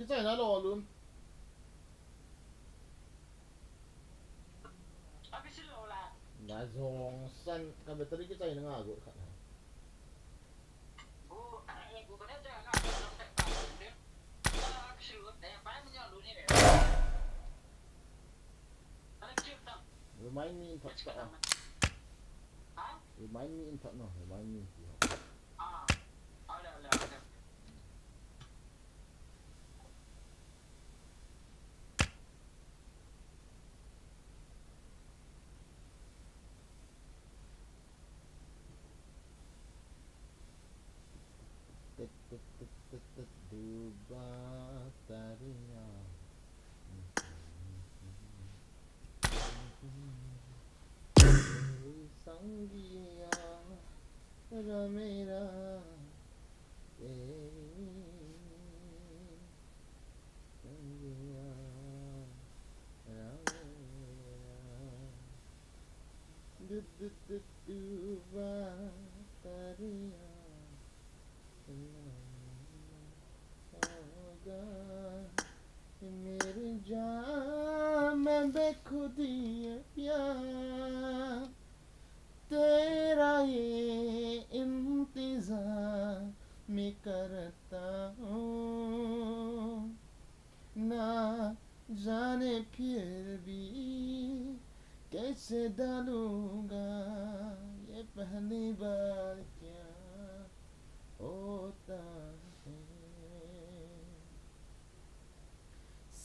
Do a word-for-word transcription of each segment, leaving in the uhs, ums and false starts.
Chai na lo lun. Na zong san ka battery kichai na nga go khat na. Remind me in thot ka. Remind me in thot no, remind me. Duba tariya. Sangiya ramera. मेरे जाम बेखुदी प्यार तेरा ये इंतजार मैं करता हूँ ना जाने फिर भी कैसे डालूंगा ये पहली बार क्या होता है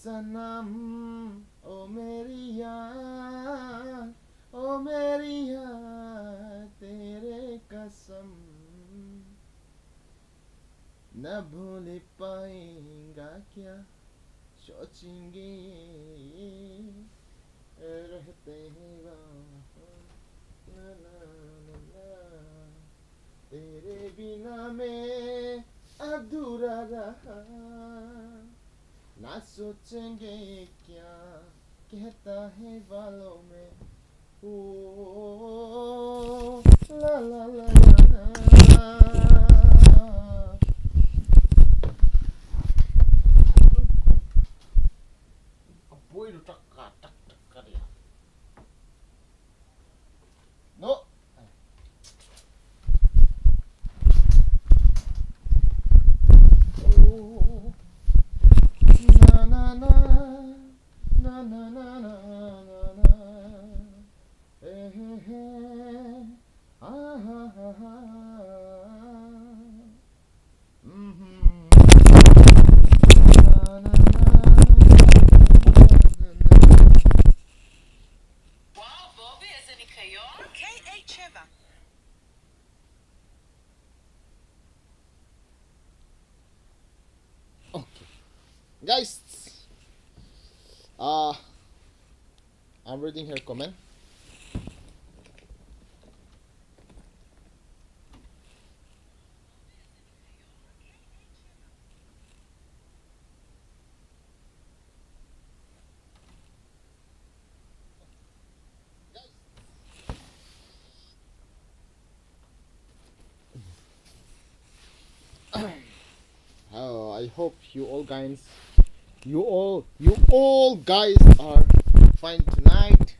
सनम ओ मेरी यार ओ मेरी यार तेरे कसम न भूल पाएगा क्या सोचेंगे रहते हैं वहाँ ना ना ना ना तेरे बिना मैं अधूरा रहा ना सोचेंगे क्या कहता है बालों में ओ ला ला ला ला ला Apoy do tak ka tak tak ka dia. No. Okay. Guys, uh, I'm reading her comment. Oh, I hope you all guys, you all, you all guys are fine tonight.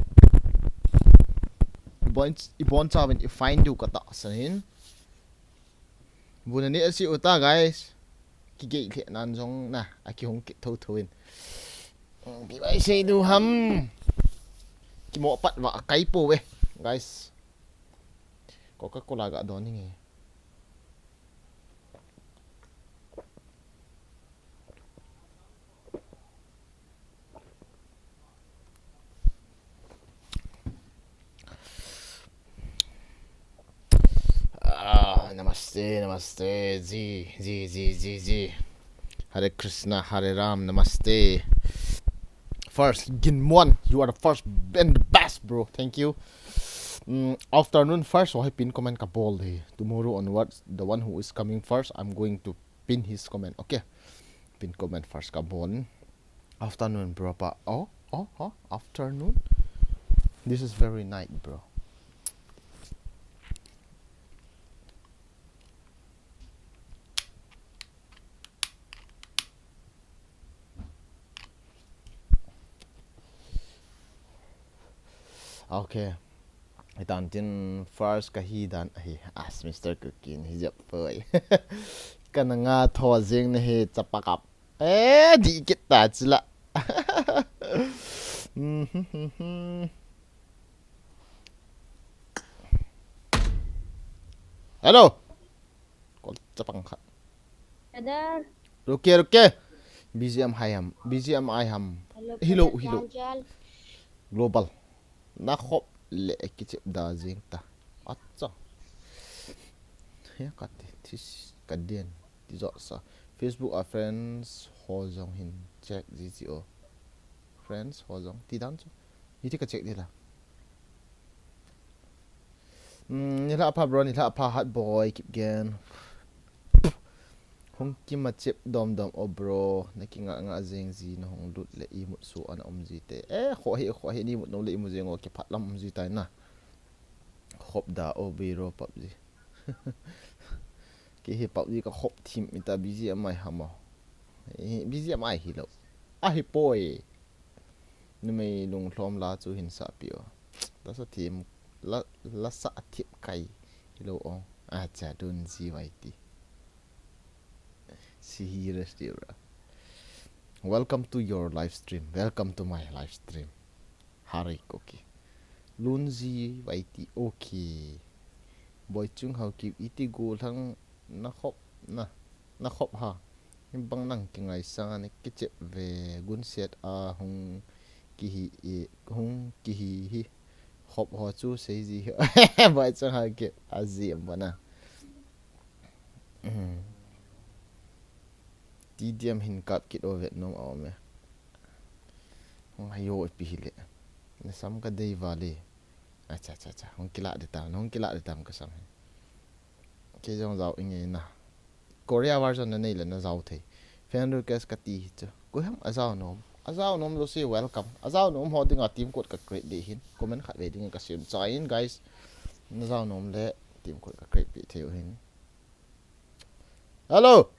Ibon, ibon chavin i fine diu kata sanin. Buna ni asi uta guys. Kigei le nan jong na, aki hung ki tho tho in. Ki bai sei du ham. Kimo pat va kai po ve, guys. Coca-Cola ga don nge. Ah, namaste, namaste, ji, ji, ji, ji, ji. Hare Krishna, Hare Ram, namaste. First, Ginmon, you are the first and the best, bro. Thank you. Mm, afternoon first, so I pin comment ka bol hi. Tomorrow onwards, the one who is coming first, I'm going to pin his comment. Okay. Pin comment first ka bol. Afternoon, bro. Pa. Oh, oh, oh, afternoon. This is very night, bro. Okay. Hitan tin first kahi dan ahi. As Mister Kuki in hi jep poi. Kana nga tho jing nahi chapakap. Eh, di kit ta chila. Hello. Kol chapang khat. Brother. Ruke, ruke. B G M hai ham. B G M ai ham. Hello, Hello, brother hello. Jal Jal. Global. Na khop le kichep da jing ta. Acha. He kati. Tis kadian. Ti jo sa. Facebook a friends ho jong hin check ji ji o. Friends ho jong. Ti dan chu. Hiti ka check di la. Mm, nilhah pha bro, nilhah pha hat boy, keep gen. Hung kima chep dom dom o bro, na kinga nga jing ji na hung lut le imut su ana um ji te. Eh, kho hi, kho hi ni mut no le imut jing o kiphat lam um ji tai na. Khop da o biro PUBG. Ki hi PUBG ka khop thim ita B G M ai hamo. Eh, B G M ai hi lo. Ahi poi. Numei lunglhom la chu hin sa pi o. La sa thim, la, la sa thip kai. Hi lo o. Acha dun ji vai ti. Si hi rest ra. Welcome to your live stream. Welcome to my live stream. Hari koki. Lunji vai ti okay. Boy chung hau ki iti go thang na khop na. Na khop ha. Bang nang kingai sa ni kichep ve gun set a hung kihi i hung kihi hi. Khop ho chu sei ji hi. Boy chung hau ki a ji em bana. T D M hin kap kit o vet nom a om e. Hung hayo ipi hi le. Na sam ka dei vale. Acha, acha, acha. Hung kila de tam, hung kila de tam ka sam hi. Ke jong jao inge na. Korea version na nei le na jao thei. Fan request ka ti hi chu. Koi ham a jao nom. A jao nom lo si welcome. A jao nom ho dinga team code ka create de hin. Comment khat ve ding ka sim chai in guys. Na jao nom le team code ka create pi thei u hin. Hello.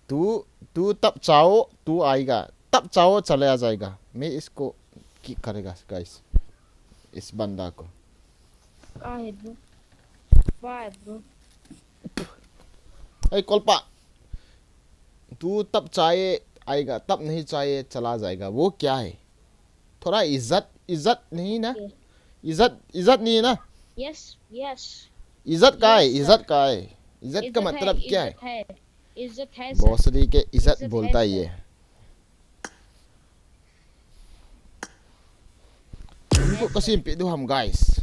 तू, तू तब चाहो, तू आएगा। तब चाहो, चला जाएगा। मैं इसको किक करेगा, गाइस। इस बंदा को। Why, bro? Why, bro? ए, कोलपा। तू तब चाहे आएगा, तब नहीं चाहे चला जाएगा। वो क्या है? थोड़ा इज्जत, इज्जत नहीं ना? Okay. इज्जत, इज्जत नहीं है ना? Yes, yes. इज्जत का है, Yes, sir. इज्जत का है। इज्जत का इज्जत है, मतलब क्या है? इज्जत है। इज्जत है, sir. भोसड़ी के इज्जत इज्जत बोलता है, ही sir. है। Team code ka sim pi du ham, guys.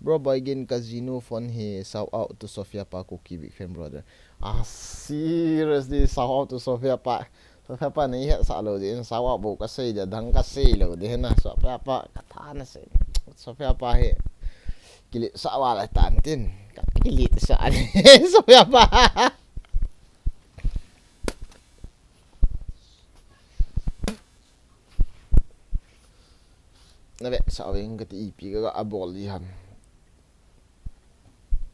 Bro, boy gin ka jinu phone hi, shout out to Sophia pa, Kuki big fan brother. Ah, seriously, shout out to Sophia pa. Sophia pa nei hetsah lou ding, shout out bou ka sei ding, dang ka sei lou ding na, Sophia pa ka tha na sei. Sophia pa hi kilit sa val tan tin. Ka kilit sa ni. Sophia pa. Na ve, sa veng ka ti ipi ka ga a bol di ham.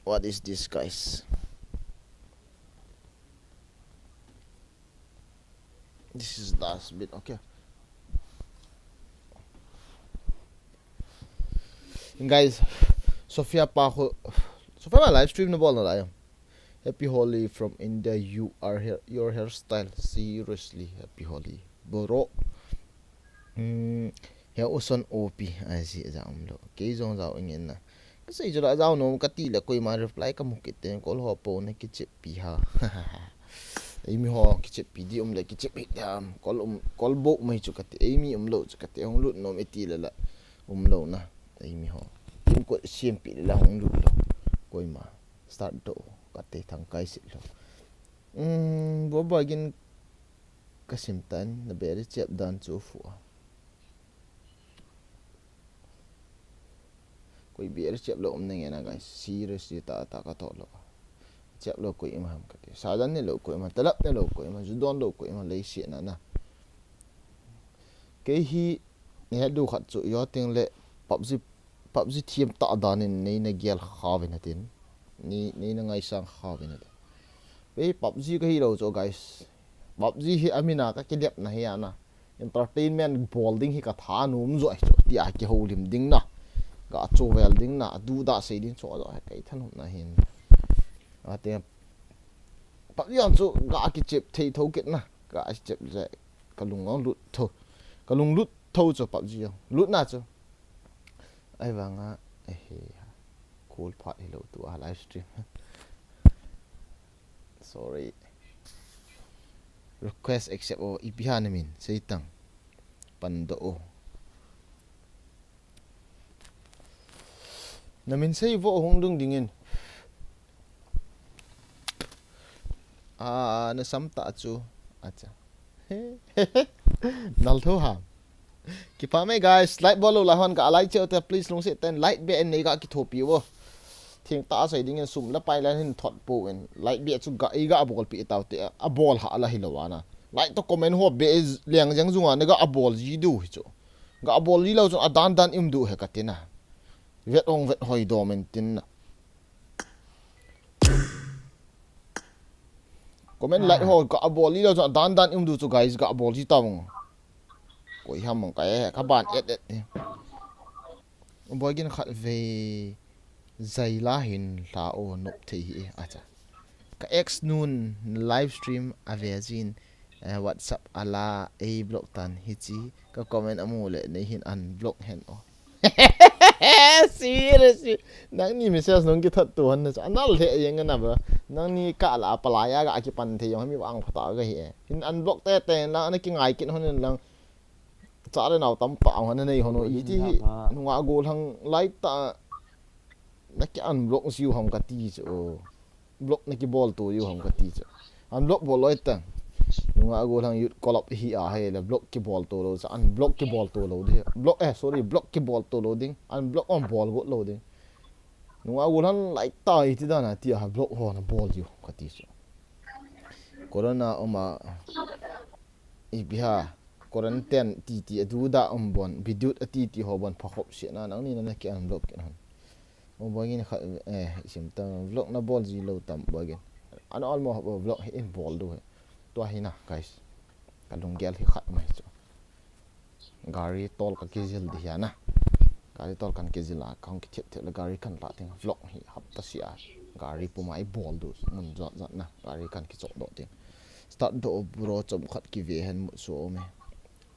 What is this, guys? This is last bit, okay. Guys, Sophia pa ho, Sophia pa live stream na bol na la ya. Happy Holi from India. You are hair, your hairstyle. Seriously, happy Holi, bro. Hmm, he uson O P, ai si ja um lo. Kei jong jao ingen na. Ka sei chu la jao nom ka ti le koima reply ka mu kit ten kol ho po na kichep pi ha. Ei mi ho kichep pi di um le kichep pi dam. Kol um, kol bo mai chu ka ti. Ei mi um lo chu ka ti. Hung lut nom e ti le la. Um lo na. Ei mi ho. Team code siam pi le la hung lut lo. Koima. Start do. Ka te thang kai sit lo. Hmm, bo ba gin ka sim tan na beri chep dan chu fu a. Koi beri chep lo um nge na guys. Seriously ta ta ka to lo. Chep lo koima ham ka ti. Sa dan ne lo koima. Talap ne lo koima. Ju don lo koima. Lei si na na. Kei hi ne du khat chu yo ting le PUBG, PUBG thiam ta dan in nei na gel kha ve na tin. Ni, nei na ngai sang kha ve na tin. Pe PUBG ka hi lo chu guys. PUBG hi a mi na ka kidep na hi a na. Entertainment bol ding hi ka thanom jo chu, tia kihoulim ding na, ga chovel ding na, adu da sei ding chu jo, kei thanom na hin. Ate, PUBG jong chu ga kichep thei tho kit na, ga chep je, ka lung jong lut tho, ka lung lut tho chu PUBG jong, lut na chu. Ai vanga, eh, cool part hi lo tu a live stream. Sorry. Request accept o, ipi ham na min, sei tang. Pan do o. Na min sei vo hung dung dingin. Ah, na sam ta chu. Acha. Nal tho ha. Kipa mai guys, like bol lou lai hon ka like cheu te, please lungset ten like beh in nei ga kithopi vo. Thing ta sei dingin sum la pai la hin thot po in. Like beh chu ga i ga bol pi tau te, a bol ha la hi lo ana. Like to comment ho beh leng jeng jung ana ga bol ji du hi chu. Ga bol ji lo chu a dan dan im du he ka tina. Vet ong vet hoi do men tin na. Comment like ho ka bol ji lo chu a dan dan im du chu guys, ga bol ji tau. Koi ham mang ka e, ka ban et et ni. Boy gin khat ve zai la hin la o nop thei hi e, acha. Ka ex nun live stream a ve jin, eh, WhatsApp a la ei block tan hi chi, ka comment a mu le nei hin unblock hen o. Serious. Nangni message nung kithat tu han na cha. Anal le yeng na ba. Nangni ka la palai a ga kipan thei jong mi vang phata ga hi e. Hin unblock te te na na kingai kin hon lang. Cha le nau tam pa hon nei hon o. Iti hi. Nunga gol hang lai ta. Na ki unblock siu ham ka ti chu. Block na kibol to u ham ka ti chu. Unblock bol loi ta. Nunga gol hang youth club hi a he le block kibol to lo cha. Unblock kibol to lo ding. Block, eh, sorry, block kibol to lo ding. Unblock on bol go lo ding. Nunga gol hang lai ta iti dan a ti a block ho na bol u ka ti chu. Corona oma ipi ham. Quarantine titi adu da um bon. Bidut a titi ho bon phakhop si na nangni na na ki unblock kin hon. O boy gin khat, eh, isim tam vlog na bol ji lo tam boy gin. An almo vlog hi in bol du hi. Tua hi na, guys. Ka lunggel hi khat mai chu. Gari tol ka kijil di hi na. Gari tol kan kijil a, kan kithiap thiap le gari kan la ting vlog hi hapta sia. Gari puma i bol du mun jat jat na. Gari kan kichok do ting. Start do bro chom khat kive hen mu so me.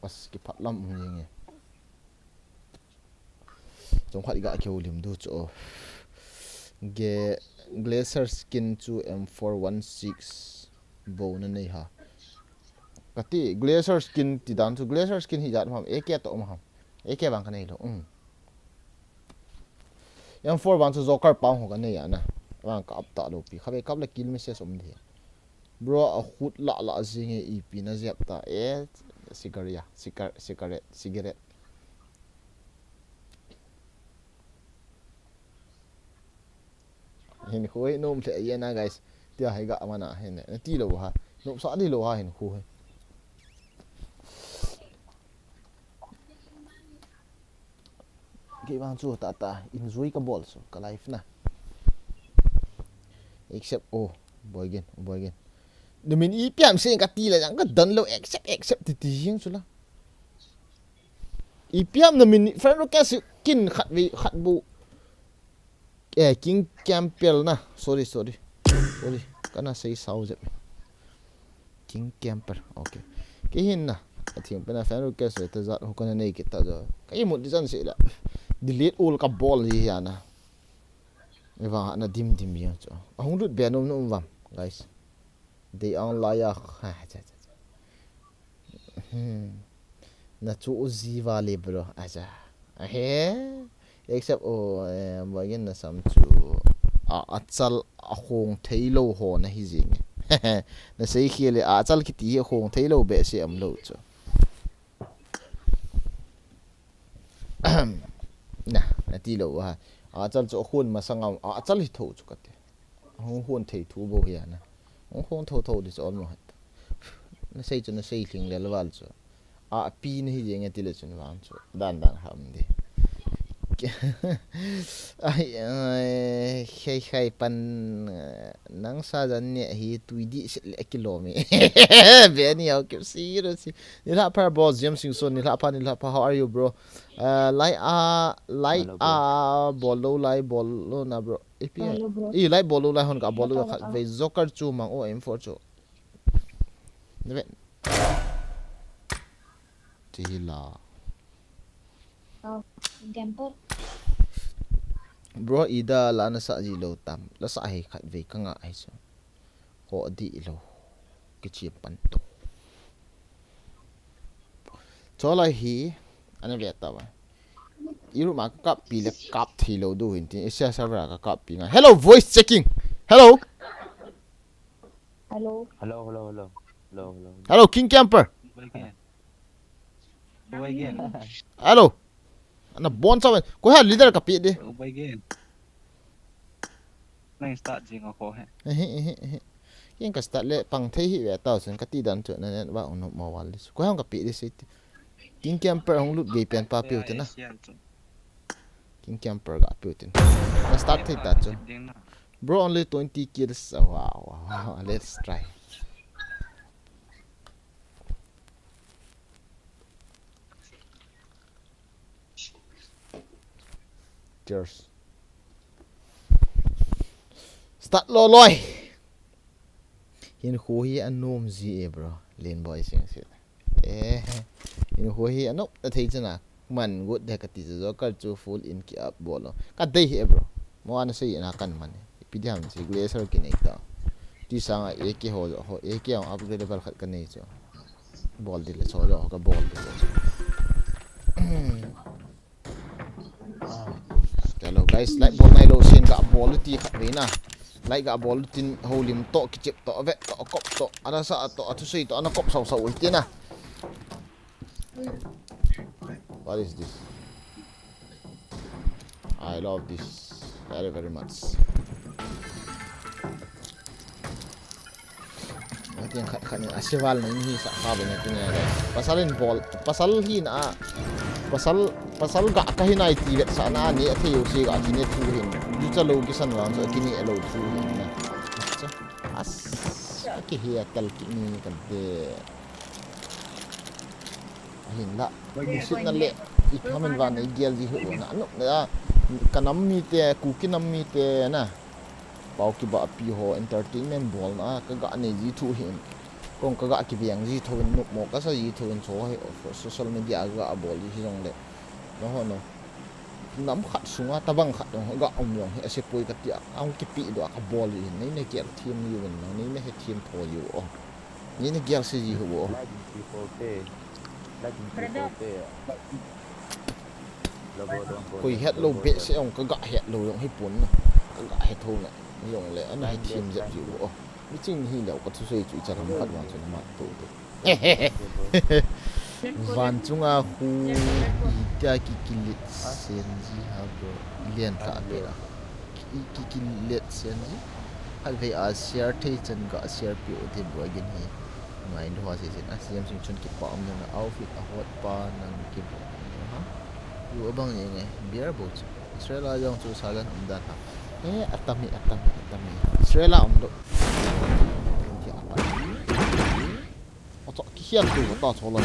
Pas kiphat lam um jing e. Chom khat ga kihoulim du chu. Ge, Glacier skin chu M four one six bo na nei ha. Ka ti, Glacier skin ti dan chu, Glacier skin hi jat ham, A K to ham. A K vang ka nei lo. Um. M four one chu Joker pang ho ka nei a na. Vang ka ap ta lo pi. Kha ve kap le kill message um di. Bro, a khut la la jing e ipi na jep ta. E, cigarette, cigar-, cigarette, cigarette. Hin khu hi nom le ye na, guys. Tia hi ga mana hin. Na ti lo ha. Nom sa di lo ha hin khu hi. Kei vang chu ta ta enjoy ka bol chu ka life na. Except o boy gin, boy gin. Namin ipi ham se ka ti la jang ka dan lo except, except ti ti jing chu la. Ipi ham namin friend request kin khat ve khat bu. Eh, King Campbell na. Sorry, sorry. Sorry. Kana sei sao jep. King Camper. Okay. Kei hin na. A thing pen a fan request ta jat ho kana nei kit ta jo. Ka imut di chan se la. Delete all ka bol hi ya na. Eva na dim dim ya chu. A hung lut be nom nom vam, guys. Dei ang la ya. Ha, cha, cha, cha. Hmm. Na chu u ji va le bro. Acha. Ahe. Except o, eh, boy gin na sam chu. A, achal a khong thei lo ho na hi jing. Na sei khel le achal kiti hi khong thei lo be se am lo chu. Na, na ti lo ha. Achal chu khon masang a, achal hi tho chu ka ti. Hung hon thei thu bo hi a na. Hung hon tho tho di chu almost. Na sei chu na sei hling lel val chu. A pi na hi jeng e ti le chun vang chu. Dan dan ham di. Ai, ai, khai khai pan, eh, nang sa jan ne hi tui di sit le kilom e. Be ni au ke si ro si. Nilhah pha bro, James Singson, nilhah pha, nilhah pha, how are you, bro? Uh, lai a, lai Hello, bro. A, bol lou lai, bol lou na, bro. Ipi Hello, bro. I lai bol lou lai hon ka bol lou Hello, khat hello. Vei Joker chu mang o M four chu. Ne ve. Ti hi la. Oh, gamper. Bro, ida la na sa ji lou tam. La sa hi khat vei ka nga hi chu. Ho di lou. Kichi pan to. Chola hi, ana ve ta ba. Iru ma ka kap pi le kap thei lou du hin tin. Asia server ka kap pi nga. Hello, voice checking. Hello. Hello. Hello, hello, hello. Hello, hello, hello. Hello, King Camper. Go again. Go again. Hello. Ana bon sa wen. Ko ha leader ka pi de. Go again. Nang start jing a ko he. Ehe, ehe, ehe. Ken ka start le pang thei hi ve tau sen ka ti dan chu na net ba un mo wal dis. Ko hang ka pi dis ti. King Camper hong lut gei pen pa piu tin na. King Camper ga piu tin. Na start thei ta chu. Bro, only twenty kills. Wow, wow, wow. Let's try. Cheers. Start lo loi. Hin khu hi anom ji e, bro. Len boy sing sit. Eh, hin khu hi anom ta thei chana. Man good de ka ti chu Joker chu full in ki up bol lo. Ka dei hi e, bro. Mo ana sei na kan man. Ipi di ham si glacier ki nei ta. Ti sanga A K ho ho A K ang upgradable khat ka nei chu. Bol di le so jo ka bol di le. Hello guys, like bol nai lou sin ka bol ti khat ve na. Like ka bol tin holim to kichep to ve to kop to. Ana sa to atu sei to ana kop sau sau ti na. What is this? I love this very, very much. Ati ang khat khat ni asival na in hi sa kha bena kini a. Pasal in bol, pasal hi na, pasal, pasal ga ka hi na iti vet sa na ni a thei u si ga kini thu hin. Ju cha lo kisan vang so kini a lo thu hin na. Acha. As, ki hi a tal kini kan te. Ahin la, nusit na le, i khamin van i gel ji hu na, no, na, ka nam mi te, Kuki nam mi te na. Pau ki ba pi ho entertainment bol na, ka ga nei ji thu hin. Kong ka ga ki veng ji thu hin, nup mo ka sa ji thu hin, so he, social media ga bol ji hi jong le. No ho no. Nam khat sunga tabang khat jong ga um jong hi ase poi ka tia, ang kipi do ka bol ji hin, nei ne kial thiam ji hin, nei ne he thiam tho ji o. Nei ne kial se ji ho. Like people te, like people te. Koi het lo be se ong ka ga het lo jong hi pon na. Ka ga het ho na. Jong le ana he thiam jep ji o. Mi ching hi leo ka thusei chu i chalam khat vang chu na mat to to. Van chunga khu i tia ki kilet sen ji ha bro. Lian ka pe a. Ki, ki kilet sen ji. Khat vei a share thei chan ka share pi u te bro again hi. Ngai do ha se sen a siam sing chun ki pa um na outfit a hot pa nang ki bro. Ha. Yu abang ni nge beer bo chu. Israel a jong chu sajan um dan ha. Eh, atam hi, atam hi, atam hi. Israel a um do. Acha, kikhian tu ta chola.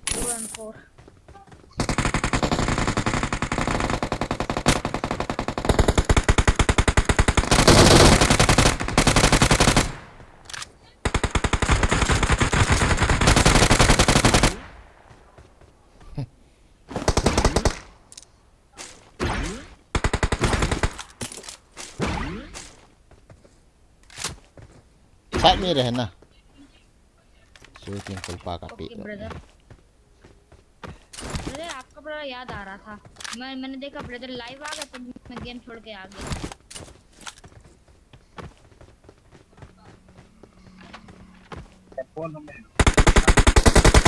Two and four. साथ में रहना। Shooting full pa ka pi. Okay, brother. Brother, आपका बड़ा याद आ रहा था। मैं, मैंने देखा brother live आ गए, तो मैं game छोड़ के आ गया।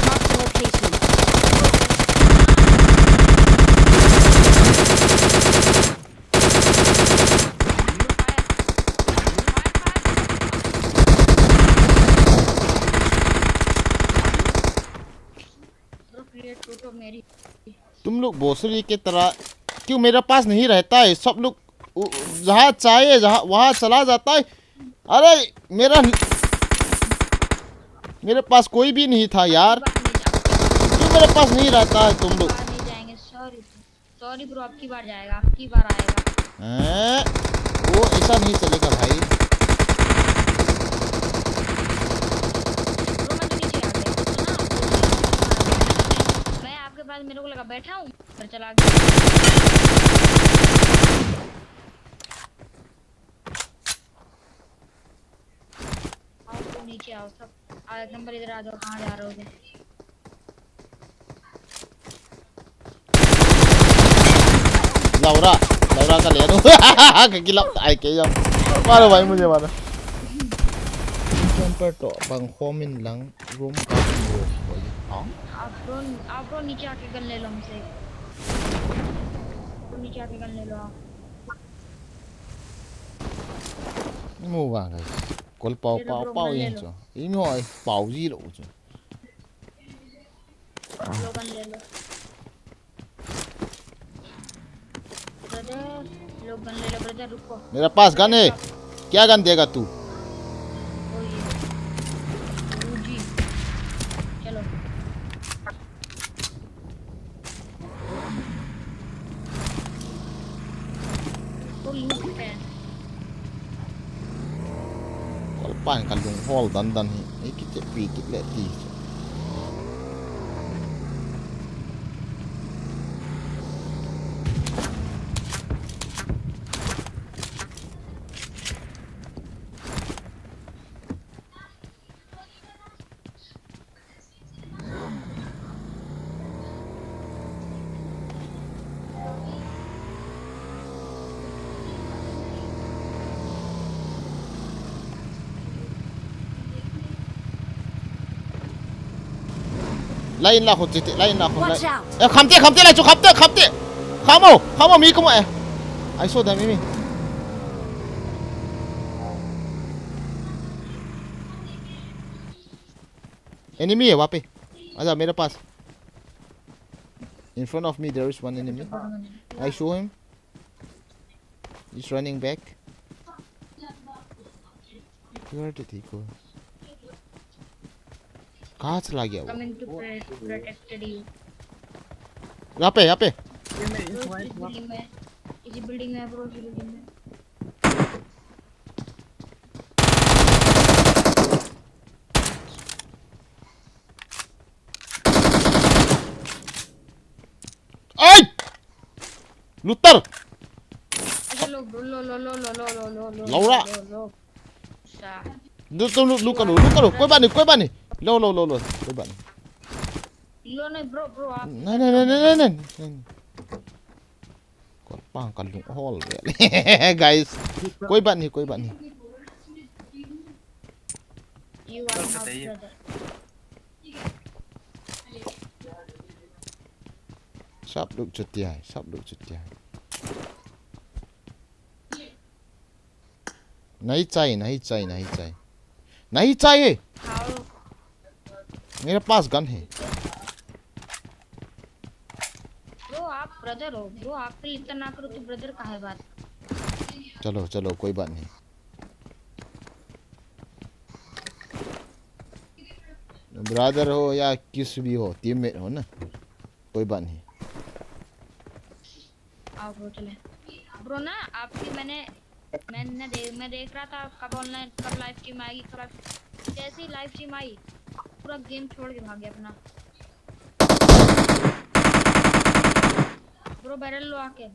Mark the location. तुम लोग भोसड़ी के तरह क्यों मेरा पास नहीं रहता है? सब लोग उ-, जहाँ चाहे जहाँ वहाँ चला जाता है। अरे मेरा मेरे पास कोई भी नहीं था यार, क्यों मेरे पास नहीं रहता है तुम लोग? बाहर नहीं जाएंगे। सॉरी, सॉरी ब्रो, आपकी बार जाएगा, आपकी बार आएगा। हैं? वो ऐसा नहीं चलेगा भाई। ब्रो, मैं तो नीचे आ गया, देखो ना, वो नीचे आ गया। मैं आपके पास, मेरे को लगा बैठा हूँ, पर चला गया। आओ, तुम नीचे आओ सब। आ, एक नंबर इधर आ जाओ, कहाँ जा रहे हो तुम? Laura, Laura ka liya no. Ka gilap tai ke yam. Maro bhai, mujhe maro. Camper to bang khomin lang room ka. हाँ? आप ब्रो, आप ब्रो नीचे आके गन ले लो हमसे। ब्रो नीचे आके गन ले लो आप। Mu vang guys. Kol pau, ये लो pau, ब्रो, pau गन ले लो। Chu. Imo ai pau ji lo chu. लो गन ले लो। ब्रदर, लो गन ले लो, ब्रदर, रुको। मेरा पास गन है। क्या गन देगा तू? ओ ये। ओ जी। चलो। Ko lute. Kol pan ka lung hol dan dan hi. Ei kit pi kit le ti. Line la khut chiti, line la khut. Watch out! Eh, khamte, khamte la chu, khamte, khamte. Khamo, khamo mi kumo eh. I saw them, mi. Enemy hai wahan pe. Aaja mere paas. In front of me there is one enemy. I show him. He's running back. Where did he go? कहाँ चला गया वो? Coming to pre- protect you. यहाँ पे, यहाँ पे. ये मैं इस bro, इस building में, इसी building में, bro, इसी building में. Ai! Looter! Acha, lo, lo, lo. Laura! Lo, lo. Sa. Lu, lu, lu, lu ka lu, lu ka lu. कोई बात नहीं, कोई बात नहीं. Lo, lo, lo, lo. कोई बात नहीं. Lo नहीं, bro, bro, आप नहीं, नहीं, नहीं, नहीं, नहीं, नहीं. Kol pang ka lung hol le. Guys, कोई बात नहीं, कोई बात नहीं. You are my brother. सब लोग चुतिया है, सब लोग चुतिया है. नहीं चाहिए, नहीं चाहिए, नहीं चाहिए. नहीं चाहिए. How? मेरे पास गन है. Bro, आप brother हो, bro, आप पे इतना ना करो तो brother का है बात. चलो, चलो, कोई बात नहीं. Brother हो या किस भी हो, teammate हो ना, कोई बात नहीं. आओ bro, चले. Bro ना, आपकी मैंने, मैंने दे, मैं देख रहा था कब online, कब live stream आएगी, कब live, जैसे ही live stream आई, पूरा game छोड़ के भाग गया अपना. Bro, barrel लो आके.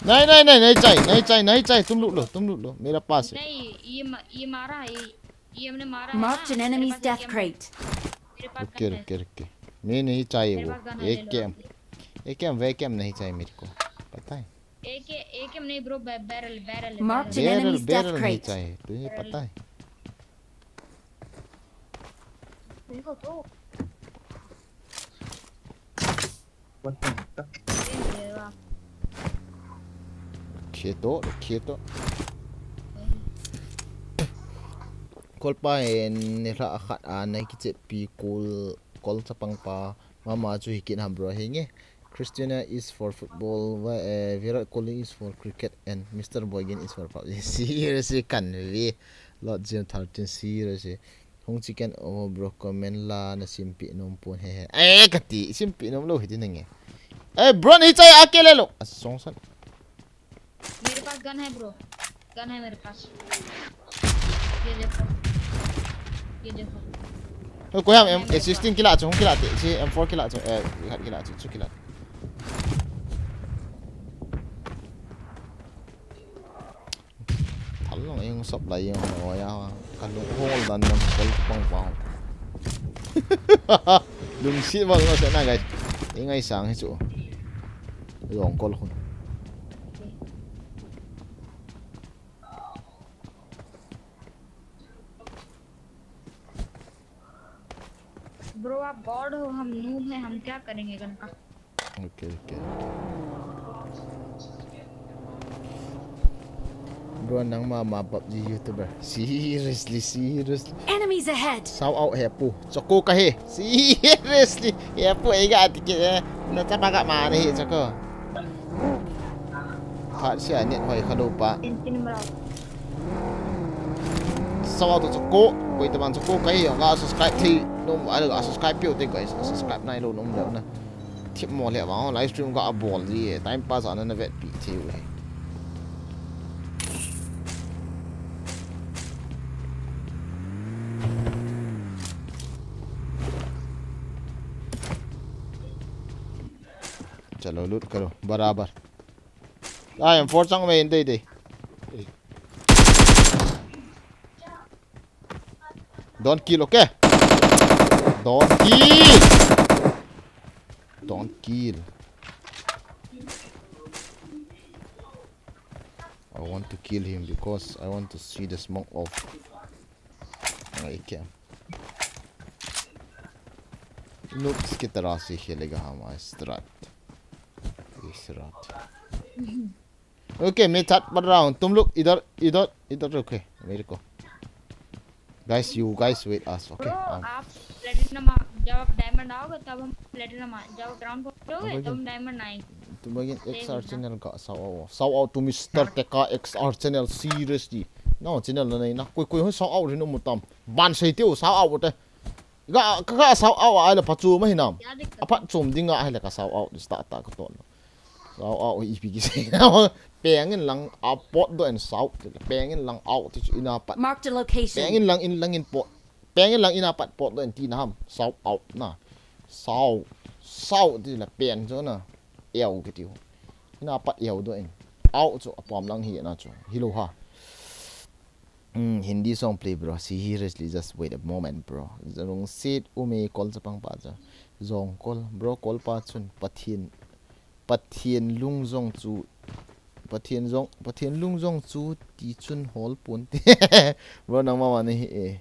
नहीं, नहीं, नहीं, नहीं चाहिए, नहीं चाहिए, नहीं चाहिए. तुम लूट लो, तुम लूट लो, मेरा पास है. नहीं, ये म-, ये मारा है, ये, ये हमने मारा है ना. Marked an enemy's death crate. मेरे पास रुके, gun है. रुके, रुके. मैं नहीं चाहिए वो. मेरे पास gun है, ले लो. एकेएम, एकेएम, वेकेएम नहीं चाहिए मेरे को, पता है. एके, एकेएम नहीं bro, बै-, barrel, barrel है, barrel. Marked an enemy's death crate. Barrel, barrel नहीं चाहिए, तुझे पता है. देखो तो. What the heck? Quieto, quieto. Kolpa in nilhah khat a nei kicheppi kol, kol chapang pa Mama chu hi kit ham bro hi nge. Cristiano is for football, wa- eh, Virat Kohli is for cricket and Mister Boygin is for PUBG. Seriously kan ve. Lord Jim thirteen seriously. Hung chicken over bro comment la na simpi nom pon he he. Eh kati simpi nom lo hiti nange. Eh bro ni chai akele lo. Asong san. मेरे पास गन है bro, gun है मेरे पास। ये देखो, ये देखो। Oi, koi ham M sixteen kila chu, hung kila te, si M four kila chu, eh, khat kila chu, chu kila. Thal long eng sop lai eng ho ya, ka lung hol dan dan kol pang pang. Lungsit bol no se na guys. Eng ai sang hi chu. Long kol khun. Bro आप गॉड हो, हम नूब हैं, हम क्या करेंगे गन का? Okay, okay. Bro, nang mama PUBG YouTuber. Seriously, seriously. Enemies ahead! Shout out he pu. Choco ka he. Seriously. He pu, ei ga tiki eh. Na chapa ga ma ni he choco. Khat sia net hoi kha lo pa. Shout out to Choco. Koi taman Choco ka he. Ga subscribe thi. Nom, a ga subscribe piu te guys. Subscribe nai lo nom le na. Thip mo le vang live stream ka bol ji e, time pass ana na vetpi thei u hi. Chalo, loot karo, barabar. Ai, M four chang me in dei dei. Don't kill, okay? Don't kill! Don't kill. I want to kill him because I want to see the smoke of I can. Noobs ki tarah se khelega hum, strat. Strat. Okay, मैं छत पर रहा हूँ। तुम लोग इधर, इधर, इधर रुके मेरे को। Guys, you guys wait us, okay? Bro, um, आप प्लेटिनम आ, जब आप डायमंड आओगे, तब हम प्लेटिनम आ, जब आप ग्राउंड पे आओगे, तब हम डायमंड आएंगे। Tumagin X R channel ka shout out. Shout out to Mister Teka X R channel, seriously. No, channel na na. Koi koi ho shout out ri no mutam. Ban sei teu shout out te. Ga ka ga shout out ai la pachum ma hinam. Aphat chum dinga ai la ka shout out start ta ka ton. Shout out ipi ki sei na. Pengin lang a pot do en shout. Pengin lang out ti chu ina pat. Mark the location. Pengin lang in lang in pot. Pengin lang ina pat pot do en ti na ham. Shout out na. Shout. Shout ti la pen chu na. Eo ki tiu. Ina pat eo do en. Out chu apom lang hi na chu. Hi lo ha. Mm, Hindi song play, bro. Seriously, just wait a moment, bro. Zong sit umi kol chapang pa cha. Zong kol, bro, kol pa chun Pathian, Pathian lung zong chu, Pathian zong, Pathian lung zong chu ti chun hol pun ti. Bro, nang mama ni hi e.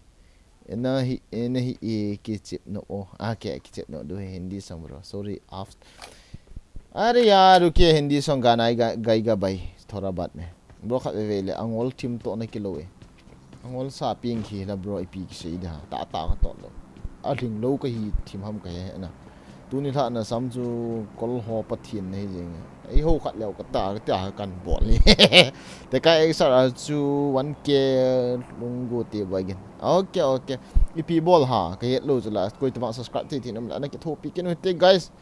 Na hi, na hi e kichep no o. A ke kichep no do Hindi song, bro. Sorry, af. अरे यार, रुकिए, हिंदी सॉन्ग गाना आएगा, गाएगा भाई, थोड़ा बाद में। Bro khat veve le, angol thim to na kilo e. Angol sa ping khi la bro, ipi ki sei da, ta ta ka to lo. A hling lo ka hi thim ham ka he na. Tuni lha na sam chu kol ho Pathian na hi jeng. Ei ho khat leo ka ta, ka ta kan bol ni. Te ka ei sa chu one K lung go te ba gen. Okay, okay. Ipi bol ha, ka het lo chu la, koi tama subscribe te ti nam la, na ki thopi ke no te guys.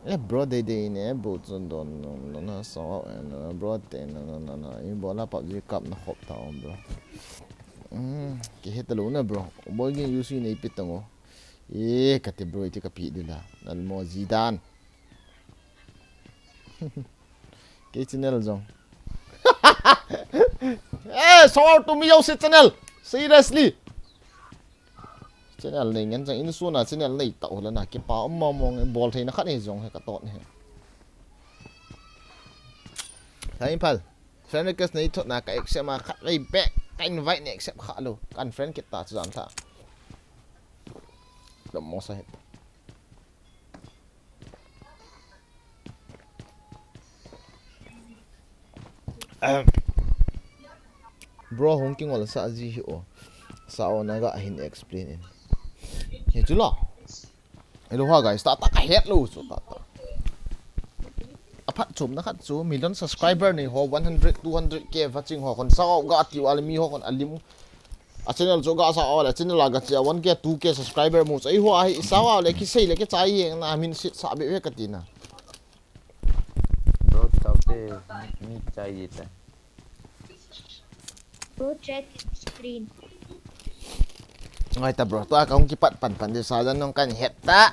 Eh, bro, dei dei ne, bro, chun don, no, no, no, so, eh, no, no, bro, te, no, no, no, no, i bol a PUBG cup na khop ta om, bro. Mm, ke he ta lo na, bro. Boy gen U C nei pi tang o. Eh, ka te, bro, iti ka pi di la. Nal mo Zidane. Ke channel jong. Eh, shout out to me, yo, se channel. Seriously. Channel nei ngen chang in suna channel nei ta ula na kipa um ma mong bol thei na khat nei jong he ka tot he. Thai phal. Friend request nei thot na ka accept ma khat vei back ka invite nei accept kha lo. Kan friend kit ta chu jan tha. Lo mo sa he. Ahem. Bro, hung kingol sa ji hi o. Sa o na ga hin explain in. Hi chu la. Hello ha guys, ta ta ka het lou chu ta ta. Aphat chom na khat chu million subscriber nei ho, one hundred, two hundred K watching ho kon sao ga ti wal mi ho kon alim. A channel chu ga sao le channel a ga chia one K, two K subscriber mu chu ei ho ahi sao le ki sei le ki chai yeng na min sit sa be ve ka ti na. Bro, tau te mi chai di ta. Bro, check screen. Ngai ta bro, tua ka hung kipat pan pan di sa jan nong kan het ta.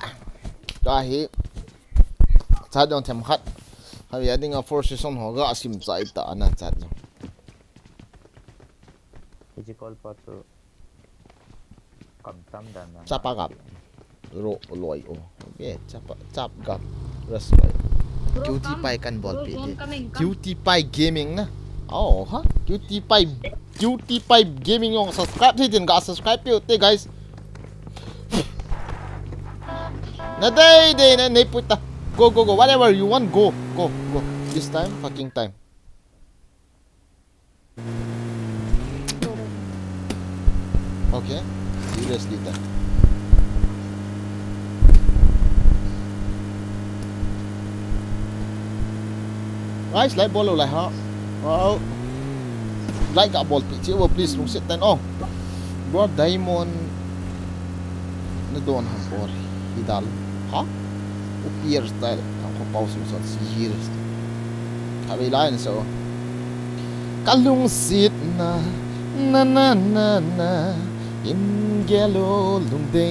Tua hi. Chat jong them khat. Ha ya ding a four season ho ga sim chai ta na chat jong. Physical pa chu kam tam dan na. Chapa gap. Ro loi o. Be chapa chap gap. Ras loi. Bro, Cutie come. Pie kan bol Bro, pi zone di. Coming, come. Cutie Pie Gaming na. Oh, ha? Cutie Pie, Cutie Pie Gaming jong subscribe thei din ga subscribe pi u te guys. Na dei dei na nei puta. Go go go, whatever you want, go go go. This time, fucking time. Okay, seriously ta. Guys, like bol lou lai ha. Wow. Like a bol pi chi wo please lungset tan o. Bro Diamond na don ha bol hidal ha. U pier style ka ko pau sung son si hir. Ka be lai na so. Ka lungset na na na na na in gelo lungde.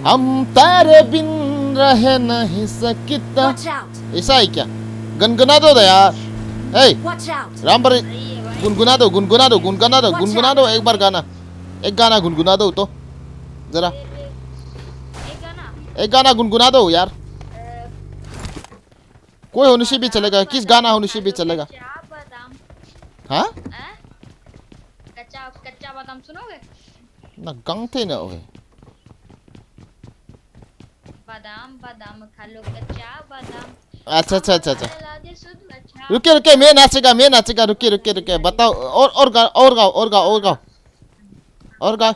Hum tare bin rahe nahi sakta. Watch out! ऐसा है क्या? गुनगुना दो यार। Hey, Watch out! Ram भरे गुनगुना दो, गुनगुना दो, गुनगुना दो, गुनगुना दो एक बार गाना। एक गाना गुनगुना दो तो जरा। एक गाना एक गाना गुनगुना दो यार। अ, कोई होने से भी चलेगा, किस गाना होने से भी चलेगा। कच्चा बादाम। हाँ? हैं? कच्चा कच्चा बादाम सुनोगे? ना गंगते ना ओए। बादाम बादाम खा लो कच्चा बादाम। अच्छा अच्छा अच्छा अच्छा। ला दे शुद्ध अच्छा। रुके रुके, मैं नाचेगा, मैं नाचेगा, रुके रुके रुके, बताओ। और और गाओ, और गाओ, और गाओ, और गाओ। और गाओ।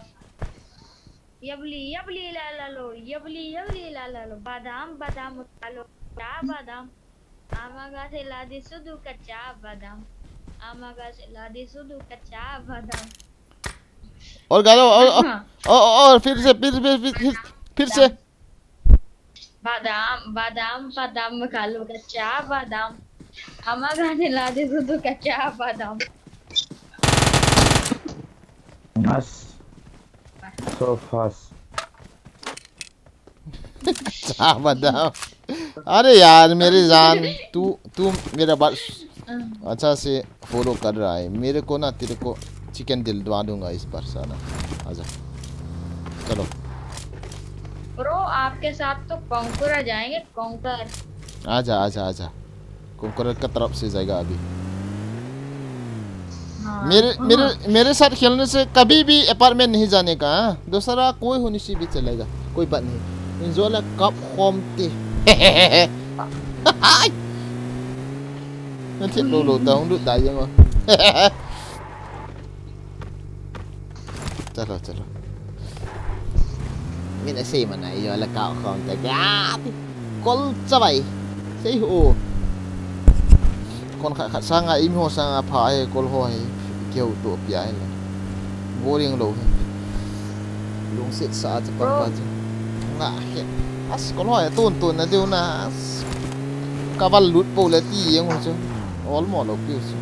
यबली यबली ला ला लो, यबली यबली ला ला लो, बादाम बादाम खा लो कच्चा बादाम। आमा गाछे ला दे शुद्ध कच्चा बादाम। आमा गाछे ला दे शुद्ध कच्चा बादाम। और गाओ, और और, हाँ। और, और फिर से, फिर फिर फिर फिर, फिर से। बादाम बादाम बादाम खा लो कच्चा बादाम। आमा गाछे ला दे शुद्ध कच्चा बादाम। Nice. So fast. क्या बताओ? अरे यार मेरी जान, तू तू मेरा बात अच्छा से फॉलो कर रहा है, मेरे को ना तेरे को चिकन दिलवा दूंगा इस बार साला। आजा, चलो। ब्रो, आपके साथ तो कॉन्कर आ जाएंगे, कॉन्कर। आजा आजा आजा। कॉन्कर का तरफ से जाएगा अभी। हाँ, मेरे हाँ। मेरे मेरे साथ खेलने से कभी भी अपार्टमेंट नहीं जाने का, हाँ? दूसरा कोई होने से भी चलेगा, कोई बात नहीं। Enjoy la kap khom te. Nanti lo lo down lo da yang. Chalo chalo. Mina sei mana yo la kap khom te. Kol chabai. Sei ho. Kon khat khat sanga, imi ho sanga pha he, kol ho he, keu to pia he le. Boring lo he. Lungset sa a chapa pa chu. Nga he. As kol ho he tun tun na deu na. As. Ka val lut po le ti yeng ho chu. Ol mo lo piu chu.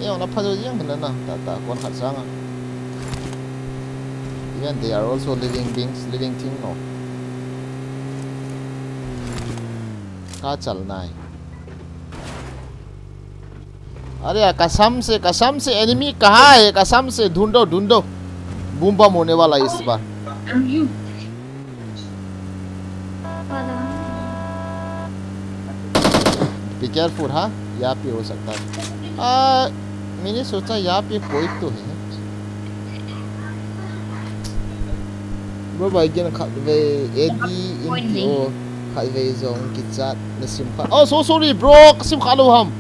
E ona pha jo yeng na na ta ta kon khat sanga. Even they are also living beings, living thing no. Ka chal nai. अरे यार, कसम से, कसम से एनिमी कहाँ है? कसम से ढूंढो, ढूंढो। बूम बम होने वाला है इस बार। Be careful, हाँ, यहाँ पे हो सकता है। आ, मैंने सोचा यहाँ पे कोई तो है। Bro, bai gen khat ve, Eddie in ti o, khat ve jong kichat na sim khat. Oh, so sorry bro, ka sim khat lo ham.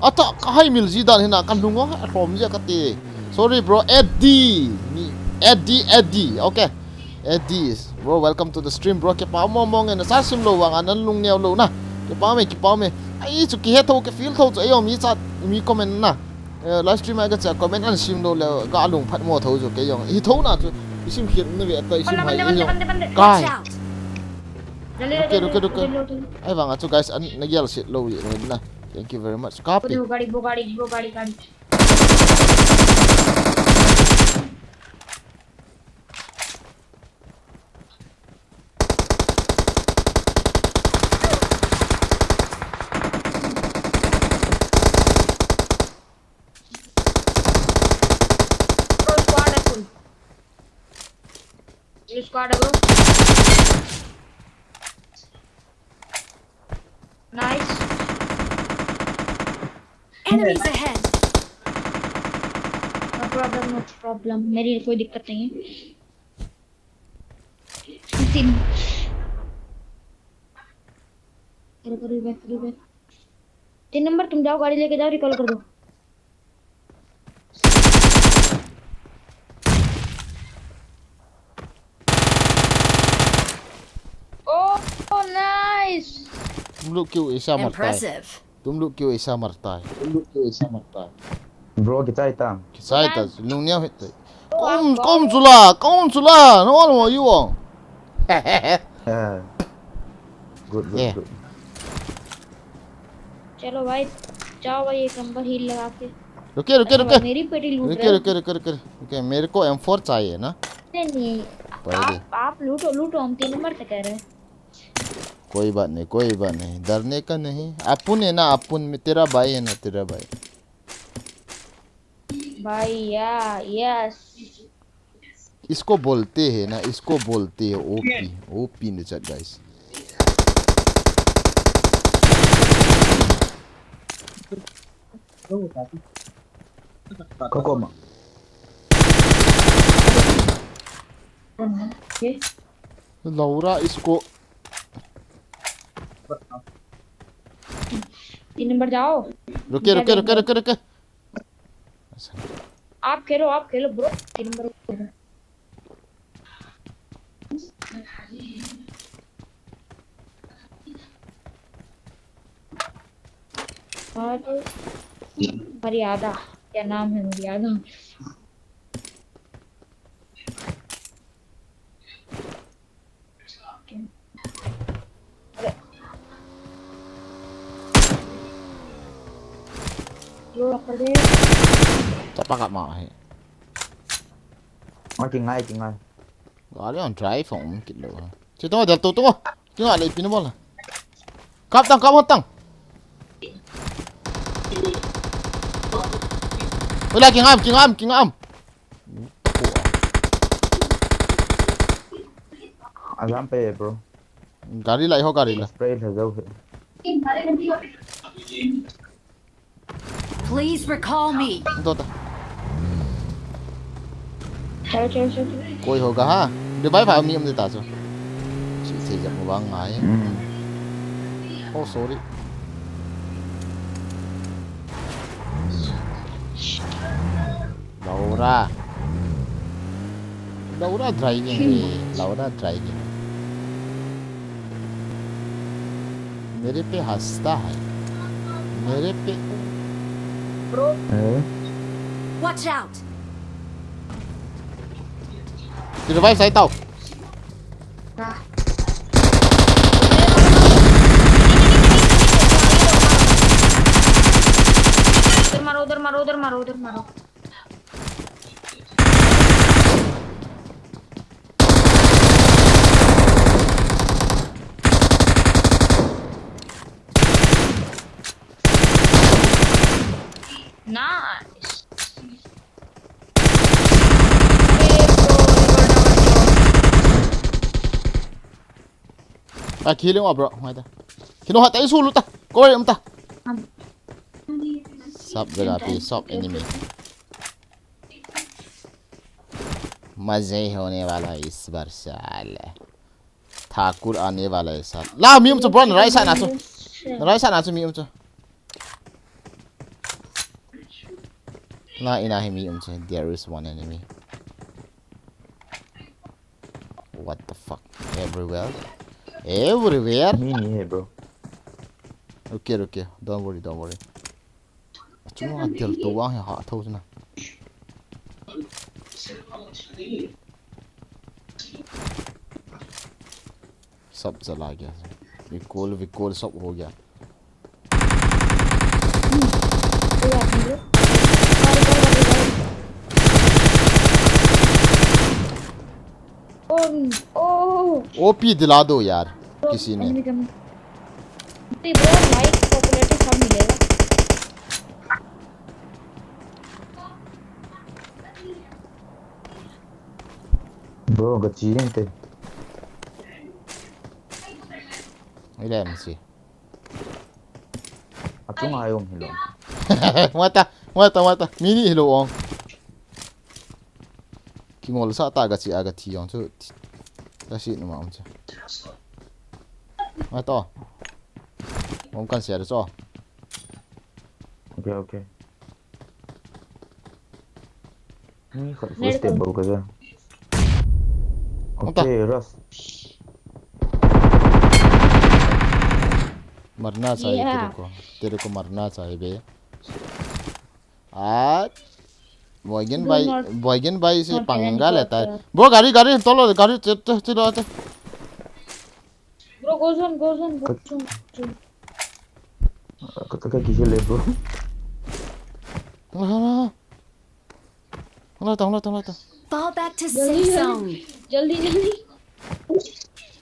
Ata ka hai mil ji dan hina ka lung a lhom ji ka ti. Sorry bro, Eddie. Ni Eddie, Eddie. Okay. Edis, bro, welcome to the stream, bro. Kipa mo mo nge, na sa sim lou vang, anan lung neo lou na. Kipa me, kipa me. Ai, chu kihe tho, kifeel tho chu, ayo, mi chat, mi comment na. Eh, live stream a ka cha comment an sim lou le, ka lung phat mo tho chu, kei jong. Hi tho na chu, i sim khit na ve ta, i sim hai, i jong. Kai. Ruke, ruke, ruke. Ai vang a chu, guys, an na gel sit lou i na. Thank you very much. Copy. Wo gari, wo gari, wo gari, gari. Bro, squad hai full. Ye squad hai, bro. Nice. Enemies ahead. No problem, no problem. मेरी कोई दिक्कत नहीं है। तीन। अरे, अरे, अरे, अरे। तीन नंबर, तुम जाओ, गाड़ी लेके जाओ, recall कर दो। Oh, oh, nice. तुम लोग क्यों ऐसा मरता है? Impressive. तुम लोग क्यों ऐसा मरता है? तुम लोग क्यों ऐसा मरता है? Bro, kichai ta. Kichai ta, lung niam hit. Kom, kom chula, kom chula. No, no, you won't. Eh. Good, good, yeah, good. चलो भाई, जाओ भाई, एक नंबर हील लगा के। रुके, रुके, अरे, रुके। मेरी पेटी लूट रुके, रहे हो। रुके, रुके, रुके, रुके। मेरे को एम फ़ोर चाहिए ना। नहीं, नहीं, पहले। आप, आप लूटो, लूटो, हम तीन नंबर से कह रहे हैं। कोई बात नहीं, कोई बात नहीं, डरने का नहीं। अपुन है ना, अपुन में तेरा भाई है ना, तेरा भाई। भाई, या, यस। इसको बोलते हैं ना, इसको बोलते हैं OP, OP in the chat, guys. Kokoma. Laura इसको। तीन नंबर जाओ। रुके, रुके, रुके, रुके, रुके। आप खेलो, आप खेलो, ब्रो। तीन नंबर। और मर्यादा, क्या नाम है, मर्यादा। Chapa ka ma hi. Ai, kingai, kingai. Gari on drive on kit lou. Che to, dal to to. Kingai le pin bol. Kap tang, kap tang. Oi la, kingam, kingam, kingam. Ajam pe, bro. Gari lai ho, gari lai. Spray le jao he. Please recall me. Dota. Chalo, chalo, chalo, chalo. कोई होगा, हाँ। Revive आ, mi um de ta so. Chi se jam vang ngai. Hmm. Oh, sorry. Laura. Laura driving है, Laura driving। मेरे पे हंसता है, मेरे पे। Bro. Eh? Watch out! Revive sai tao. उधर मारो, उधर मारो, उधर मारो, उधर मारो। Nice. Ah, killing, bro. Ngai ta. Kino hat ai sulu ta. Koi um ta. Sub jaga pe, sub enemy. मजे होने वाला है इस बार साले। ठाकुर आने वाला है साले। La, mi um chu bro, right side na chu. Right side na chu mi um chu. Na ina hi mi um chu. There is one enemy. Everywhere. Everywhere. Mi ni he, bro. Okay, okay. Don't worry, don't worry. Achung a del to wang he ha tho na. Sab chala gaya. Vikol, Vikol sab ho gaya. कोई बात नहीं bro। मारो, मारो, मारो, मारो। ओ, ओ। ओपी दिला दो यार, bro, किसी ने। Enemy coming। नहीं bro, लाइक पॉपुलैरिटी कम मिलेगा। Bro, gachi inte. Ile msi. Achung a um hilo. Mata, mata, mata. Mi ni hilo ong. Kingol sa ta gachi a gathi ong chu. Ta si numa um chu. Mata. Ong kan sia chu. Okay, okay. Hmm, khat full step bol ka ja. Anta. Okay, rush. मरना चाहिए तेरे को, तेरे को मरना चाहिए बे। आज बोइगन भाई, बोइगन भाई से पंगा लेता है। Bro, गाड़ी, गाड़ी, तोलो, गाड़ी, च-, च-, चलो, चलो। Bro, go zone, go zone, go zone, go zone. Ka, ka, ka, kisi le, bro. Hala, hala. Hala, ta, hala, ta, hala, ta. Fall back to safe zone. जल्दी, जल्दी।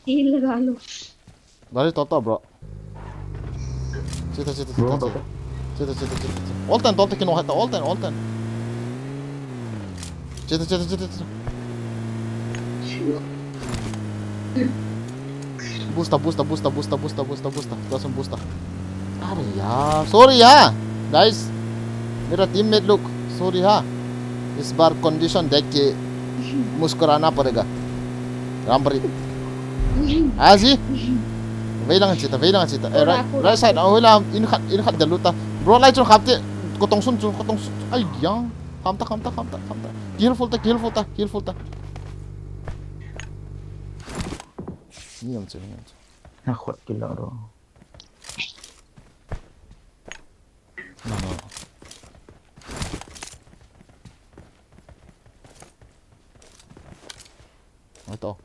Heal लगा लो। Gari, top, top, bro. Chita, chita, chita, chita. Chita, chita, chita, chita. All ten, all ten, kino hata, all ten, all ten. Chita, chita, chita, chita. Booster, booster, booster, booster, booster, booster, booster. Langsung booster. अरे यार, sorry यार, guys, मेरा teammate लोग, sorry हाँ, इस बार condition देख के मुस्कुराना पड़ेगा। Rampari. Aji. Veilang chita, veilang chita. Eh, right, right side. Oh, veilang in khat, in khat dalu ta. Bro, lai chun khap te. Ko tong sun chun, ko tong sun. Ai yang. Kham ta, kham ta, kham ta, kham ta. Kill full ta, kill full ta, kill full ta. Ni yam chu, ni yam chu. Na khot kill lo ro. No, no. Ito.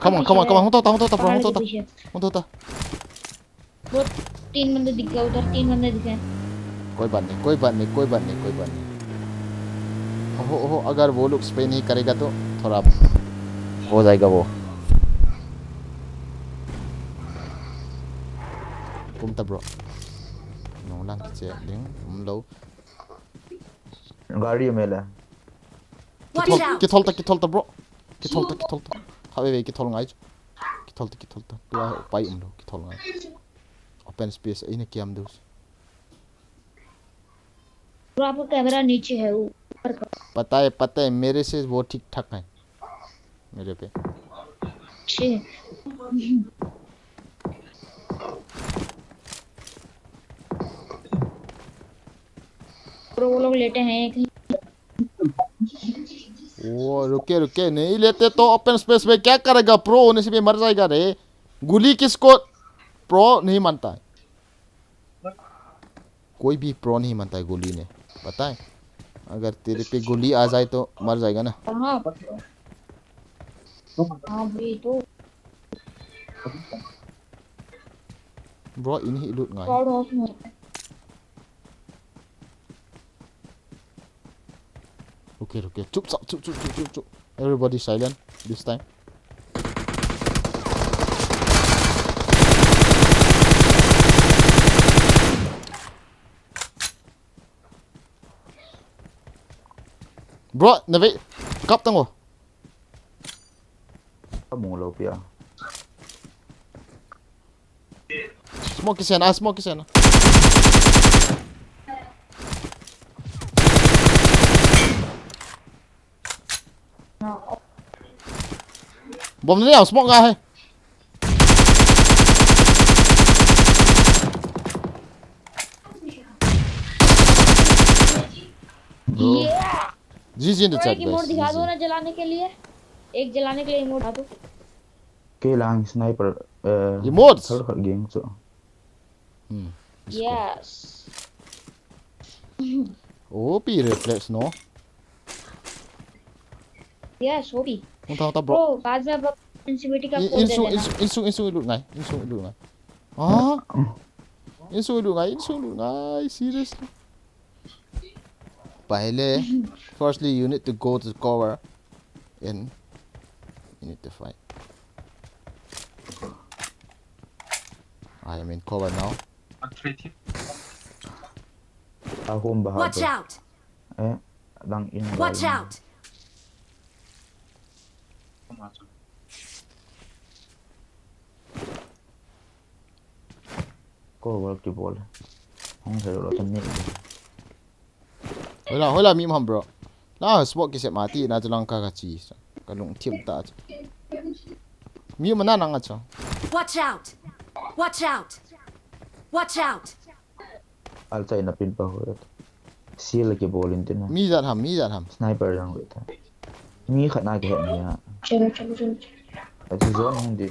Come on, come on, come on. Hung to ta, hung to ta, bro, hung to ta. Hung to ta. वो तीन बंदे दिख गए उधर, तीन बंदे दिखे हैं। कोई बात नहीं, कोई बात नहीं, कोई बात नहीं, कोई बात नहीं। ओहो, ओहो, अगर वो लोग स्प्रे नहीं करेगा तो थोड़ा हो जाएगा वो। Kumta, bro. Nong lang che ding, um lo. Gari mela. Watch out! Kithol ta, kithol ta, bro. Kithol ta, kithol ta. Ha, wei, wei, kithol ngai. Kithol ta, kithol ta. Tua pai um lo, kithol ngai. Open space, ina kiam dus. Bro, आपका कैमरा नीचे है, ऊपर का। पता है, पता है, मेरे से वो ठीक ठाक है। मेरे पे। अच्छे। Bro, वो लोग लेटे हैं कहीं। वो रुके, रुके, नहीं लेते तो open space में क्या करेगा bro? होने से भी मर जाएगा रे। गोली किसको pro नहीं मानता है? कोई भी pro नहीं मानता है गोली ने, पता है? अगर तेरे पे गोली आ जाए तो मर जाएगा ना। कहाँ पर? हाँ, वही तो। Bro, in hi lut ngai. Proud of me. Okay, okay. Chup, chup, chup, chup, chup, chup. Everybody silent this time. Bro, na ve. Kap tang o. Ka mu lo pia. Smoke kisen, ah, smoke kisen. Bom ni, ah, smoke nga hai. Bro. Yeah. G G in the और chat, एक emote guys. दिखा दो G G. ना जलाने के लिए। एक जलाने के लिए emote दिखा दो। Kei lang sniper. Uh, Emotes. Thal khat ging chu. Hmm. Let's go. Yes. O P reflex no. Yes, O P. Hung ta, hung ta, bro. Bro, बाद में अब sensitivity का In, code दे insung, देना। insung, insung, insung lut ngai. Insung lut ngai. Ah. Insung lut ngai, insung lut ngai. Seriously. Pehle, firstly you need to go to cover. And you need to fight. I am in cover now. A home ba ha. Watch out! Eh, lang in. Watch out! Ko wal ki bol. Hong se lo tan ni. Hoila, hoila mi ham, bro. La smoke kisep ma ti na tulang ka ka chi. Ka lungthim ta. Mi mana nang acha. Watch out! Watch out! Watch out! Al chai na pin pa ho. Sil ki bol in tin. Mi jat ham, mi jat ham. Sniper jang le ta. Mi khat na ki het ni ya. चलो चलो चलो चलो। Ati zone hung di.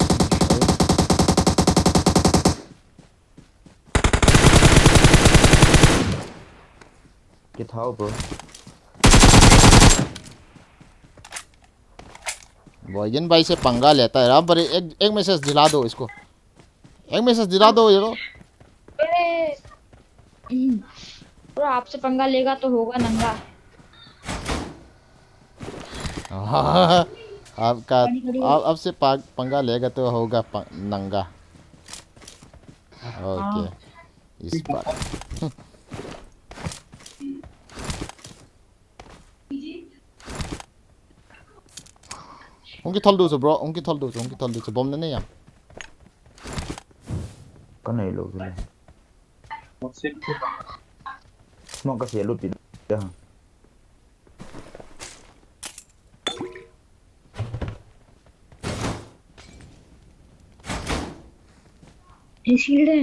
Ki thao, bro. Boy, इन भाई से पंगा लेता है। राम भाई, एक, एक मैसेज दिला दो इसको। एक मैसेज दिला दो ये लो। अरे। ब्रो, आपसे पंगा लेगा तो होगा नंगा। आपका, आप, आपसे पा- पंगा लेगा तो होगा प- नंगा। ओके। इस बार। Hung kithol diu chu, bro, hung kithol diu chu, hung kithol diu chu, bomb na nei am? Ka nei lou chu le. Smoke ka se lut pi da. ये शील्ड है।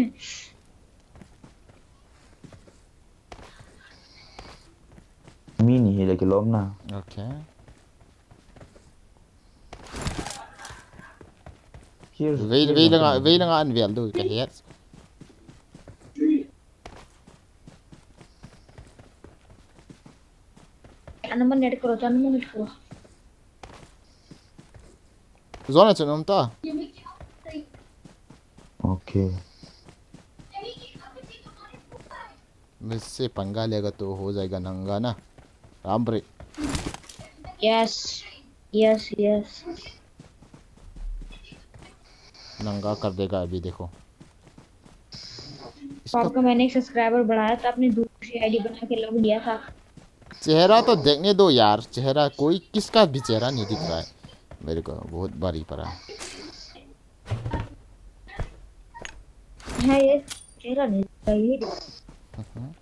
Mi ni hi le ki lom na. Okay. Here. Vei, vei langa, vei langa an vel diu ka het. अनमन नेट करो, अनमन नेट करो। Zone a chun um ta. Okay. Misse पंगा लेगा तो हो जाएगा नंगा ना. राम भाई. Yes, yes, yes. नंगा कर देगा अभी देखो. तो आपका मैंने एक सब्सक्राइबर बढ़ाया था, आपने दूसरी आईडी बना के लग लिया था. चेहरा तो देखने दो यार, चेहरा कोई किसका भी चेहरा नहीं दिख रहा है मेरे को, बहुत भारी पड़ा. हाँ, ये चेहरा नहीं दिख रहा, ये हम्म.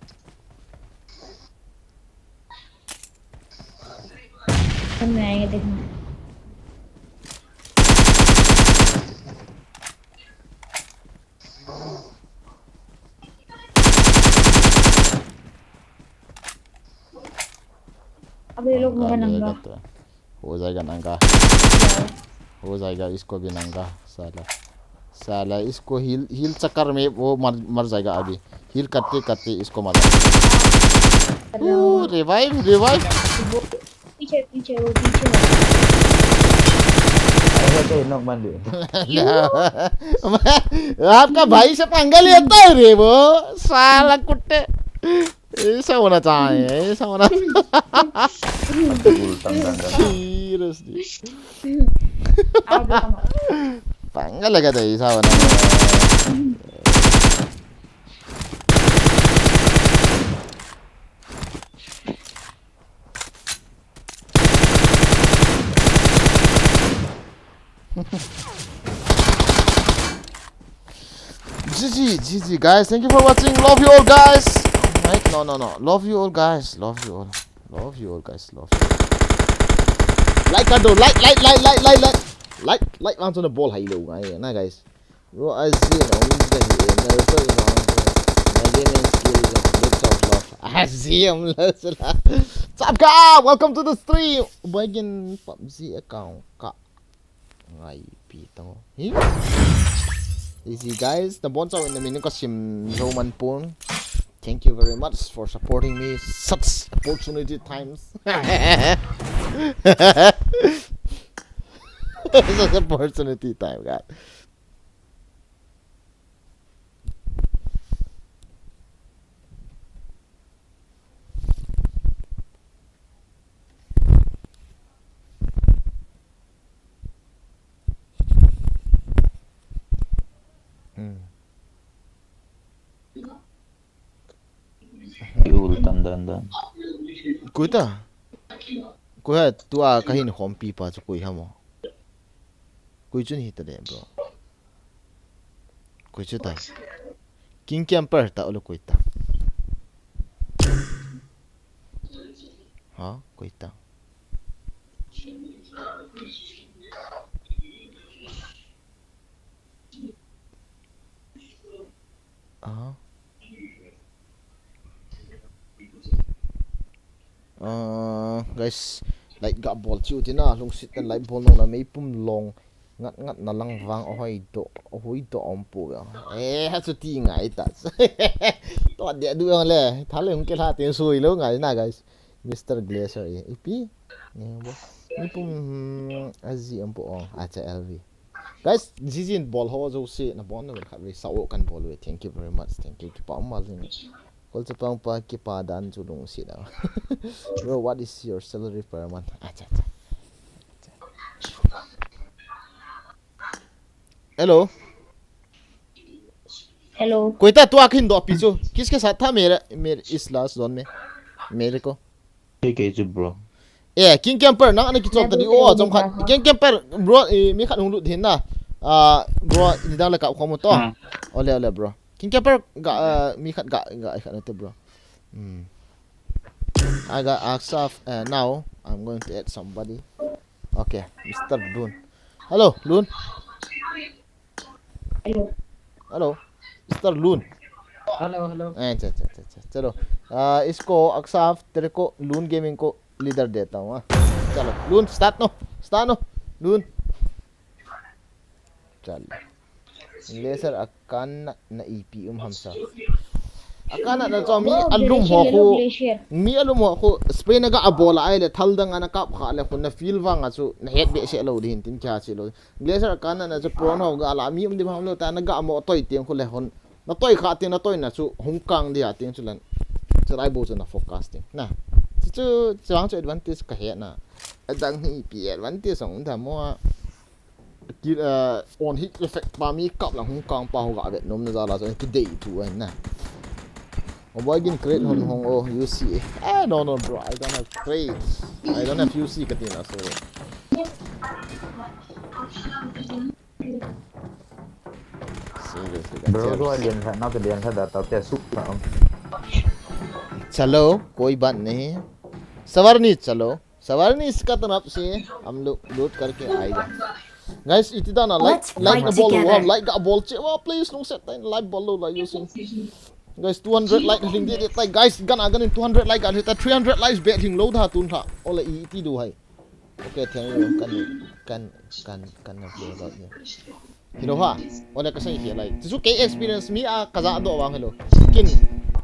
सामने आएंगे देखना. अब ये लोग होगा नंगा नंगा. लेगा तो. हो जाएगा नंगा. हो जाएगा, इसको भी नंगा. साला, साला इसको हील, हील चक्कर में वो मर, मर जाएगा अभी. हील करते करते इसको मर जाएगा. ओ, रिवाइव, रिवाइव. वो पीछे, पीछे, वो पीछे. Ai, okay, knock man lui. आपका भाई से पंगा लेता है रे वो, साला कुत्ते. ऐसा होना चाहिए, ऐसा होना चाहिए. Cool, tang, tang, tang. Seriously. आप बताओ. पंगा लेगा तो ऐसा होना चाहिए. G G, G G, guys. Thank you for watching. Love you all, guys. Right? No, no, no. Love you all, guys. Love you all. Love you all, guys. Love you all. Like, kado. Like, like, like, like, like, like. Like, like, vang chun bol hai lou ngai na, guys. Bro, I see an orange guy here. My request is on. My gaming skill is on. Lots of love. Aziam la sala. Chapka, welcome to the stream. Begin PUBG account ka. Ngai pi tang. Hi? Easy guys, the bonds are in the menu kasim Roman pon. Thank you very much for supporting me. Such opportunity times. Such opportunity time, God. Hmm. Kiul tan dan dan. Koi ta? Koi ha tua kahin khompi pa chu koi ham o? Koi chun hita de, bro. Koi chu ta? King Camper ta ole koi ta? Ha, koi ta? Ah. Ah, guys, like ga bol chiu tina, lungset ten like bol nung na meipum long ngat ngat na lang vang ahoi do, ahoi do om pu ya. Eh, ha chu ti ngai ta. To dia du le, thale hung ke la tin sui lo ngai na, guys. Mister Glazer e, ipi? Ni bo. Meipum, hmm, azi om pu o, acha L V. Guys, jijin bol ho jo si na bon na khat ve sa o kan bol ve. Thank you very much. Thank you. Kipa um mal ni. Kol chapang pa kipa dan chu lungset a. Bro, what is your salary per month? Acha, acha. Hello. Hello. Koi ta tua kin do pi chu. Kis ke saath tha mere, mere is last zone mein. Mere ko. Kei kei chu, bro. Eh, King Camper, nang ana kichop ta di o, chom khat. King Camper, bro, eh, mi khat hung lut hin na. Ah, bro, ni dang le kap khom to. Hmm. Ole, ole, bro. King Camper ga, ah, mi khat ga, ga, khat na te, bro. Hmm. I got Aksaf, uh, now I'm going to add somebody. Okay, Mister Lun. Hello, Lun. Hello. Hello, Mister Lun. Hello, hello. Eh, cha, cha, cha, cha. Chalo. Ah, isko Aksaf, tere ko Lun Gaming ko leader deta hu, ah. Chalo, Lun, start no. Start no. Lun. Chalo. Glazer a kanna na ipi um ham sa. A kanna na chu mi alum ho khu. Mi alum ho khu. Spray na ga a bol a ahile thal dang ana kap kha le khu na feel vang a chu na het behseh lou ding tin kya chi lou. Glazer a kanna na chu prawn ho ga la mi um di ham lou ta na ga mo toi tiang khu le hon. Na toi kha tiang na toi na chu hung kang dia tiang chu lan. Chu lai bo chu na focus tiang. Na. Chu chu chuang chu advantage ka he na. Adang hi pi advantage ong da mo a. Ki, eh, on hit effect pa mi kap la hung kang pa ho ga vet nom na ja la chu ki dei tu ai na. O boy gin crate hon hong o U C. Eh, no, no, bro, I don't have crate. I don't have U C ka ti na so. Seriously, bro, seriously. Lian kha, na lian kha da ta te su ta. Chalo, koi baat nahi. Sawarni, chalo. Sawarni iska taraf se hum log loot karke aayega. Guys, iti da na like, like na bol, like ga bol che wa, please, lungset tah in like bol lou la yo sin. Guys, two hundred like hling de de tai, guys, gan a gan in two hundred like a hita, three hundred likes be hling lou da tun tha. Ole iti do hai. Okay, thank you. Kan, kan, kan, kan na vlog out ni. Hello ha. Ole ka sei hi lai. Chu kei experience mi a ka ja do vang hello. Kin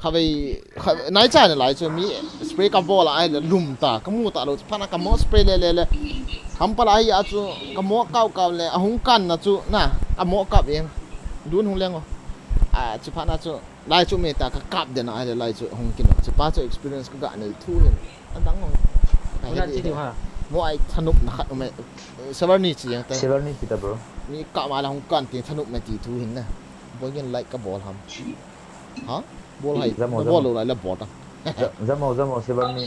khavei, kha-, nai cha na lai chu mi spray ka bol a ahile lum ta, ka mu ta lou, phat na ka mo spray le le le. Ham pa lai a chu ka mo kau kau le, a hung kan na chu na, a mo kap em. Dun hung leng o. A chu phat na chu lai chu me ta ka kap den a ahile lai chu hung kin o. Chu pa chu experience ka ga nei thu hin. Adang ong. Ka he di ha. Mo ai thanop na khat um e. Sawarni chi yang ta. Sawarni chi ta, bro. Mi ka ma la hung kan ti thanop na ti thu hin na. Boy gin like ka bol ham. Ha? Bol hai. Jamo, bol lou lai la bol ta. Ja-, jamo, jamo, Sawarni.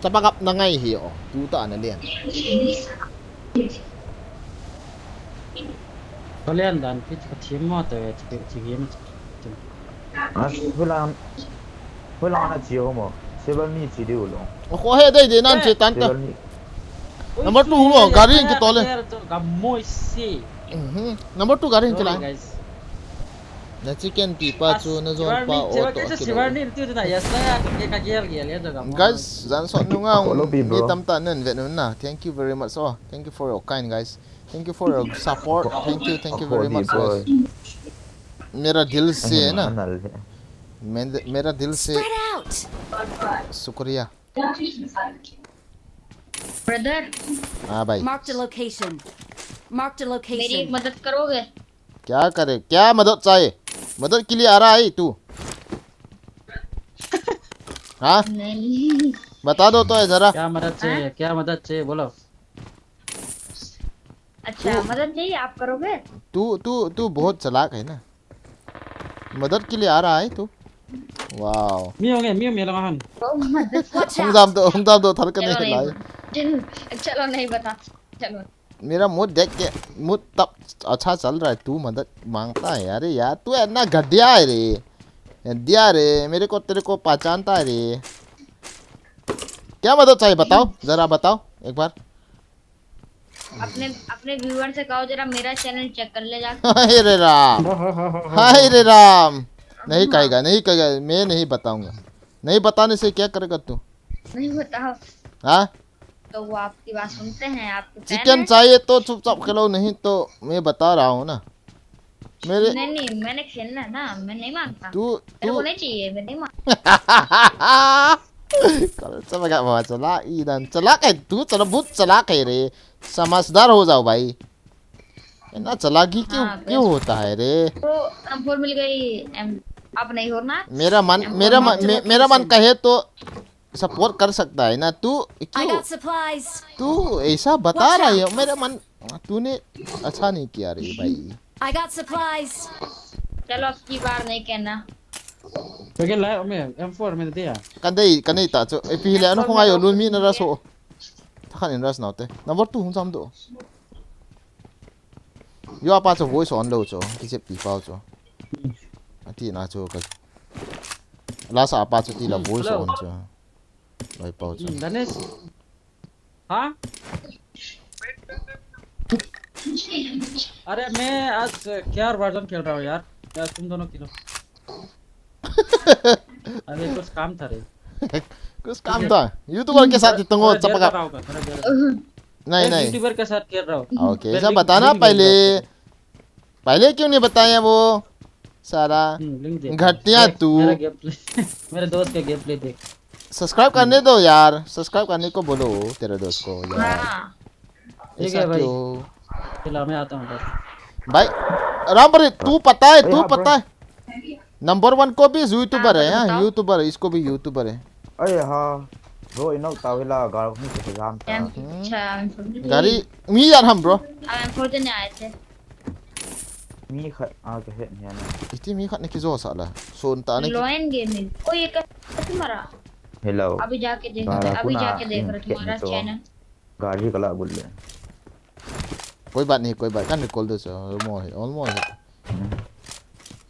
Chapa kap na ngai hi o. Tu ta na lian. Ka lian dan ki ka thim mo ta ve, ki, ki game. As, hulang, hulang na chi ho mo. Sawarni chi diu lo. O, ko he dei dei nan chi tan ta. Sawarni. Number two mo, gari ki tole. Ka moi si. Mhm. Number two gari ki la. Sorry, guys. Na chicken pi pa chu na jon pa o to kilo. Guys, jan sot nunga mi tamtah nen vet nuna. Thank you very much. Oh, thank you for your kind, guys. Thank you for your support. Thank you, thank you very much, guys. मेरा दिल से है ना। मेरा दिल से शुक्रिया। Brother, हाँ भाई। Marked a location. Marked a मेरी location. एक मदद करोगे? क्या करे? क्या मदद चाहिए? मदद के लिए आ रहा है तू? हाँ, नहीं। बता दो तो जरा। क्या मदद चाहिए? क्या मदद चाहिए? बोलो। अच्छा, मदद चाहिए, आप करोगे? तू तू तू बहुत चालाक है ना। मदद के लिए आ रहा है तू? Wow. Mi ong e, mi ong e lang han. ओ मदद। Watch हम out! दाम तो हम दाम तो थर के चलो नहीं नहीं लाई। चलो, चलो नहीं बता। चलो। मेरा मूड देख के मूड तब अच्छा चल रहा है। तू मदद मांगता है। अरे यार, तू इतना घटिया है रे। घटिया रे, मेरे को तेरे को पहचानता है रे। क्या मदद चाहिए बताओ, जरा बताओ एक बार। अपने अपने व्यूअर से कहो जरा मेरा चैनल चेक कर ले जा। हाय रे राम, हाय रे राम। नहीं कहेगा, नहीं कहेगा, मैं नहीं बताऊंगा। नहीं बताने से क्या करेगा तू? नहीं बताओ। हाँ, तो वो आपकी बात सुनते हैं, आपके फैन चिकन हैं। चाहिए तो चुपचाप खेलो, नहीं तो मैं बता रहा हूँ ना। मेरे नहीं नहीं, मैंने खेलना है ना, मैं नहीं मांगता। तू मेरे को तू नहीं चाहिए, मैं नहीं मांगता। Kalau sama gak bawa celak idan celak eh tu celebut celak eh re sama sedar ho jao bhai. इतना चालाकी क्यों हाँ, क्यों होता है रे? तो एम फोर मिल गई। एम अब नहीं होना। मेरा मन एम मेरा फोर मन मे, मेरा मन कहे तो सपोर्ट कर सकता है ना तू। I क्यों got supplies. तू ऐसा बता रहा है? मेरा मन तूने अच्छा नहीं किया रे भाई। I got supplies. चलो, अब की बार नहीं कहना। Kage lai ome, M four me dia. Kan dei kan dei ta chu. Epi le ano khongai lun mi na ra so. Thakan in ras naute. Number two hung jam do. Yo apa chu voice on lo chu. Kichep pi pau chu. Ati na chu ka. Lasa apa chu ti la voice on chu. Loi pau chu. Hmm, Danesh. हाँ? अरे मैं आज K R version खेल रहा हूँ यार। यार तुम दोनों खेलो। अरे कुछ काम था रे। Kus kam ta. YouTuber ke sath tungo थोड़ा देर chapaka. कर रहा हूँ, थोड़ा देर। Nahi एक nahi. यूट्यूबर के साथ खेल रहा हूँ। Okay, ऐसा बताना पहले. पहले क्यों नहीं बताया वो सारा? हम्म, लिंक दे। घटिया तू. मेरा गेम प्ले, मेरे दोस्त का गेम प्ले देख। सब्सक्राइब करने दो यार, सब्सक्राइब करने को बोलो तेरे दोस्त को यार. हाँ। ठीक ऐसा है भाई। क्यों? चलो मैं आता हूँ बस। भाई रामपरी, तू पता है, तू भैया, पता है, नंबर वन को भी यूट्यूबर है. हाँ, हाँ, बताओ। यूट्यूबर है, इसको भी यूट्यूबर है. अरे हाँ, bro, ino tao hila gar ni sa jam ta. M अच्छा, एम फोर मिल गई। गाड़ी मी यार हम bro. अब एम फोर देने आए थे। Mi khat a ka het ni na. Iti mi khat na kijo sa la. Son ta na ki. Lion gaming. ओ, ये कैसे मरा? Hello. अभी जाके देख, Bara अभी kuna जाके देख in रहा khet तुम्हारा ni to. Channel. Gari kala bul le. कोई बात नहीं, कोई बात. Kan recall do so. Almost, almost.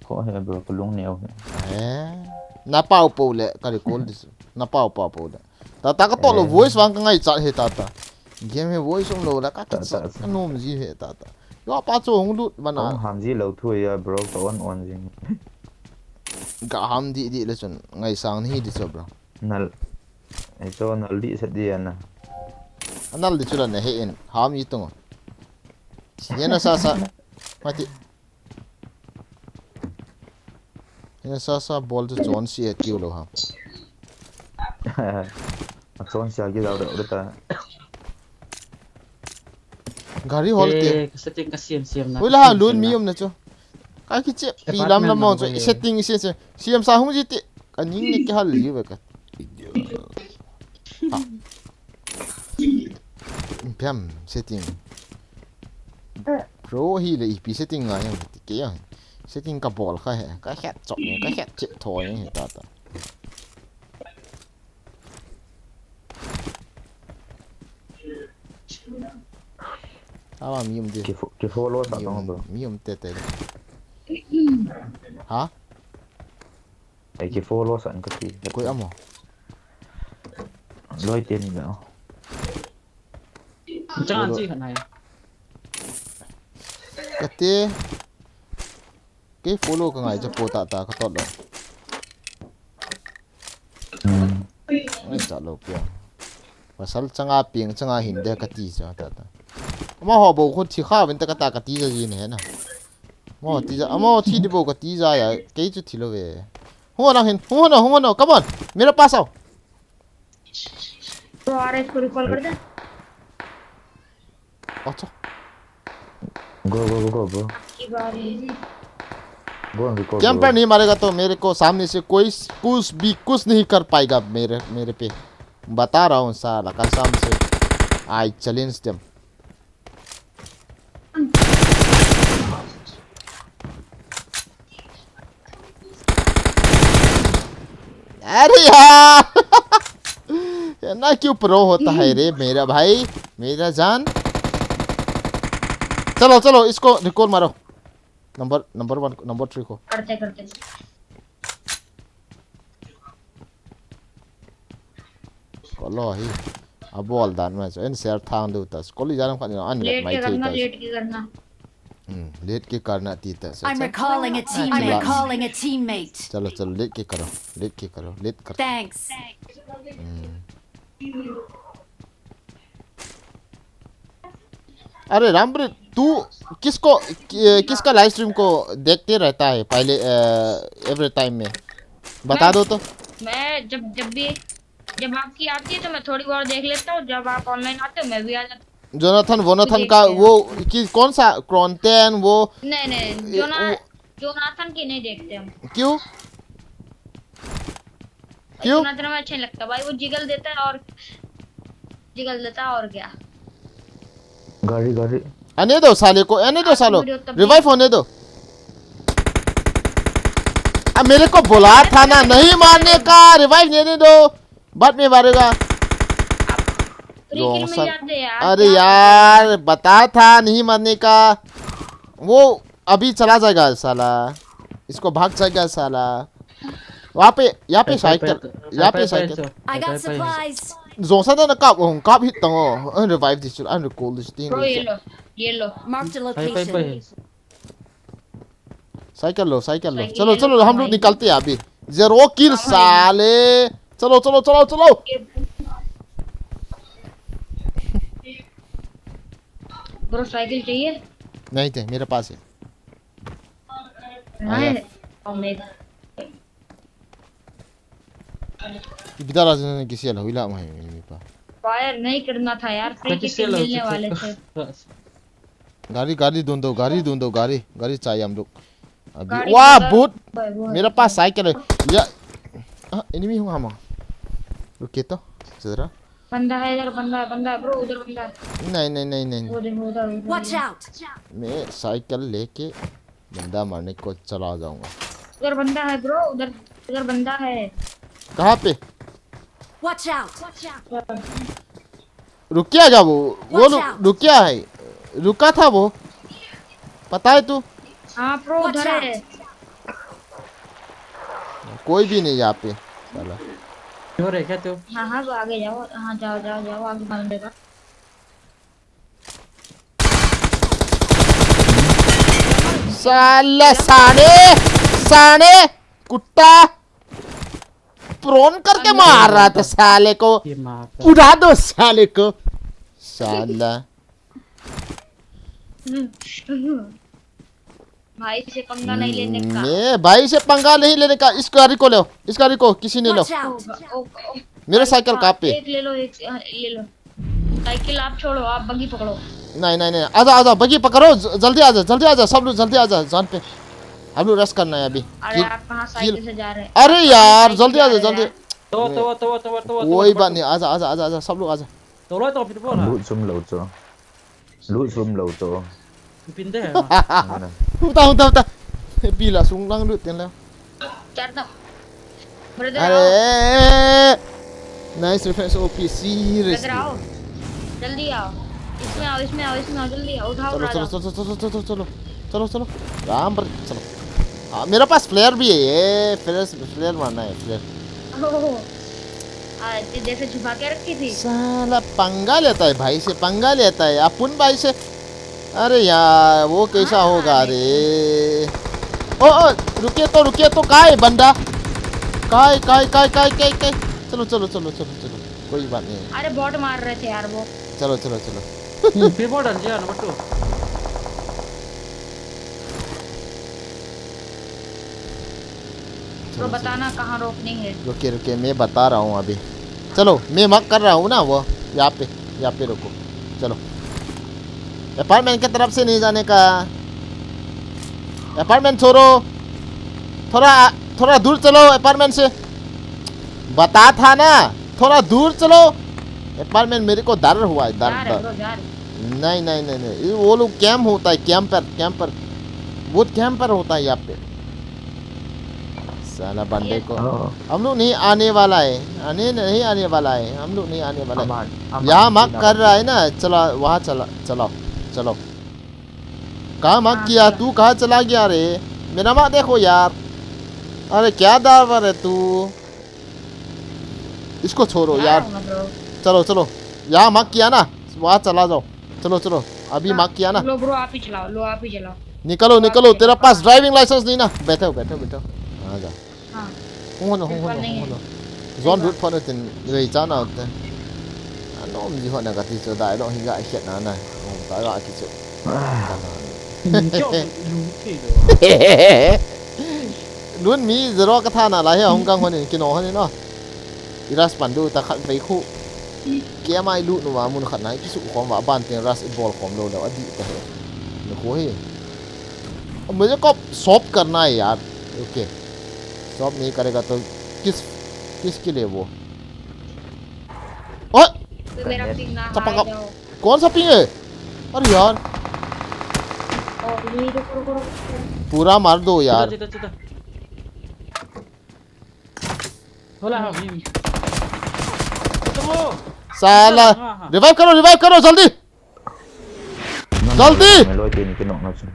Ko he bro, ko lung neo he. Eh. Na pau pau le ka recall do so. Na pau pau pau le. Tata ka to lo Eh. Voice vang ka ngai chat he tata. Game he Voice um lo la ka ki Tata. Ka nom ji he tata. Yo apa chu hung lut bana. Ko ham ji lo thu ya bro, ko on on ji. Ka ham di di le chun ngai sang ni di cho bro. Nal. E cho nal di sa di ya na. Anal di chu la na he in. Ham yi tung. Ye na sa sa. Mati. Ye na sa sa bol chu chon si e tiu lo ha. A chon sia ki dau dau ta. Gari hol te. Ka setting ka siam siam na. Hui la ha lun mi um na chu. Ka ki che pi lam lam mo chu Apartment setting si si. Siam sa hung ji ti. Ka ning ni ki hal li ve ka. Ha. Piam setting. Pro hi le ipi setting ngai ang ti ke yang. Setting ka bol kha he. Ka het chok ni, ka het chip thoi ni tata. Awa mi um de. Ki fo-, ki follow sa Mi tong um, bro. mi um te te. Ha? E ki follow sa ka ti. Koi amo. Loi te ni lo. Chang an chi khat nai. Kate. Kei follow ka ngai cha po ta ta ka tot lo. Hmm. Ai cha lo pia. Pasal changa ping changa hin de ka ti cha ta ta. Amaho bo khu thi kha vin ta ka ta ka ti cha ji ne na. Amaho ti cha, amaho thi di bo ka ti cha ya. Kei chu thi lo ve. Hung on hin, hung on, hung on. Come on. Mera paas aao. तो आ रहा है, इसको रिकॉल कर दे। अच्छा। गो, गो, गो, गो, गो। आपकी बारी। गो, रिकॉल, गो। कैंपर नहीं मारेगा तो मेरे को सामने से कोई कुछ भी कुछ नहीं कर पाएगा मेरे, मेरे पे। बता रहा हूँ साला, कसम से। I challenge them. अरे यार। ये ना क्यों प्रो होता है रे मेरा भाई, मेरा जान। चलो, चलो, इसको रिकॉल मारो। Number, number one, number three को। करते, करते। Kolo hi. Abol dan ma chu. En ser thang du ta. Koli janam khat ni an let late mai के thei करना, ta. लेट के करना। Hmm, let ke karna ti ta. Sa, I'm sa. Recalling a teammate. Chalo. Recalling a teammate. Chalo, chalo, let ke karo. Let ke karo. Let kar. Thanks. Hmm. अरे रामप्रीत, तू किसको, कि-, किसका live stream को देखते रहता है पहले, अ, एवरी टाइम में? बता मैं, दो तो। मैं जब, जब भी, जब आपकी आती है तो मैं थोड़ी बहुत देख लेता हूँ, जब आप ऑनलाइन आते हो मैं भी आ जाता हूँ। जोनाथन, वोनाथन का देखते हैं। वो कि कौन सा क्रॉन्टेन वो? नहीं, नहीं, ए, जोना-, वो जोनाथन की नहीं देखते हम। क्यों? क्यों? जोनाथन में अच्छा नहीं लगता भाई, वो जिगल देता है और जिगल देता है और क्या। गाड़ी, गाड़ी। आने दो साले को, आने दो सालो। Revive होने दो। अब मेरे को बोला था ना नहीं मारने का, revive लेने दो, बाद में मारेगा। अरे यार, बता था नहीं मारने का। वो अभी चला जाएगा साला। इसको भाग जाएगा साला। वहाँ पे, यहाँ पे साइकिल, यहाँ पे cycle. I got supplies. Zong sa na kap, oh, kap hit tang, oh. An revive this, an recall this thing. Bro, yellow, yellow. Marked a location. Cycle लो, साइकिल लो। चलो, चलो, हम लोग निकलते हैं अभी। Zero kill साले। चलो, चलो, चलो, चलो। Bro, साइकिल चाहिए? नहीं थे, मेरे पास है। Bidara jana kisi ala huila mai mi pa. Fire नहीं करना था यार, free kill मिलने वाले थे। गाड़ी, गाड़ी ढूंढो, गाड़ी ढूंढो, गाड़ी, गाड़ी चाहिए हम लोग। अभी, वाह, भूत। मेरे पास साइकिल है। या, enemy हूँ हम। रुकिए तो, जरा। बंदा है इधर, बंदा है, बंदा है, bro, उधर बंदा है। नहीं, नहीं, नहीं, नहीं। वो देखो, उधर, उधर। Watch out! मैं साइकिल लेके बंदा मारने को चला जाऊंगा। उधर बंदा है, bro, उधर, उधर बंदा है। कहाँ पे? Watch out! रुक गया क्या वो? वो रुक गया है, रुका था वो, पता है तू? हाँ, bro, उधर है। कोई भी नहीं यहाँ पे, साला। क्यों रे, क्या तू? हाँ, हाँ, तो आगे जाओ, हाँ, जाओ, जाओ, जाओ, आगे मार देगा। साला साले, साले, कुत्ता। Prone करके मार रहा था साले को। उड़ा दो साले को। साला। भाई से पंगा नहीं लेने का। मैं भाई से पंगा नहीं लेने का। इस गाड़ी को लो, इस गाड़ी को किसी ने लो। मेरा साइकिल कहाँ पे? एक ले लो, एक, हाँ, ले लो। साइकिल आप छोड़ो, आप बगी पकड़ो। नहीं, नहीं, नहीं, आजा, आजा, बगी पकड़ो, ज-, जल्दी आजा, जल्दी आजा, सब लोग जल्दी आजा, जान पे। हम लोग रश करना है अभी। अरे, आप कहाँ साइकिल से जा रहे हैं? अरे यार, जल्दी आजा, जल्दी। तो, तो, तो, तो, तो, कोई बात नहीं, आजा, आजा, आजा, आजा, सब लोग आजा। तो लो तो फिर बोला। Loot sum lo cho. Loot sum lo cho. Pinde hai. Uta, uta, uta. Bila sung lang loot yan lang. Char na. Brother, आओ। अरे, nice refresh O P, seriously। Brother, आओ। जल्दी आओ। इसमें आओ, इसमें आओ, इसमें आओ, जल्दी आओ। उठाओ, चलो, राजा। चलो, चलो। राम पर, चलो। आ, मेरे पास flare भी है, ये flare, flare मारना है, flare। ओह। आ, ये जैसे छुपा के रखी थी। साला पंगा लेता है भाई से, पंगा लेता है। अपन भाई से, अरे यार, वो कैसा होगा रे? ओ, ओ, रुकिए तो, रुकिए तो, कहाँ है बंदा? कहाँ है, कहाँ है, कहाँ है, कहाँ है, कहाँ है, कहाँ है? चलो, चलो, चलो, चलो, चलो, कोई बात नहीं है। अरे, बॉट मार रहे थे यार वो। चलो, चलो, चलो। हम्म, फिर बॉट हट जाएगा ना, बट्टू। तो चलो, चलो। बताना कहाँ रोकनी है। रुकिए, रुकिए, मैं बता रहा हूँ अभी। चलो, मैं मार्क कर रहा हूँ ना वो, यहाँ पे, यहाँ पे रुको। चलो, अपार्टमेंट की तरफ से नहीं जाने का। अपार्टमेंट छोड़ो, थोड़ा, थोड़ा दूर चलो अपार्टमेंट से। बता था ना, थोड़ा दूर चलो। अपार्टमेंट मेरे को डर हुआ है, डर, जा रहे डर। ब्रो, जा रहे। नहीं, नहीं, नहीं, नहीं, ये वो लोग कैंप होता है, कैंपर, कैंपर, बहुत कैंपर होता है यहाँ पे। साला बंदे ये को, हाँ। हम लोग नहीं आने वाला है, आने नहीं आने वाला है, हम लोग नहीं आने वाला है। हम आ-, हम यहाँ आने मार्क वाला कर रहा है। है ना, चला, वहाँ चला, चलाओ, चलाओ। कहाँ मार्क हाँ, किया? चला। तू कहाँ चला गया रे? मेरा मार्क देखो यार। अरे क्या दावर है तू? इसको छोड़ो जा यार। रहा हूँ मैं ब्रो। चलो, चलो, यहाँ मार्क किया ना, वहाँ चला जाओ। चलो, चलो, अभी हाँ, मार्क किया ना। लो ब्रो, आप ही चलाओ, लो आप ही चलाओ। निकलो, आप निकलो, ही तेरा चलाओ। पास ड्राइविंग लाइसेंस नहीं ना? बैठो, बैठो, बैठो। हाँ, जा। हाँ। Hung hon, hung hon, बिल्कुल नहीं hung है। Hon. Zon lut phone tin rei cha na te. Anom ji hon na ka ti chu dai lo hi ga khet na na. Om ta ga ki chu. Ah. Ka na. Ni chok lu ti lo. Lun mi zero ka tha na la he hung gang hon in ki no hon in no. I rush pan du ta khat vei khu. Ke mai lu nu wa mun khat na ki su khom wa ban tin rush i bol khom lo lo a di ta he. Ni khu hi. मुझे को शॉप करना है यार। Okay. Shop नहीं करेगा तो किस, किसके लिए वो? ओए! तो मेरा पिंग ना चपका। हाई जाओ। कौन सा पिंग है? अरे यार। और ये रुको, रुको, रुको। पूरा मार दो यार। चिता, चिता, चिता। होला, हाँ, भीम। खत्म हो। साला। हाँ, हाँ। रिवाइव करो, रिवाइव करो, जल्दी। जल्दी! Meloi tin kinok na chu.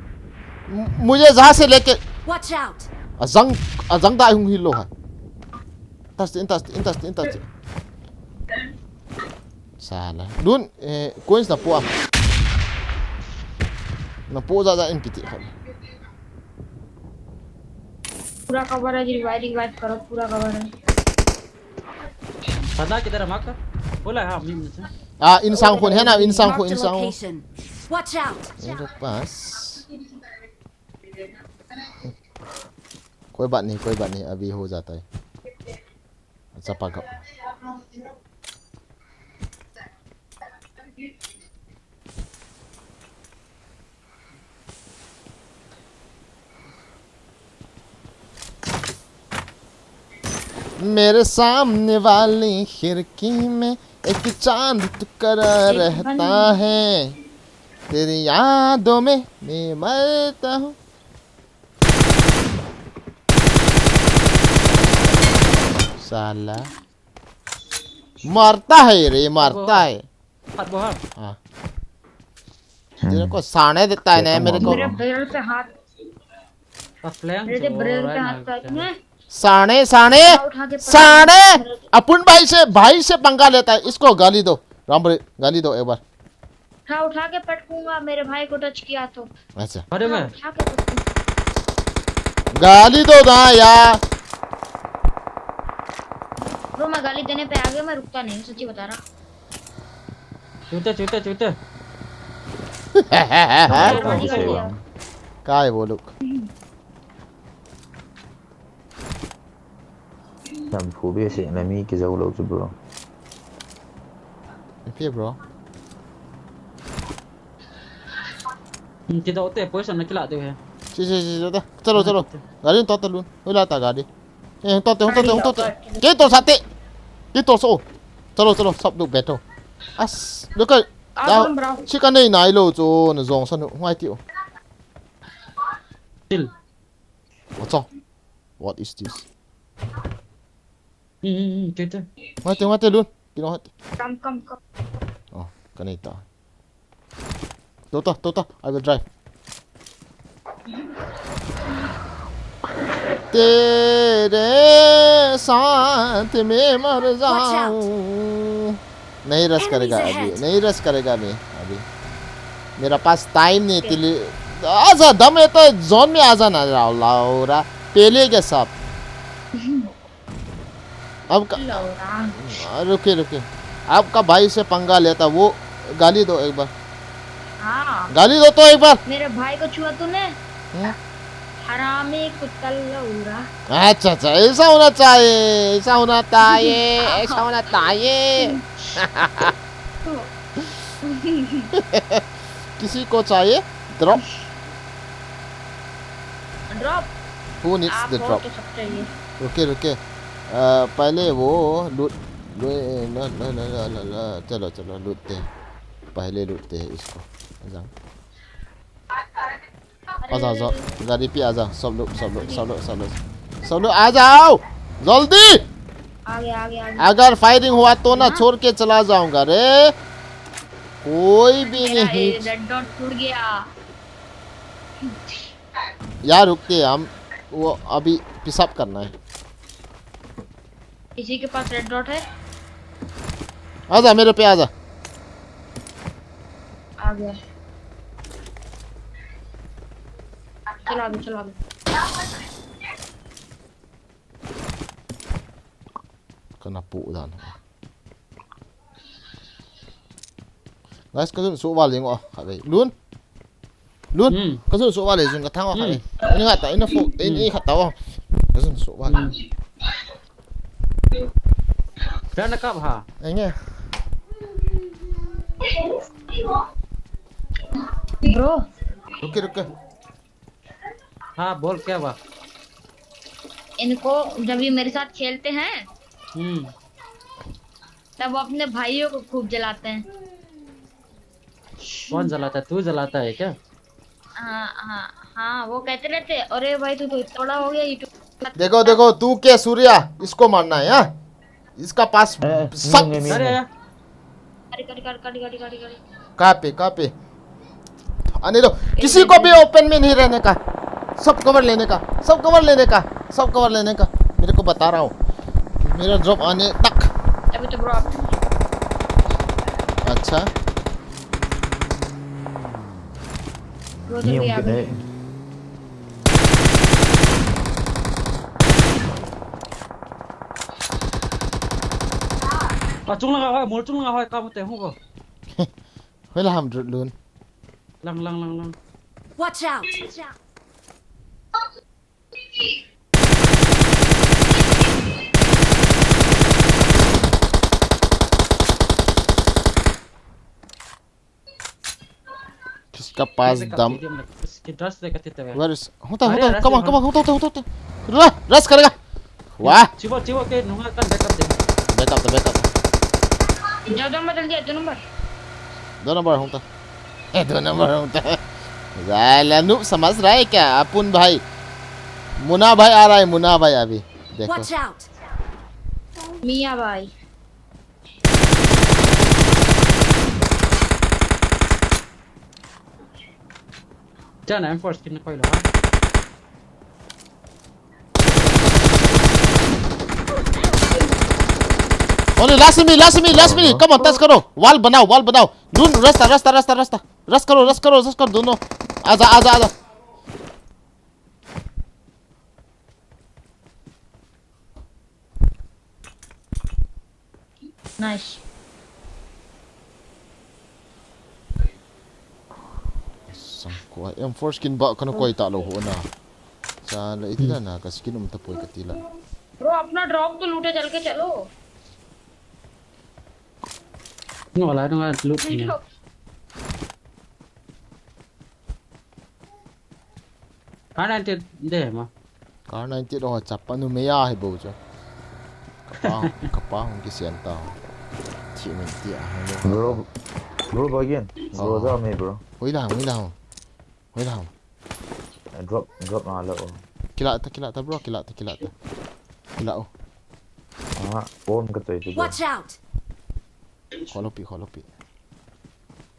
M-, मुझे जहाँ से लेके Watch out! Azang, azang da hung hilo ha. Touch, in touch, in touch, in touch. Sala. Dun, eh, coins na po am. Na po za za in piti kha. पूरा कवर है, revive, revive करो, पूरा कवर है। पता किधर है मार्क? बोला है, हाँ, अभी मुझे। Ah, insang khun, hena, insang khun, Marked a insang khun. Location. Watch out! Ini lepas. कोई बात नहीं, कोई बात नहीं, अभी हो जाता है। अच्छा, पकड़। मेरे सामने वाली खिड़की में एक चांद टुकड़ा रहता है। तेरी यादों में मैं मरता हूँ। साला। मरता है रे, मरता है। हाथ बाहर। हाँ। तेरे को साने देता है ना मेरे को। मेरे बैरल पे हाथ। मेरे बैरल पे हाथ काटना है। साने, साने, उठा, उठा के पटक साने। मेरे को। अपन भाई से, भाई से पंगा लेता है। इसको गाली दो। रामबरे, गाली दो एक बार। उठा, उठा के पटकूंगा, मेरे भाई को टच किया तो। अच्छा। अरे मैं। उठा के पटकूंगा। गाली दो ना यार। ब्रो, मैं गाली देने पे आ गया, मैं रुकता नहीं, सच्ची बता रहा। चूते, चूते, चूते। काय बोलू? Nam phu be se na mi ki zau lo chu bro. Ipi bro? Ki dau te position na kila de he. Si, si, si, si, ta. Chalo, chalo. Gari to ta lun. Hoi la ta gari. Eh, to te, to te, to te. Ke to sa te. Ke to so. Chalo, chalo, sab du beto. As, look at. Awesome, bro. Chika nei nai lo chu na jong sa nu ngai ti o. Still. What's up? What is this? Hmm, hmm, hmm, tu, tu. Mate, mate, Lun. Kino hati. Come, come, come. Oh, kanita. Tota, tota, I will drive. तेरे साथ मैं मर जाऊं। नहीं रश करेगा अभी, नहीं रश करेगा अभी, अभी। मेरा पास टाइम नहीं है, तेरे लिए आजा, दम है तो जोन में आजा ना, लाओ, लाओ, रा, पहले के साथ। अब का, लाओ, रा। रुके, रुके। आपका भाई से पंगा लेता, वो गाली दो एक बार। हाँ। गाली दो तो एक बार। मेरे भाई को छुआ तूने? हम्म। हरामी कुत्ता लौड़ा। अच्छा, अच्छा, ऐसा होना चाहिए, ऐसा होना चाहिए, ऐसा होना चाहिए। किसी को चाहिए? Drop। Drop। Who needs आप the हो drop? तो सब चाहिए। रुके, रुके। अ, पहले वो लूट, लू-, ना, ना, ना, ना, ना, ना, चलो, चलो, लूटते हैं। पहले लूटते हैं इसको। जाओ। आजा, आजा। गाड़ी पे आजा। सब लोग, सब लोग, सब लोग, सब लोग। सब लोग आ जाओ। जल्दी। आ गया, आ गया, आ गया। अगर firing हुआ तो ना, हाँ। छोड़ के चला जाऊंगा रे। कोई भी मेरा नहीं। ये red dot टूट गया। यार रुकते हैं हम, वो अभी पेशाब करना है। किसी के पास red dot है? आजा, मेरे पे आजा। आ गया। चला दो, चला दो। Kana pu dan. Guys, ka jun su val ding o, kha ve. Lun. Lun. Hmm. Ka jun su val le jun ka thang o, kha ve. Hmm. Ini nga ta, ina fu, ini, hmm, kha ta o. Ka jun su val. Hmm. Dah nak apa? Enge. Bro. Ruke, ruke. हाँ, बोल, क्या हुआ? इनको, जब ये मेरे साथ खेलते हैं, हम्म। तब वो अपने भाइयों को खूब जलाते हैं। कौन जलाता है? तू जलाता है क्या? हाँ, हाँ, हाँ, वो कहते रहते, "अरे भाई, तू तो इतना बड़ा हो गया, YouTube।" देखो, देखो, तू के सूर्या, इसको मारना है, हाँ? इसका पास ए, सब नहीं, नहीं, नहीं, अरे नहीं। Cut, cut, cut. कहाँ पे, कहाँ पे? आने दो। किसी को भी ओपन में नहीं रहने का। सब कवर लेने का, सब कवर लेने का, सब कवर लेने का। मेरे को बता रहा हूँ। मेरा ड्रॉप आने तक। अभी तो ब्रो आप अच्छा। Brother, नहीं, भी आ उनके गए। नहीं। आ, चुंग लगा हुआ है, मोर चुंग लगा हुआ है, काम होते हैं, होगा। Hoilam drone lun. Lang, lang, lang, lang. Watch out! किसका पास दम? Where is? होता, होता, come on, come on, होता, होता, होता, होता। Rush करेगा। वाह। Chivo, chivo, के नुंगा का backup दे। Backup दे, backup। जाओ, दो नंबर जल्दी, दो नंबर। दो नंबर होता। ए, दो नंबर होता। साला noob समझ रहा है क्या? अपुन भाई। मुना भाई आ रहा है, मुना भाई अभी। देखो। Watch out! मिया भाई। Only last में, last में, last में। Come on, touch करो। Wall बनाओ, wall बनाओ। Don't, रस्ता, रस्ता, रस्ता, रस्ता। Rush करो, rush करो, rush करो दोनों। आजा, आजा, आजा। Nice. Sangkoi, M four skin ba kana koi ta lou ho na. Sa la iti la na ka skin um tapoi kati la. Bro, अपना drop तो लूटे चल के चलो। No, la no loot. Kar ninety de ma. Kar ninety ho chapa nu meya hi bou chu. Kapa, kapa hung kisian ta. Thi min ti a hung lo. Bro, bro, again. Bro, oh. Bro. Hoilam, hoilam. Hoilam. Drop, drop na lo. Kila ta, kila ta, bro, kila ta, kila ta. Kila o. Ah, bom ka toi tu. Watch out. Kholo pi, kholo pi.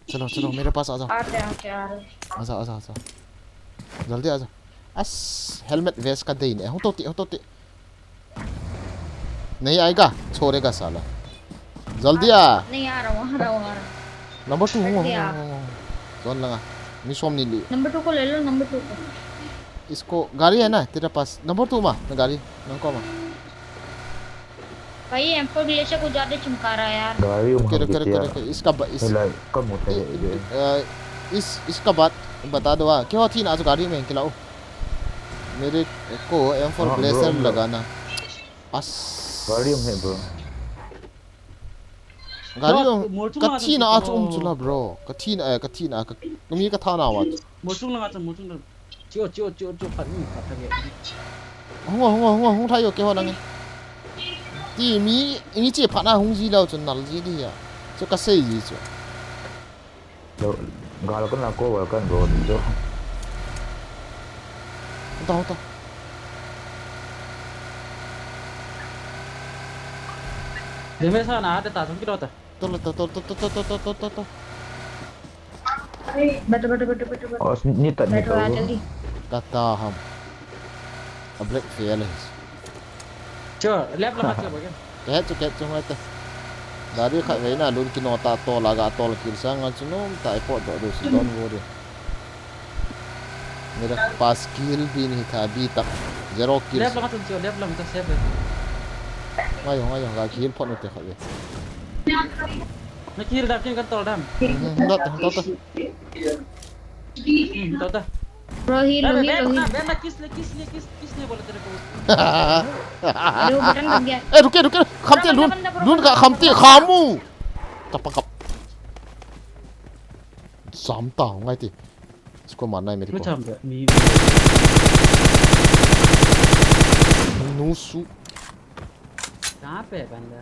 चलो, चलो, मेरे पास आ जाओ। आते हैं, आते हैं, आ रहे हैं। आजा, आजा, आजा। जल्दी आजा। अस, helmet vest का दे ही नहीं। हूँ तो ती, हूँ तो ती। नहीं आएगा, छोड़ेगा साला। जल्दी आ। नहीं, आ रहा हूँ, आ रहा हूँ, आ रहा हूँ। Number two, हूँ, हूँ, हूँ। Zone लगा। Mi som ni li. Number two को ले लो, नंबर टू को। इसको गाड़ी है ना तेरे पास? नंबर टू मा ना गाड़ी, नंको मा। भाई, एम फोर ग्लेशियर को ज्यादा चमका रहा है यार। गाड़ी रुके, रुके, रुके, रुके। इसका ब-, इस, इ-, इ-, अ, इस, इसका बात बता दो, हाँ। क्यों थी ना आज गाड़ी में खिलाओ? मेरे को एम फोर ग्लेशियर लगाना। Bro, bro. As. Gari um hai, bro. Gari um, kathina a chu um chu la, bro. Kathina, eh, kathina, ka, mi kathana wa. Mochung langa chu, mochung langa. Chiu, chiu, chiu, chiu, phat ni, phat ni. Hung, hung, hung, hung, thai yo ke ho nange. Ti mi, mi che phat na hung ji lo chu nal ji di ya. Chu kasei ji chu. Lo, gal kan la ko wal kan bro di jo. Hota, hota. Deme sa na ate ta sung kilo ta. Tolo, to, to, to. Beto, beto, beto, beto, beto. Oh, ni ta, ni ta. Beto, joldi. Kata ham. A black fail hai. Cho, left la khat cho, bagi. Ke cho, ke cho, ngai ta. Gari khat vei na, lun kino ta tol a ga tol kill sang ngal chu nom ta, i pot do do si, don't worry. Mera pass kill bhi nahi tha abhi tak. Zero kills. Left la khat cho, left la khat safe hai. Ngai ho, ngai ho, ga kill pot no te khat vei. Na kill dam, kin kan tol dam. Hmm, hmm, dot, dot, dot. Hmm, dot, dot. Bro, heal, heal, heal. Bam, bam, bam, kiss le, kiss le, kiss, kiss nahi bola tere ko. अरे, वो बटन दब गया। ए, रुके, रुके, खमते, बंदा, लून, बंदा, बंदा, लून का, बंदा, खमते, बंदा। खामू। तपकप। सामता, ngai ti. इसको मारना है मेरे को। मैं सामता, मी, मी। नूसू। कहाँ पे है बंदा?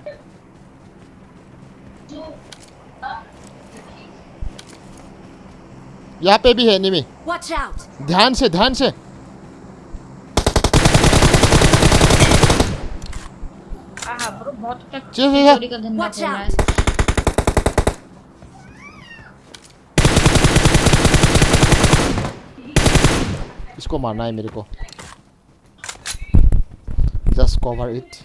यहाँ पे भी है enemy। Watch out! ध्यान से, ध्यान से। आहा, bro, बहुत अच्छा चल, चल, चल। चोरी का धंधा खोला है। Watch out! इसको मारना है मेरे को। Just cover it.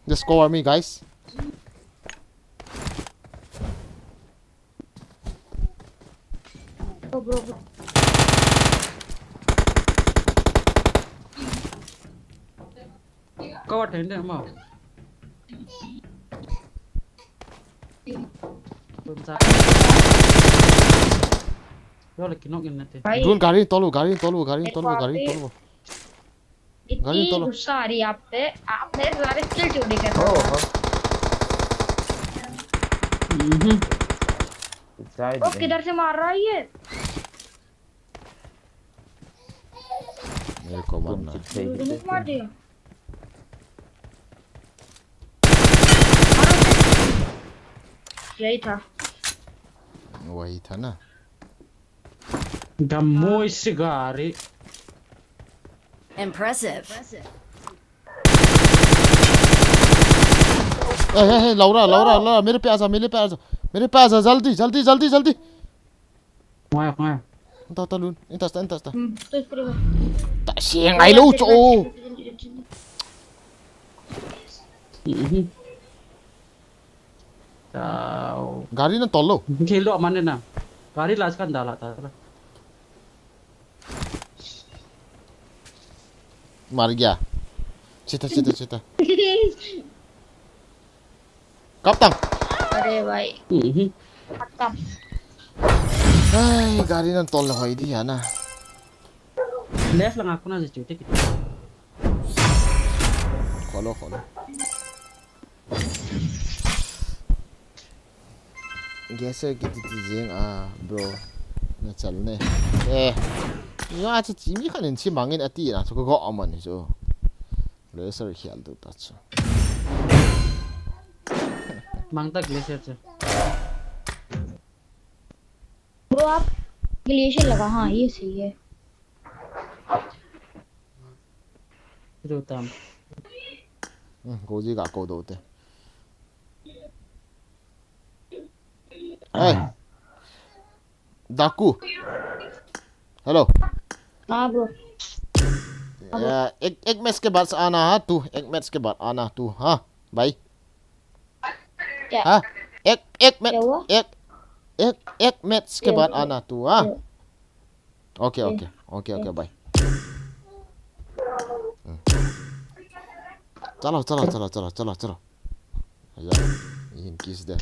Just cover me, guys. Bro, bro, bro. Cover thei de ma. Tum sa. Yo le kinok in nate. भाई, Drone gari tolu, gari tolu, gari tolu, gari tolu. इतनी गुस्सा आ रही है आप पे, आपने सारे किल चोरी कर रहे हो। हम्म। वो किधर से मार रहा है ये? मेरे को मारना है। रुक, मार दिया। मारो उसे। यही था। वही था ना। Damoi sigari. Impressive. ए, ए, ए, Laura, Laura, Laura, मेरे पे आजा, मेरे पे आजा, मेरे पे आजा, जल्दी, जल्दी, जल्दी, जल्दी। Kung aya, kung aya. Anta, anta, Lun. Anta, anta, anta. Hmm, tu, tu, tu. Ta siang ai lo cho. Mhm. Tao. Gari na tolo. Kilo man na. Gari la kan dala ta. Mar gaya. Chita, chita, chita. Kap tang. अरे भाई। Mhm. खत्म। Ai, gari nan tol na hoi di ya na. Left lang ako na sa chute kita. Kholo, kholo. Gese kiti ti jing a, bro. Na chal ne. Eh. Yo a chu chi mi khan in chi mangin ati na chu ko go aman chu. Laser hial du ta chu. Mangta glacier chu. Bro, आप ग्लेशियर लगा, हाँ, ये सही है। Ru tam. Hmm, ko ji ga ko do te. Ai. Daku. Hello. हाँ, bro। एक एक मैच के बाद आना, हाँ तू, एक मैच के बाद आना तू, हाँ भाई। क्या? हाँ, एक एक मैच, क्या हुआ? एक एक एक मैच के क्या बाद हुआ? आना तू, हाँ। क्या? Okay, okay, okay, okay, bye. चलो, चलो, चलो, चलो, चलो, चलो। यार, ये किस दे?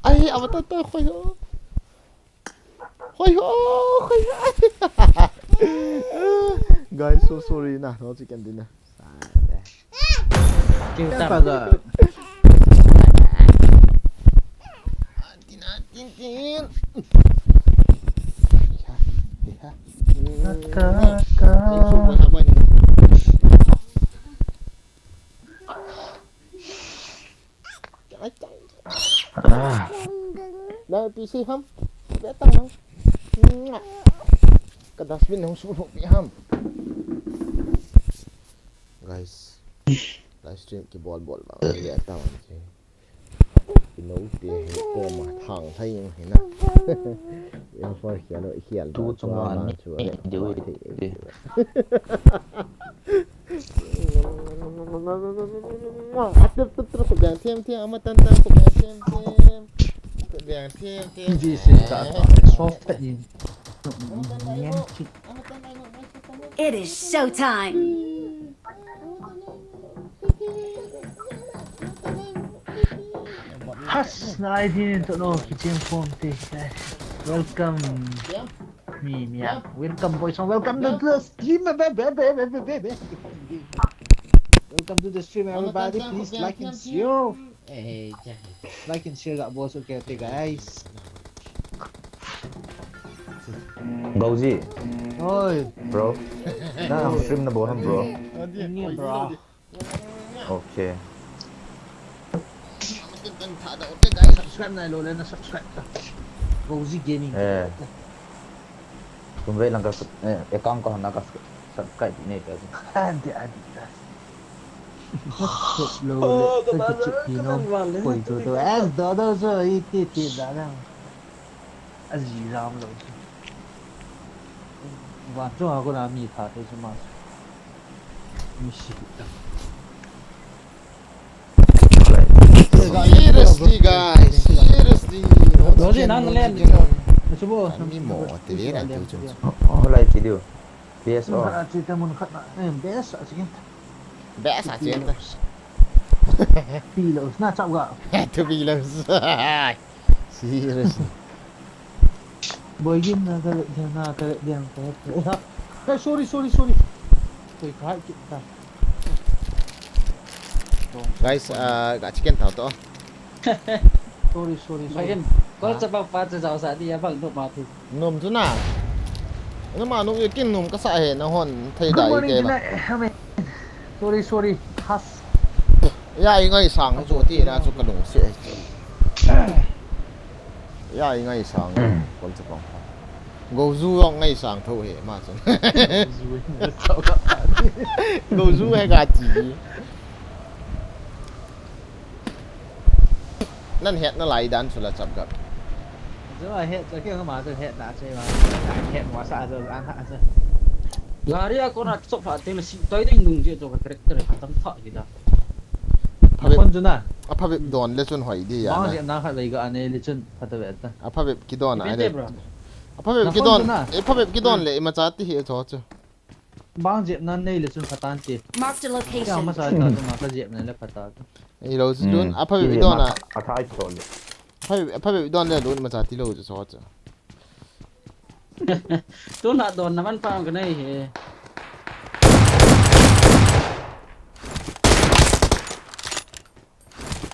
अरे, अब तो, तो खोई हो। खोई हो, खोई हो। Guys, so sorry ना, no chicken dinner. Kill tam. Antin, antin, tin. Kaka. Ah. Na P C ham. Betang na. Ka dustbin hung sulut pi ham. Guys, live stream kibol bol bang. Betang. Kinote hi koma thang thai jeng hi na. Yang for hialo hial. Tu chunga ni chu eh, diu thei eh. Atep tep tep, khubeng them them, ama tan tan khubeng them them. Khubeng them them. This is a soft in. It is show time. Has na I didn't know kitchen form te. Welcome. Me, me, yeah. Welcome, boys. Welcome to the stream. Welcome to the stream, everybody. Please like and share. Like and share that boss, okay, okay, guys. Gauji. Oi. Bro. Na stream na bohan, bro. Ni, bro. Okay. Subscribe na lo le na subscribe ta. Gauji Gaming. Eh. Kum vei lang ka sub-, eh, account ko na ka sub-, subscribe ne ka. Adi, adi, adi. Lo le, ka kichip pi no. Koi tu tu. As do do so, iti ti da na. Aji jam lo. Van chung a kona mi tha thei chu ma. Mi si ta. Seriously, guys. Seriously. Rosie, nang len. Chubo. Ani mo, te le na tu chu. Holai ti diu. P S O. Mun khat a chi ta mun khat na. Eh, best a chi. Best a chi ta. Pi lo, na chap ga. Tu pi lo. Serious. Boy, game na ka, na ka, game ka. Eh, sorry, sorry, sorry. Koi ka kit ta. Guys, ah, ga chicken tau to. Sorry, sorry, sorry. Boy, game. Kol chapa pa cha jao sa di ya bang do ma thi. Nom chu na. Nom a nom ye kin nom ka sa he na hon thei da i ke ba. Good morning, Tina. Amen. Sorry, sorry. Has. Ya i ngai sang chu ti na chu ka lung se. Ya i ngai sang. Kol chu kong. Go zu ong ngai sang tho he ma chu. Go zu he ka ti. Nan het na lai dan chu la chap gap. Chu a het chu keng ma chu het na che ma. Het mo sa chu an ha chu. Gari a kona chop pha teng le si toi ding dung je chu ka character ka tam tha ki da. Phabep. Kon chu na. A phabep don le chun hoi di ya. Bang na. Je na kha lei ga ane le chun pha ta ve ta. A phabep ki don a. Depende, bro. A phabep ki don. Na kon chu na. E phabep ki don le ima cha ti he cho chu. Bang jep nan nei le chun phatan ti. Marked a location. Kya masa ta chu ma ka jep nan le phata. Ei lo chu chun, a phabep i don a. A thai chol le. Phabep, a phabep i don le lo ma cha ti lo chu so chu. Tu na don na man pa ka nei he.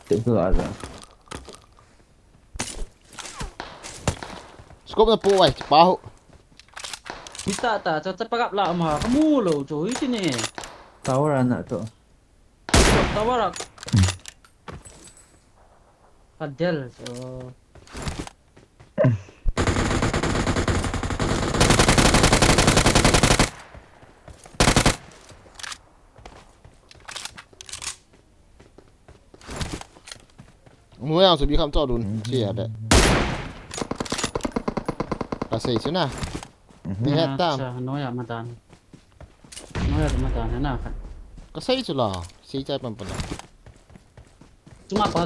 Te tu a. Scope na po ai, pa ho. Hita ta, cha cha pagap la ma, ka mu lo cho, hiti ne. Tower ana to. Tower a. Ka del cho. Nuya su bi kham cho dun, chi ya de. Ka sei chu na. Ni het tam. Acha, nuya ma dan. Ka ma ta na na kha. Ka sei chu la, sei chai pan pan la. Chunga pa,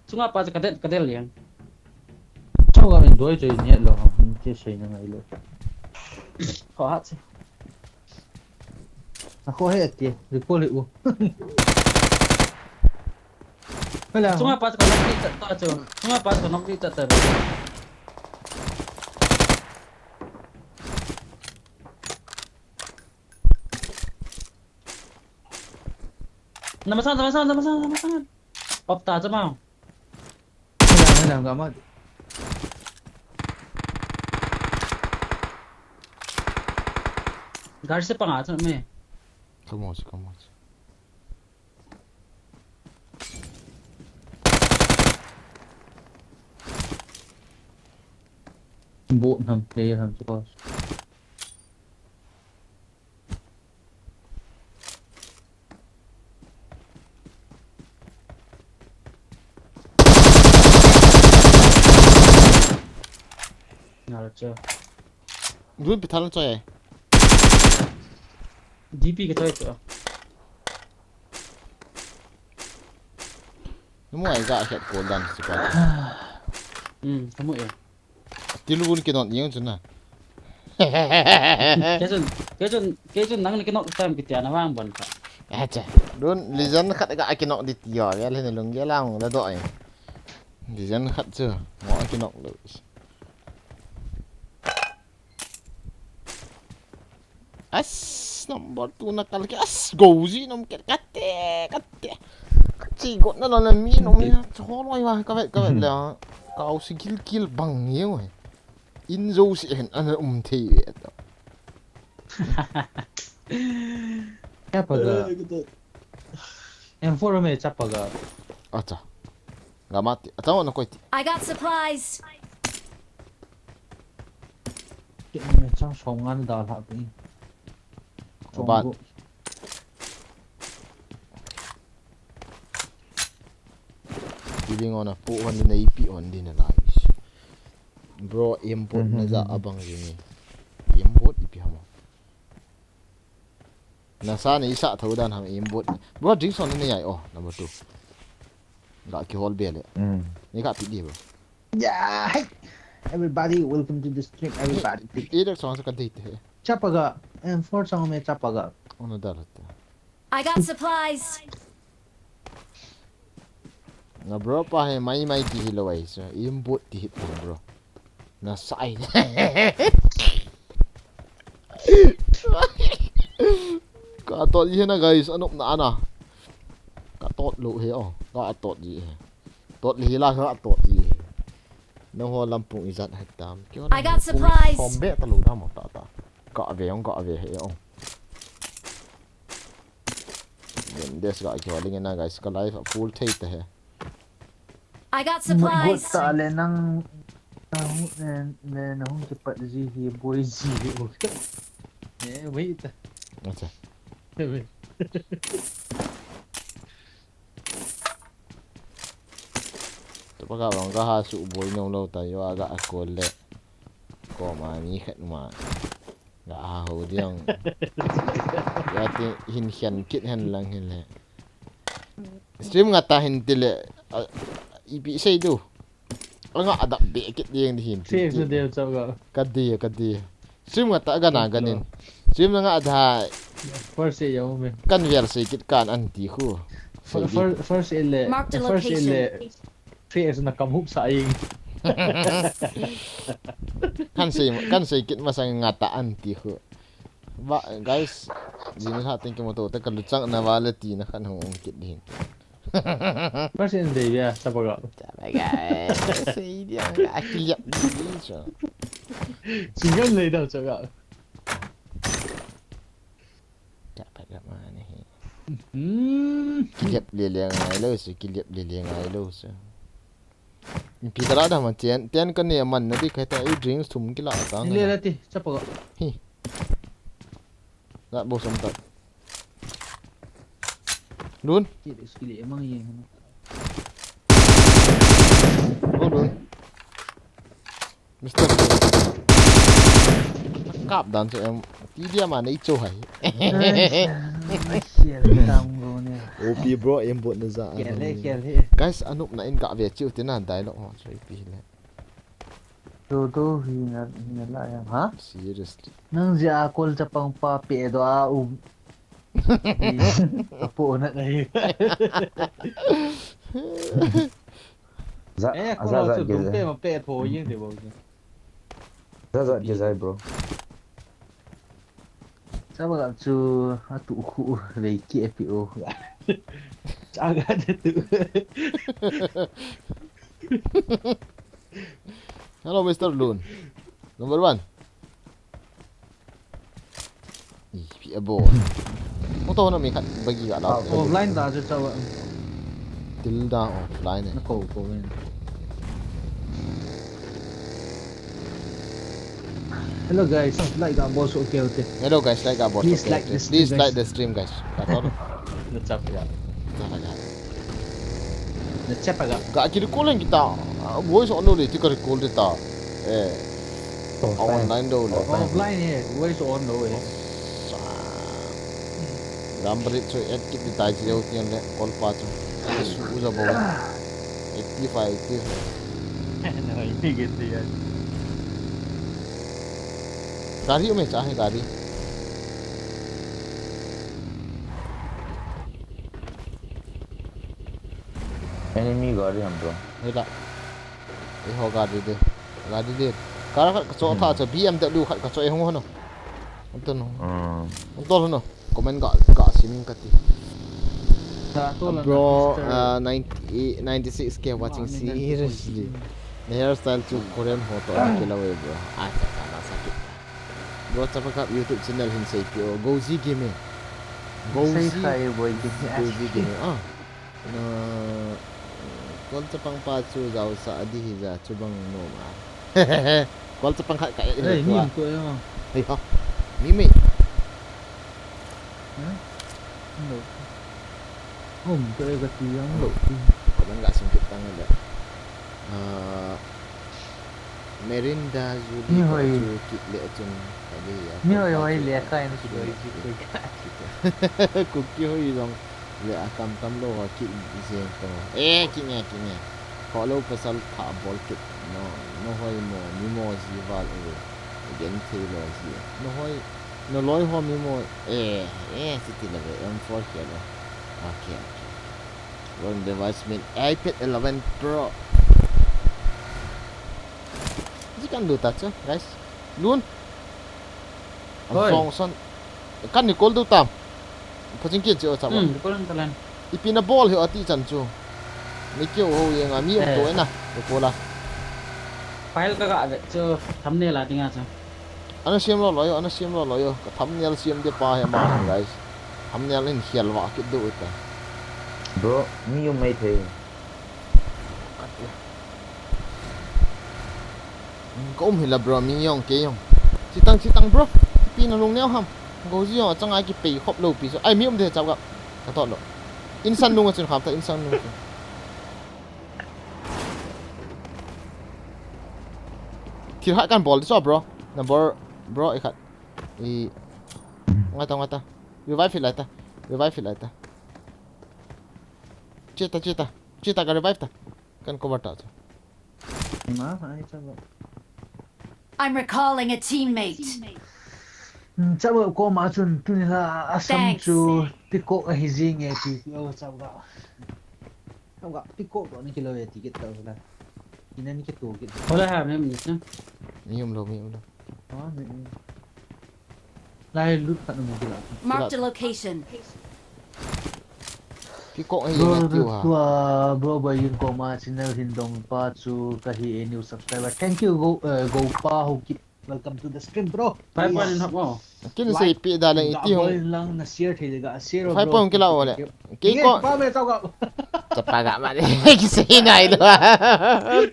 chunga pa ka del, ka del yang. Chau ga min doi choi ni lo, ke sei na ngai lo. Kho ha che. A kho he ati, recall he u. Hala. Chunga pa ka nok ni ta ta chu. Chunga pa ka nok ni ta ta. Nama sang, nama sang, nama sang, nama sang. Op ta chama. Hala, hala, gama. Gar se panga chama me. Come on, come on. Boat ham, player ham, suppose. Ngal cho. Dun pithal choi. D P ka choi cho. Namu ai ga khet kol dan si pa. Hmm, kamu e. Tilun kinot yeng chun na. Kechun, kechun, kechun nang ni kinot time kitia na vang bon kha. Acha. Dun lijan khat ga kinot di tia ya le lung ya lang la do ai. Lijan khat chu mo kinot lo. As number two na kal ke as go ji nom ke kate kate. Kachi got na lo na mi nom ya cholo ya ka vet ka vet la. Kau si kil kil bang ye. In jo si hen ana um thei ve ta. Chapa ga. M four me chapa ga. Acha. Ga mati. Acha na koi ti. I got supplies. Chang som ngan da la pi. Aban. Kiling ona pu hon din ipi hon din la. Bro, import na ja abang jini. Import ipi hamo. Na sa ni sa thau dan ham import. Bro, drink son ni ai oh, number two. Ga ki hol bele. Ni ka pi di bro. Yeah, hey. Everybody, welcome to the stream, everybody. Either song sa ka date he. Chapa ga, M four song me chapa ga. Ono dar te. I got supplies. Na bro pa he mai mai ti hi lo ai so. Import ti hi bro. Na sai. Ka tot ji he na guys, anop na ana. Ka tot lo he oh. Ka tot ji he. Tot li la ka tot ji he. Na ho lampung ijat hat tam. I got supplies. Som be ta lo da mo ta ta. Ka ve ong ka ve he ong. Then this guy ki holding na guys ka life full thei ta he. I got supplies. Got ta le nang nang ne ne nang ki pat ji hi boy ji hi. Eh, wait. Acha. Wait. Tapa ka bang ka ha su boi nong lo ta yo aga akol le. Ko ma ni khat ma. Ga ha ho diang. Ya ti hin hian kit hen lang hin le. Stream nga ta hin ti le. Ipi sei du. Anga adap be kit diang di hin. Three X na deu chau ga. Ka di ka di. Stream nga ta ga na ga nin. Stream nga da. First e yau me. Kan vial sei kit kan an ti khu. First e le. First e le. Three X na kam hup sa ing. Kan sei kan sei kit masang nga ta an ti khu. Ba guys, jini ha thank you mo to ta ka luchang na wala ti na kan hong kit din. Percent dei bia, chapa ga. Chapa ga. Sei dia, a kiliap di so. Single lei dau chapa ga. Chapa ga mani. Hmm. Kiliap le le ngai lo so, kiliap le le ngai lo so. Pi kala da man chen, ten ka ne man na di khai ta, i drinks thum kila ta. Le la ti, chapa ga. Hi. Gat bo som ta. Lun. Ti de skill e mang ye. Go lun. Mister. Kap dan se em. Ti dia ma nei cho hai. Ai, ai, sial tam go ne. O P bro, aimbot na ja. Kial he, kial he. Guys, anop na in ka ve chiu tina dialogue ho, so ipi le. Do do hi na, hi na la ya. Ha? Seriously. Nang jia kol chapang pa pe do a um. Apo na nai. Za, Eh, za, kolo za, chu ge, dum za. Pe ma pe tho yin de bo. Za, za, ge, za, bro. Chaba chu atu khu vei ki api o. Chaga de tu. Hello, Mister Loon. Number one. Ih, pi abo. Mo to na mi khat bagi ga la. Ah, Offline da chu chaba. Tilda offline eh. Na ko ko ven. Hello guys, like a boss okay okay. Hello guys, like a boss. Please Okay, like okay. this Please thing, like guys. The stream, guys. Ka to. Na chap ya. Ka ka. Na chapa ga. Ga ki recall kita. Voice on lo ti ka recall ta. Eh. Oh, Online do lo. Offline. Offline eh, voice on lo eh. Ram bari chu et kit di tai chi deu tian le kol pa chu. Ai su u za bo. Eighty five, eighty five. Na hi ni ge ti ya. Gari me cha hai gari. Enemy gari ham, bro. Hei la. Ei ho gari de. Gari de. Kar khat ka cho tha cha B M W khat ka cho ei hung hono. Anton ho. Hmm. Anton hono. Comment ga ga sim ka ti. Sa to la. Bro, uh, ninety, ninety-six K watching seriously. Na hairstyle chu Korean ho to ke la we bro. Ah, cha cha na sa ki. Bro, chapa ka YouTube channel hin sei pi o. Gozi Gaming. Sei Gozi. khai boy ki. Gozi Gaming. Ah. Na kol chapang pa chu jao sa adi hi ja chu bang no ma. Kol chapang khat ka e. Hey, mi ko yo. Hey ha. Mi mi. Hello. Om ko e ka ti yang lo. Comment ga sim kit tang le. Ah, Merinda Julie Mi ko hoi. Chu kit le chun. Adi ya. Mi hoi hoi le ka en ki doi ki ko. Kuki hoi jong le a kam tam lo ha ki jeng to. Eh, ki nge, ki nge. Ko lo pasal tha bol kit. No, no hoi mo, mi mo ji val e. Again thei lo ji. No hoi, no loi ho mi mo. Eh, eh, si ti le ve, M four ke lo. Okay, okay. One device min iPad eleven Pro. Ji kan do ta chu, guys. Lun. Hoi. Jong son. Kan ni kol do tam. Paching kian chu chapa. Hmm, ko lang talan. Ipi na bol hi ati chan chu. Mi keu ho ye nga mi um Eh. To na. Ni kola. File ka ga ve chu thumbnail a dinga chu. Ana siam lo lo yo, ana siam lo lo yo. Ka thumbnail siam de pa he ma guys. Thumbnail in hial wa kit do ta. Bro, mi um mai thei. Ka um hi la bro, mi yong ke yong. Chitang chitang bro. Pi na lung neo ham. Go ji yong chang ai ki pei khop lo pi so. Ai mi um de chap ga. Ka to lo. Insan nung a chun kham ta insan nung a chun. Thil khat kan bol di so bro. Na bor bro i khat. I ngai ta ngai ta. Revive hi lai ta. Revive hi lai ta. Chita chita. Chita ka revive ta. Kan cover ta chu. Ma, ai cha ba. I'm recalling a teammate. Hmm, cha ba ko ma chun tuni la asam Thanks. Chu piko a hi jing e ti. Yo cha ba. Cha ba piko ko ni kilo e ti kit ta la. Ina ni kit to kit. Hola ha me mi cha. Mi um lo, mi um lo. Ha me. Lai lut khat mu kila. Marked a location. Pi ko ai Bro, na tiu ha. Tua, bro, ba yin ko ma channel hin dong pa chu ka hi a new subscriber. Thank you, go, uh, go pa ho kit. Welcome to the stream, bro. Five point in hop mo. Kin sei pi da le iti hong. Lang na share thei ga share. Five point kila wale. Ke ko. Pa me tau ga. Chapa ga ma le. Ki sei nai lo.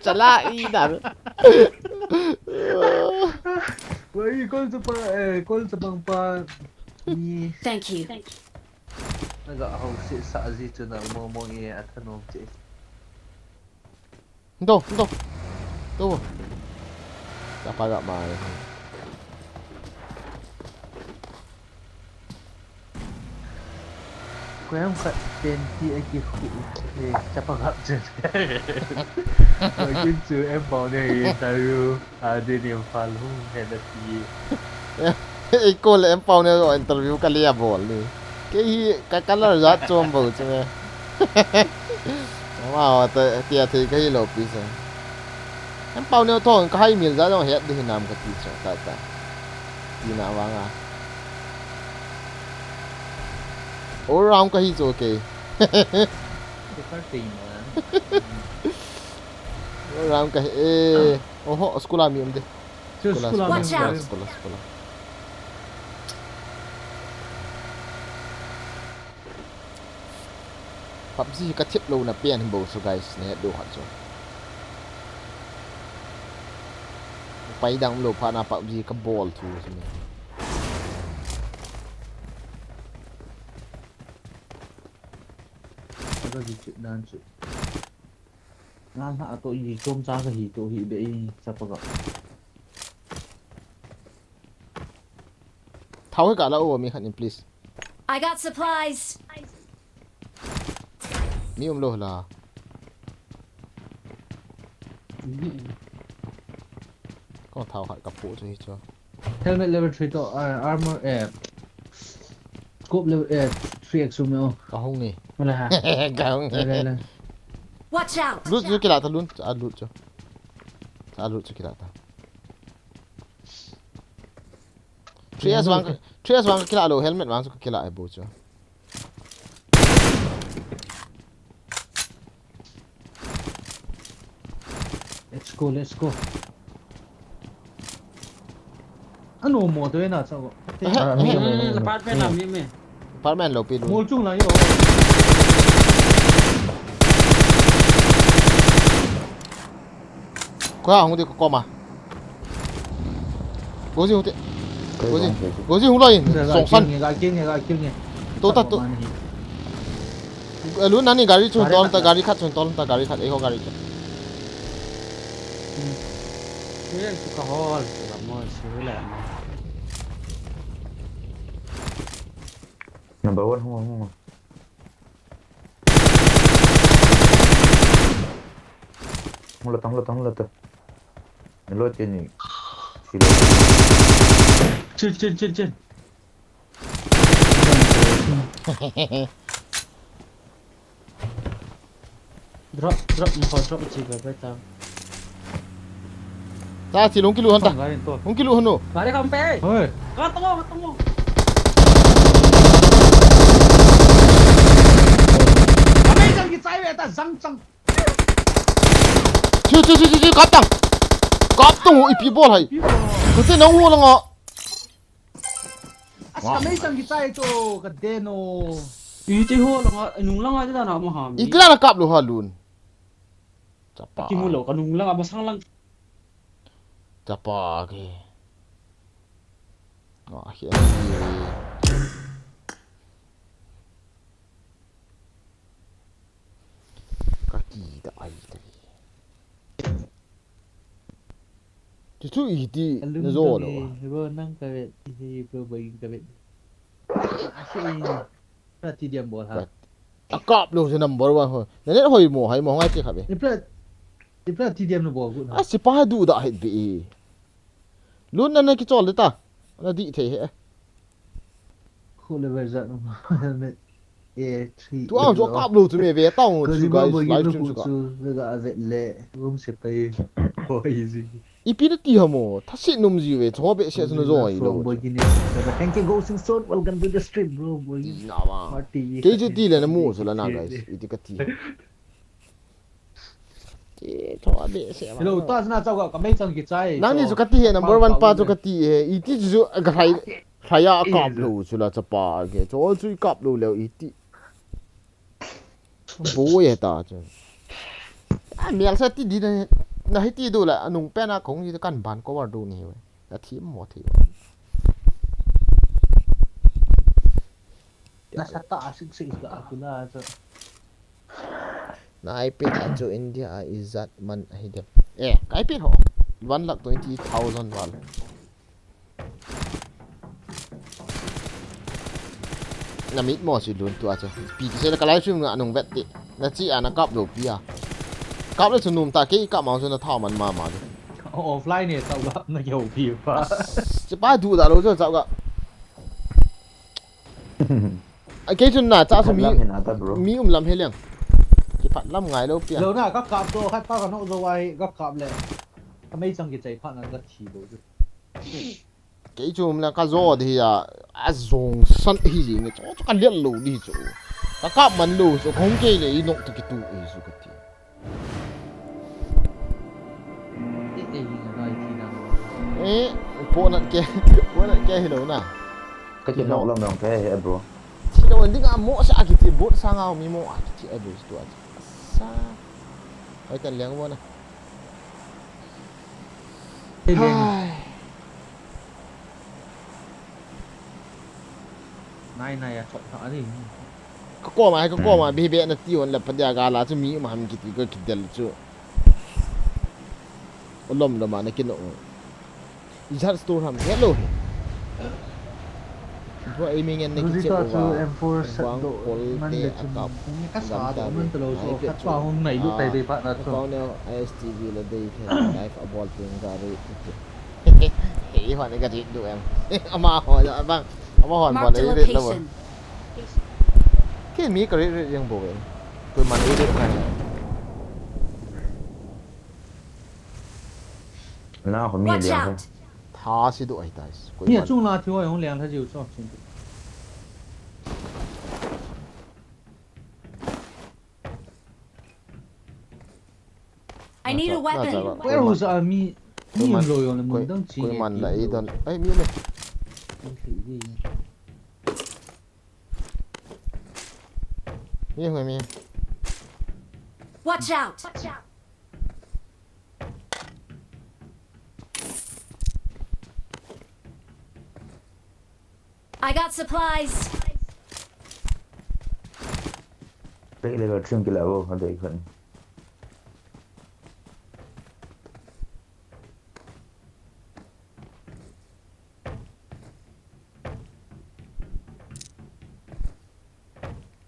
Chala i da. Wai kol chapa, eh, kol chapang pa. Ni Thank you. Na ga hau si sa ji chu na mo mo e a thanom che. Ndo, ndo. Ndo. Chapa ga ma le. Koiham khat pen ti a kikhu, eh, chapa gap chen. Koikin chu em pau ne interview, a din Imphal hung he na ti. Ei ko le em pau ne interview ka le a bol ni. Kei hi ka color jat chom bou chu me. Ama ta tia thei ka hi lo pi sa. Em pau ne thong ka hai mil jat jong het di hinam ka ti sa ta ta. Ti na vang a. All round ka hi chu kei. Super team, ah. All round ka hi, eh. Oho, school a mi um de. Chu school a mi um de. Watch out. School a, school a. PUBG ka thip lou na pen bou chu guys, ne do khat chu. Pai dang lou pha na PUBG ka bol thu chu ni. Aga ji chu dan chu. Ngan ha to i chom cha ka hi to hi be i sa pa ka. Thau he ka la o mi khat in please. I got supplies. Mi um lou la. Ko thau khat ka pu chu hi chu. Helmet level three to, uh, armor, eh, scope level, eh, three X um yo. Ka hung ni. Wala ha. Ka hung ni. Le, le, le. Watch out! Loot chu kila ta loot. A loot chu. A loot chu kila ta. Three S vang, three S vang ka kila lou, helmet vang chu ka kila e bu chu. Let's go, let's go. Ano mo to na sa ko. Eh, eh, eh, eh, apartment na mi mi. Apartment lou pi lou. Mol chung la yo. Ko a hung di ko koma. Go ji hung te. Go ji. Go ji hung loi. Song san. Ga kin nge, ga kin nge. To ta to. Lu nani gari chun tol ta, gari khat chun tol ta, gari khat, eiho gari khat. Number one, hung, hung. Hung la ta, hung la ta, hung la ta. Ni lo che ni. Silo. Chill, chill, chill, chill. Drop, drop, ni ko drop chi ba ba ta. Ta chi lung kilu hon ta. Gari to. Lung kilu hon no. Gari kam pe. Hoi. Ka to, ka to. Kami jang ki chai ve ta jang chang. Chu chu chu chu chu kap tang. Kap tang ho ipi bol hai. Ipi bol. Ko te nang ho langa. Asa mei sang ki chai to ka de no. Iti ho langa, nung langa ta na ma ha mi. Itla na kap lou ha lun. Chapa. Kimu lou ka nung langa masang lang. Chapa ke. Nga hi. Ka ki da ai ta. Chu chu iti na jo lou a. Bro, nang ka vet, iti bro, bagi ka vet. Asi, pra ti diam bol ha. A kap lou chu number one ho. Na net hoi mo, hai mo, ngai ti kha be. Ipla, ipla ti diam na bol gu na. A sipa du da het be. Lun na na ki chol de ta. Na di thei he. Khu level jat um helmet A three. Tu ang chu kap lou chu me ve tang chu guys, live stream chu ka. Chu ve ga vet le room se pai. Ho easy. Ipi na ti ha mo, tha se num ji ve, cho be se chu na jo ai lou. Thank you, Go Sing Stone. Welcome to the stream, bro. Boy. Na ma. Party. Ke ju ti le na mu chu la na guys. Iti ka ti. Ti tho a be se ma. Hello, ta sna chau ka, ka mei chang ki chai. Nang ni chu ka ti he, number one pa chu ka ti he. Iti chu chu ka hai, hai a kap lou chu la chapa ke. Cho chu i kap lou leu iti. Bo ye ta chu. A mial sa ti di na, na hi ti du la, anung pen a kong ni kan ban cover du ni we. Ka thi mo thi. Na sa ta a sik sik la ku la chu. Na ai pin a chu India a ijat man a hi dem. Eh, ka ai pin ho. One lakh twenty thousand wal. Na mit mo si lun tua che. Pi ki se la ka live stream nga nung vet ti. Na chi a na kap lo pi a. Kap le chu num ta ke kap ma chu na thau man ma ma di. Offline ne tau la na ke ho pi pa. Chi pa du da lo chu chau ga. A ke chun na cha su mi. Phat lam hin ata, bro. Mi um lam he leng. Chi phat lam ngai lo pi a. Lo na ka kap to khat pa ka no zo wai ka kap le. Ka mei chang ki chai phat na ka thi lo chu. Kei chu um le ka zo di a, a zong san hi ji nge chu, chu ka lian lo di chu. Ka kap man lo chu, khong kei le i nok tu ki tu i chu ka ti. Eh, po nan ke, po nan ke hi lo na. Ka ki nok lam nong ke he, bro. Thi lo ding a mo sa ki ti, bot sa nga mi mo a ki ti a lo tu a. Sa. Hoi tan liang bo na. Hai. Nai, nai, a chok tha ni. Ka koma, ka koma, hmm, bebe na ti on la padia ga la chu mi ma ham kiti ka kidel chu. Olom lom a na kino. Izat store ham hello. Bro, aiming and Nikki Rosita check chu over. M four set Bang do, kol man te le chun akap. Ka sa do man te lo so, khat pa hung nai lu tai be pha na chu. Kau neo I S T V la dei the live a bol ping ga re ti. Hei, hon ka rit du em. Ama hon, abang. Ama hon bol le rit lo. Ke mi ka rit rit yang bo em. Koi man rit rit khai. Na ho mi liang. Tha si du ai tai. Ni chung la thiu ai hung liang tha jiu cho chung. I need a weapon. Where was I? Mi, mi lo yo le mun dang chi. Koi man la i don. Ai mi le. Mi ho mi. Watch out. I got supplies. Take level three kila wo, ha dei khan.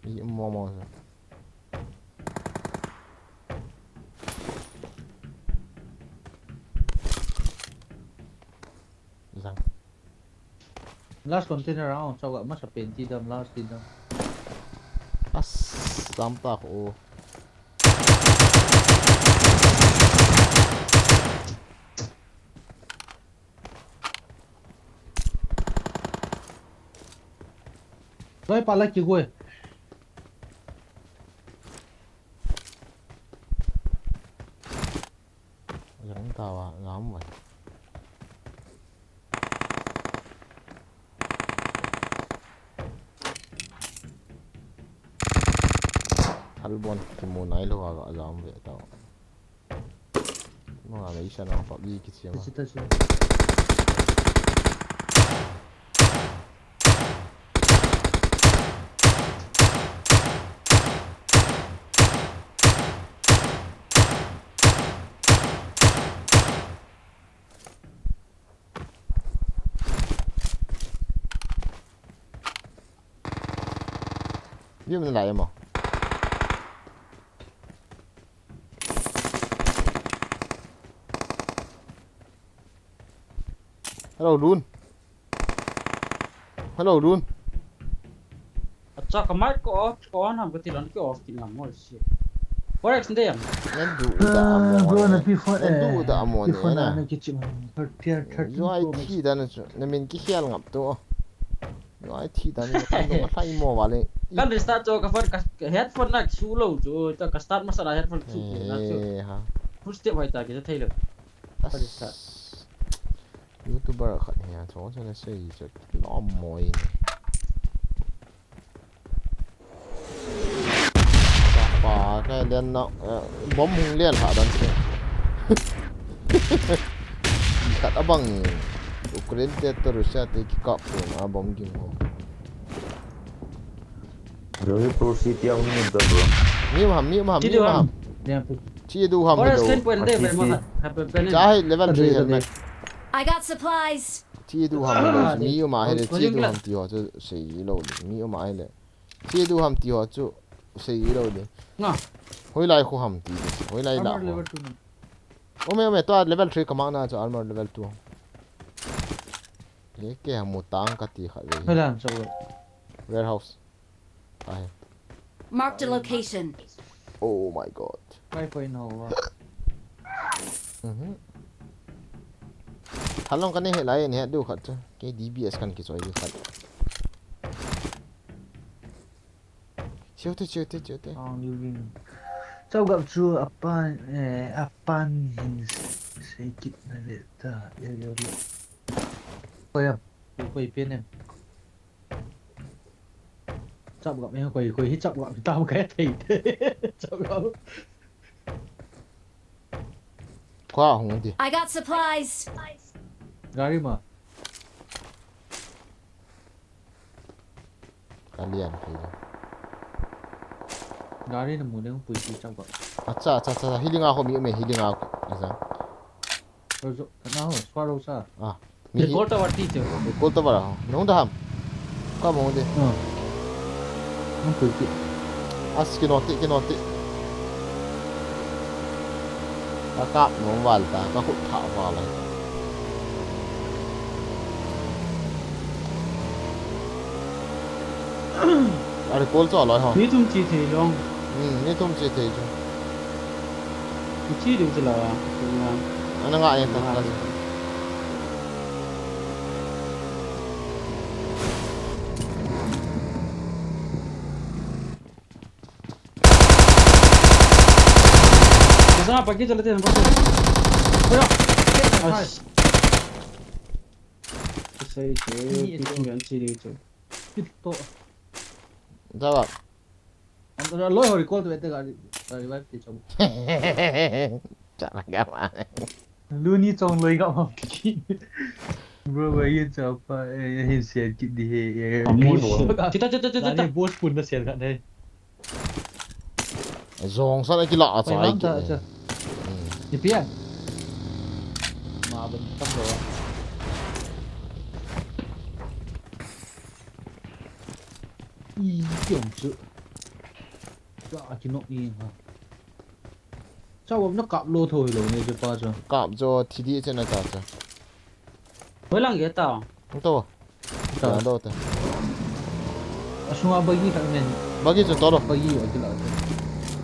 Ih, mo mo. Zang. Last container a, chau ga masa pen ti dam, last ti dam. As, sam ta ko. Loi pa la ki goi. Yang ta wa ngam wa. Thalbon kimu nai lo wa ga jam ve ta. Mo a lei sa na pa bi ki chiam. Tachi, tachi. Yum na lai mo. Hello, Lun. Hello, Lun. Acha, ka mic ko off, ko on ham ka ti lon ki off ti ngam mo si. Forex nde yam. Ngan du da amo. Bro, na P four, ngan du da amo ne na. Thirty, thirty. Zoi thi dan chu. Na min ki hial ngap to. Ai, thi dan ni, kan dong a hlai mo vale. Kan restart chu ka phone, ka, ka headphone na su lo chu, ta ka start masa la headphone su na chu. Eh, ha. Full step hoi ta ki thei lo. As. Ka restart. YouTuber khat hi a, chu chu na sei chu lom mo in. Pa, ka len na, eh, bom hung len ha dan chu. Khat abang Ukraine te to Russia te ki kap ko na bom ging ho. Rohi Pro City a hung ni da bro. Mi ma, mi ma, mi ma. Chi du ham do. Cha hai level three helmet. I got supplies. Chi du ham lo, mi um a hile, chi du ham ti ho chu sei lo le. Mi um a hile. Chi du ham ti ho chu sei lo le. Nga. Hoilai khu ham ti le. Hoilai la. Armor level two na. Ome, ome, tua level three ka mang na chu armor level two. Ye ke ham mu tang ka ti kha le. Hoilai ham sa lo. Warehouse. Ahi. Marked a location. Oh my God. Kai koi no wa. Mhm. Halong ka ne he lai ne du khat chu. Ke D B S kan ki choi du khat. Chiu te, chiu te, chiu te. Ang liu ling. Chau gap chu apa, eh, apan hin sei kit na le ta, ya, ya, ya. Koi am. Koi pe ne. Chapgap, eh, koi, koi hi chapgap, tam kai thei. Chapgap. Khua hung di. I got supplies. Gari ma. Ka lian thei. Gari na mu ding pui si chapgap. Acha, acha, acha, healing a ho mi, mi healing a ho. Acha. Rojo, kana ho, squad ho sa. Ah. Mi hi- Recall tower ti chu. Recall tower a. Nung da ham. Ka mo de. Hmm. Nung pui ti. As ki no ti, ki no ti. Ka kap nung val ta, ka khut tha val. A recall chu a loi ho. Mi thum chi thei jong. Hmm, mi thum chi thei jong. Kichi ding chu la. Ana nga yang ta. Nga. Kasama pagi chalate na pagi. Oya. Nice. Sai che, ni kichi to. Ngan chi ding chu. Kit to. Jawab. An loi ho recall to ete gari, gari revive ti chom. Chala gama. Luni chong loi gama ki. Bro, ba yin cha pa, eh, hin sian kit di he, eh. Amun. Chita, chita, chita, chita. Ani boss pun na sian khat ne. Jong sa na kila a chai ki. Cha, cha. Hmm. Ni pia. Ma ban tam lo. I kiong chu. Ka a kinok ni ha. Chau na kap lo tho hi lo ne je pa chu. Kap jo thi di che na cha cha. Hoi lang ge ta. Ang to. Ta. Ang to ta. Asunga bagi khat men. Bagi chu to lo. Bagi a kila.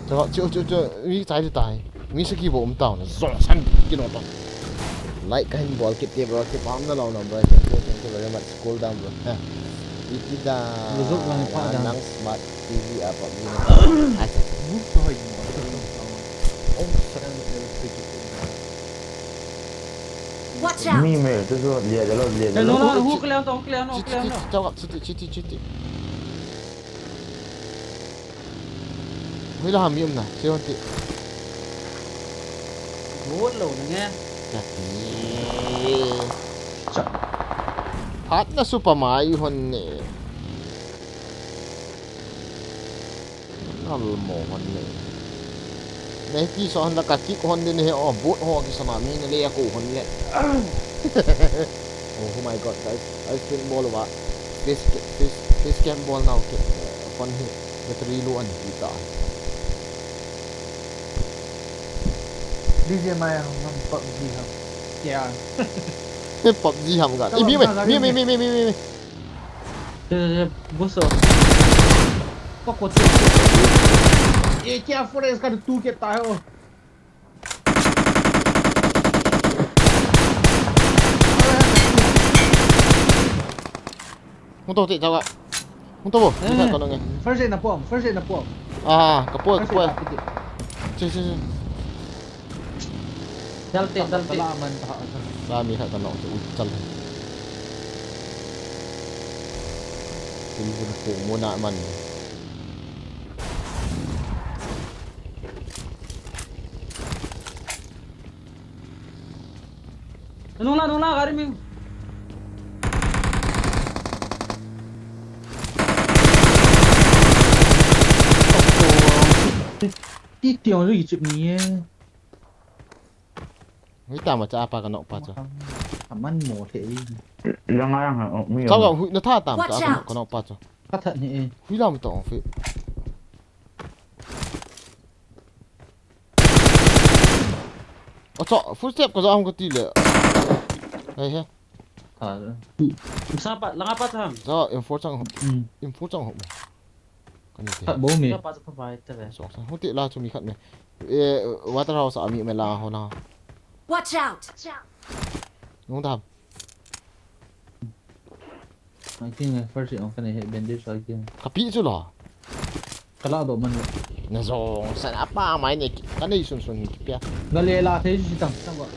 Cha chu chu chu mi chai chu tai. Mi saki bo um ta na. Jong san kino ta. Like kahin bol kit te bro, kipah na lou na bro. Thank you, thank you very much. Cool down bro. Ha. Iti da. Luzuk lang pa da. Nang smart T V a PUBG na. Acha. Move to hoi mo. Oh, sakit. Watch out! Mi me, tu su lia jalo, lia jalo. No, no, no, hu kle to, hu kle no, hu kle no. Chiti, chiti, chiti, chiti. Hoila ham mi um na, che hon ti. Bot lo na nge. Ka ti. Cha. Phat na su pa mai hon ne. Nal mo hon ne. Nei ti so hon la ka kick hon din he o bot ho ki sama mi na le ko hon le. Oh, oh my God, guys. I feel ball wa. This, this, this game ball now. Fun hi. Battery low an kita. D J mai ham, ham PUBG ham. Yeah. PUBG ham ga. Ih, mi, mi, mi. Boss. Kok kok. Ye kya forest ka tu kita hai o. Hung to te jawa. Hung to bo. Ni ka kono nge. First aid na pom, first aid na pom. Ah, ka pom, ka pom. Che, che, che. Dal te, dal te. La man ta ha. La mi ha ka no chu chal. Tin bun ko mo na man. Nung la, nung la, gari mi. Ti tiang ri chip ni e. Hui tama cha apa ka nok pa chu. Aman mo the i. Langa langa, oh, mi. Chau ka hui na tha tama cha apa ka nok pa chu. Ka that ni e. Hui lam to ong fi. Acha, full step ka za hong ka ti le. Hei he. Tha. Sa pa, langa pa tham. Za M four chang ho. M four chang ho. Kani te. Khat bou mi. Ka pa chu pha bai ta ve. Sok sa. Hoti la chu mi khat me. E, water house a mi me la ho na. Watch out. Nung dam. Ai king le first ong kani he bandage ai king. Ka pi chu lo. Ka la do man. Na zong sa na pa mai ne ka nei sun sun ki pia. Nga le la thei chu tang tang ba.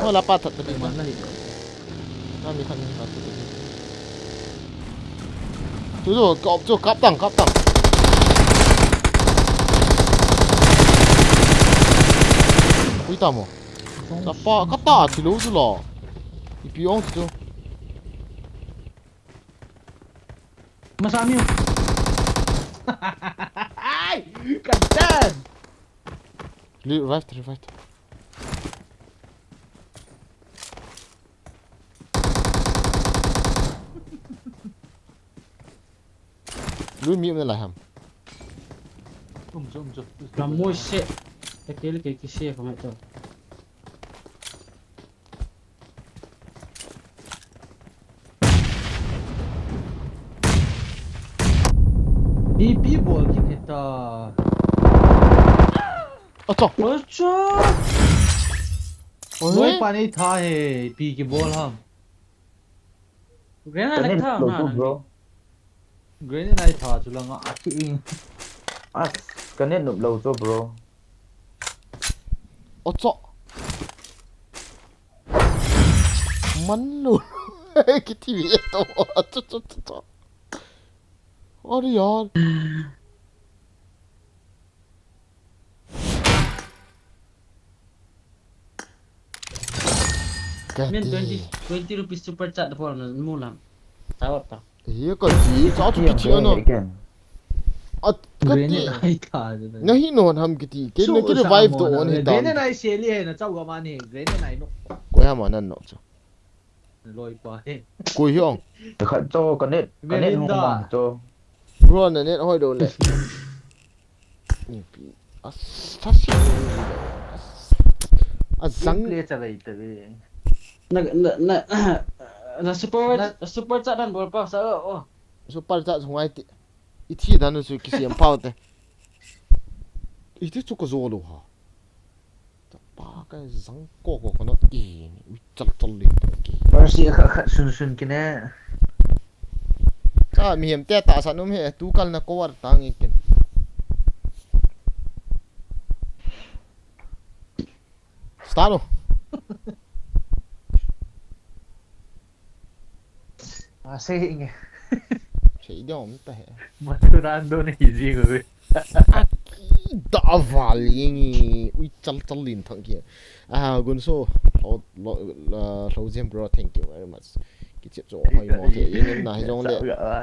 Ho la pa that ta di man na hi. Kami kami kami. Chu chu, kap chu, kap tang, kap tang. Ui, tamo. Tapa, kata, thilo chu lo. Ipi ong chu. Masami. Ai, katan. Revive, revive. Lui mi um nalai ham. Um chu, um chu. Kamu se. Takil ke kisi ko mai to. Ipi bol kit hita. Acha. Acha. Oi. Noi pa nei tha he, ipi kibol ham. Grenade ka net lou chu, bro. Grenade nai tha chu langa a ki ing. As, ka net nup lou chu, bro. Acha. Man lou. Kiti ve to. Acha, acha, acha, acha. Are yaar. Min twenty, twenty rupees super chat da pol na mulam. Tawa pa. Ye ka ti, cha chu kichi ana. At ka ti. Nahi non ham kiti. Ke na ki revive to on hi ta. Grenade nai seli he na chau ga mani. Grenade nai no. Ko ya ma nan no chu. Loi pa he. Koi hi ong. Khat cho ka net, ka net hung mang cho. Bro na net hoi do le. Ni pi. As, thasi. As. Azang. Play cha bai ta ve. Na na na na super na super chat dan bol pa sa o. Super chat sungai ti. Ithi dan su kisiam pau te. Iti chu ko zo lo ha. Tapa ka zang ko ko kono i, ui chal chal li ki. Mercy kha kha sun sun kine. Ka mihem te tahsan um he, tu kal na ko war tang i kin. Start o. Ah, sei inge. Sei dong ta he. Maturando ni jing ui. Aki da vali ngi. Ui chal chal lin thang ki. Ah, Gunso. Lo, lo, lo, lo Jim bro, thank you very much. Kichep cho hoi mo the. Yin na hi jong le.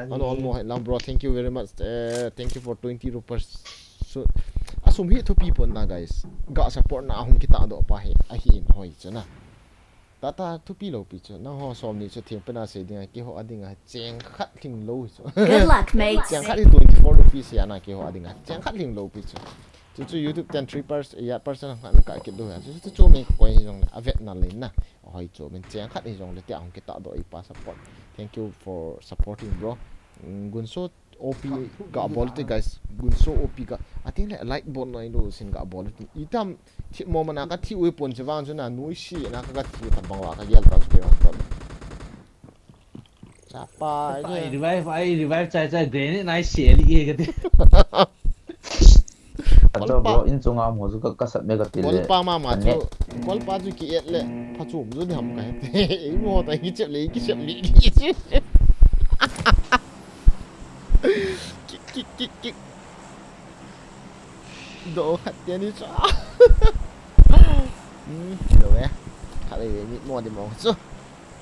Ano mo hai lam bro, thank you very much. Eh, thank you for twenty rupees. So, asum hi thupi pon na guys. Ga support na hung kita do pa hi. Ahi in hoi chana. Tata thupi lou pi chu, nangho somni chu thengpen a sei dinga, keiho a dinga cheng khat lhing lou chu. Good luck, mates. Cheng khat hi twenty four rupees hi ana keiho a dinga, cheng khat lhing lou pi chu. Chu chu YouTube ten three percent, eight percent khat na ka kit lou hi. Chu chu chu me ka koi hi jongle, a vet na le na. Hoi chu, min cheng khat hi jongle, tia hung kita do i pa support. Thank you for supporting, bro. Mm, Gunso O P ga bol te guys, Gunso O P ga. Ating le like bol nai lo sin ga bol te. Itam thi mo mana ka thi ui pon che vang chu na nui si na ka ka thi ta bang wa ka yel ta su ke ta. Chapa ai revive, ai revive chai chai grenade nai si ali e ka ti. Ato bro, in chunga mo chu ka ka sat me ka ti le. Kol pa ma ma chu. Kol pa chu ki et le. Pha chum chu ni ham ka he. Ei mo ta ki chep le, ki chep le, ki chep. Kik, kik, kik, kik. Do khat te ni cha. Hmm, do eh. Khat le ni mo de mo chu.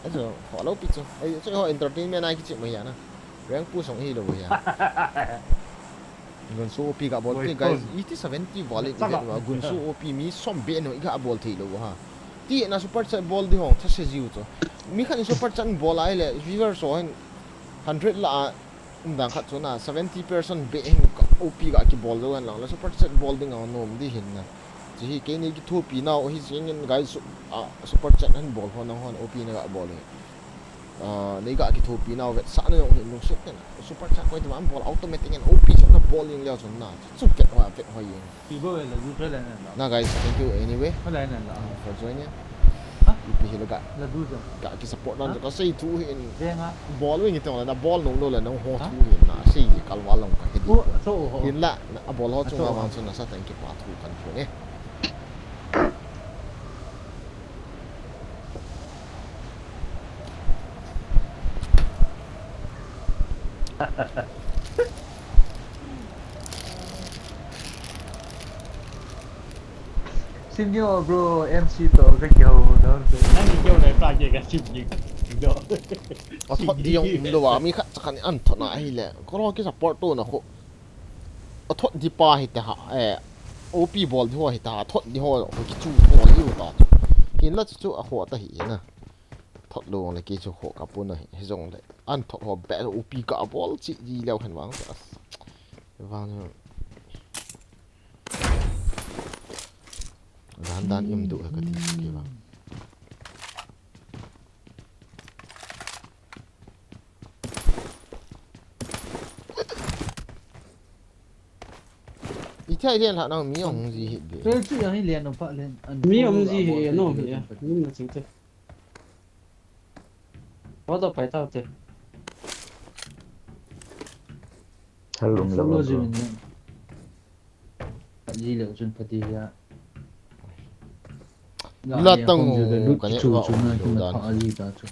Ajo, ho lo pi chu. Ai chu ho entertainment ai ki chi mo ya na. Rank pu song hi lo ya. Gunso O P ga bol ti guys, eighty seventy wallet ni ga Gunso O P mi som be no ga bol thei lo ha. Ti na super chat bol di hong, thase jiu chu. Mi khat in super chat bol ahile, viewers ho hin hundred la a, um dan khat chu na, seventy percent be hin ka O P ga kibol jou hen lang, la super chat bol ding a nom di hin na. Chu hi keini kithopi nau hi jing in guys, su-, a, super chat hin bol ho nang hon O P na ga bol hi. A, nei ga kithopi nau vetsahna jong hin lungset ten. Super chat koi ti man bol automatic in O P chat na bol jing leu chun na. Chu vet ho, vet ho jing. Pi bo le, du tre le na la. Na guys, thank you anyway, Ho le na la. uh, for joining. Ha? Ipi hi le ga, La du jo. ga ki support dan Ha? ka sei thu hin. Ve nga. Bol wing itong la na bol nung lo la nang ho Ha? thu hin na sei ji kal wa long ka he di. Ko, so ho. Hin la, na a bol ho A chung so la ho. wang sun na sa thank you pa thu kan thu ne. Sim nyo bro, M C to ka kyo no. Nang ni kyo na pa ke ka sim ni. Do. A thot di jong um lo wa, mi khat cha khat in an thot na ahile. Ko lo ki support to na ko. A thot di pa hi ta ha, eh, O P bol di ho hi ta, a thot di ho, ho ki chu ho di ho ta. Hin la chu chu a ho ta hi na. Thot lo le ki chu ho ka pu na hi, hi jong le. An thot ho be O P ka bol chi di leu hen wang. As. Vang. Dan dan im du ka ti ki vang. Ithai len la nang mi ong ji hi be. Fel chu yang hi len no pa len. An Mi ong ji hi no hi. Ni na ching te. Wa to pai ta te. Hal um lo Follow bro. Ji min ne. Ka ji le chun pati ya. La tang ka ne chu wa chu um na lo chu na dan. Pha ji ta chu.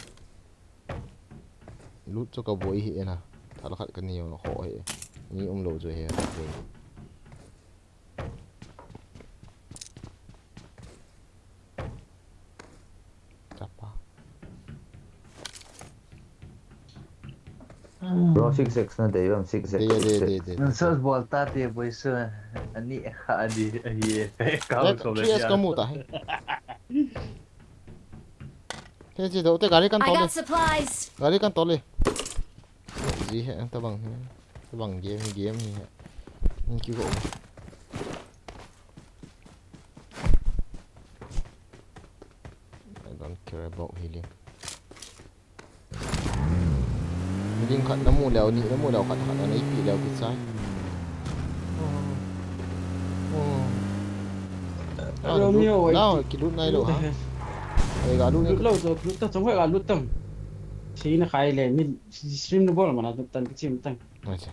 Lut chu ka boi hi ena. Thal khat ka ni yong ho hi. Ni um lo chu hi ka boi. Chapa. Bro, six six na dei bam, six six, Dei, six dei, six. dei, dei, Nang dei. Search bol ta te boi su. Ani kha di, ahi, ka Dei, ko le three S ya. ka mu ta hi. Te chi do te gari kan I tole. got supplies. Gari kan tole. Ji he ta bang he. Ta bang game game he. Ni ki go. I don't care about healing. Ding khat na mu leu, ni na mu leu, khat khat na ipi leu kichai. Oh. Oh. Ah, Romeo, lut, wait. Now, kilut nai lo, ha? Ai, ga lut ni. Lut lo, so, lut ta, chong ga lut tam. Si na khai le, mi stream na bol mana tan kichim tan. Acha.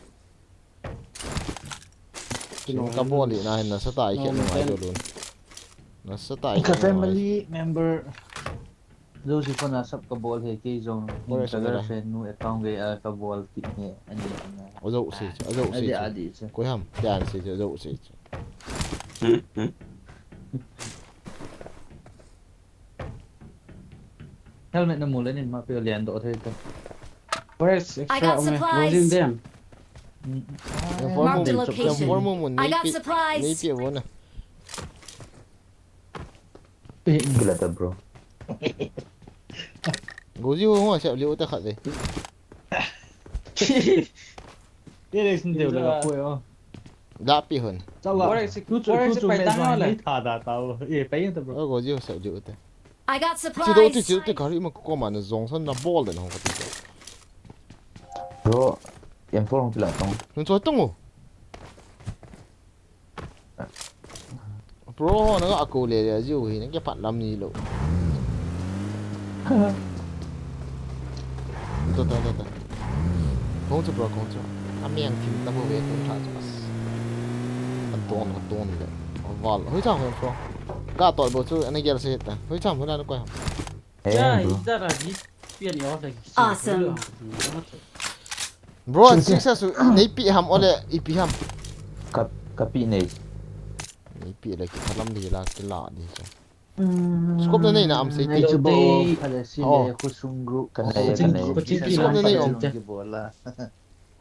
Kino Ka bol hi na hin nasa tai khe No, no, no, ai no. lo lun. Nasa tai Ka khe no ai. family member. Josie phone a sap ka bol he kei jong. Correct, Ka correct. girlfriend nu account gei a ka bol ti he ani na. Ajo si, ajo si. Adi, adi si. Koi ham, dan si, ajo si. Helmet na mu le nin ma pe lian do thei ta. Forex I extra got ume. supplies. Losing them. Mm. Yang form Marked a mu, location. yang form mu I got nei pi, supplies. nei pi vo na. Gila ta, bro. Goji ho ho sa liu ta khat de. Te le sin de la ko yo. Da pi hon. Chalo. Forex, Kuchu, forex kuchu pai me tang jong le. Nei tha da ta o. E, pai ta bro. O goji ho sa liu ta. I got Chi do ti, supplies. chi do ti, kari ma ko ma na jong san na bol de na hong ka ti. Bro, yang form pila tong. Nun cho tong o. Bro, na ga ko le le jiu hi, na ke pat lam ni lo. To, to, to, to. Kong chu, bro, kong chu. A miang thim ta bo ve, kong tha chu. As. A don, a don le. A val. Hui chang, bro. Ga tol bo chu, ana gel se ta. Hui chang, hui na ko ham. Hey, Ya, bro. Ida ra ji pian yo le. Awesome. Bro, an six su nei pi ham ole ipi ham. Ka, ka pi nei. Nei pi le ki thalam di la ki la di cha. Mm. Scope na nei na am sei Nei ti. chu bo, Dei. Ka le si Oh. le khosung group. Ka nei, ka nei. Khosung group. Scope na nei om. Ki bola. Ha?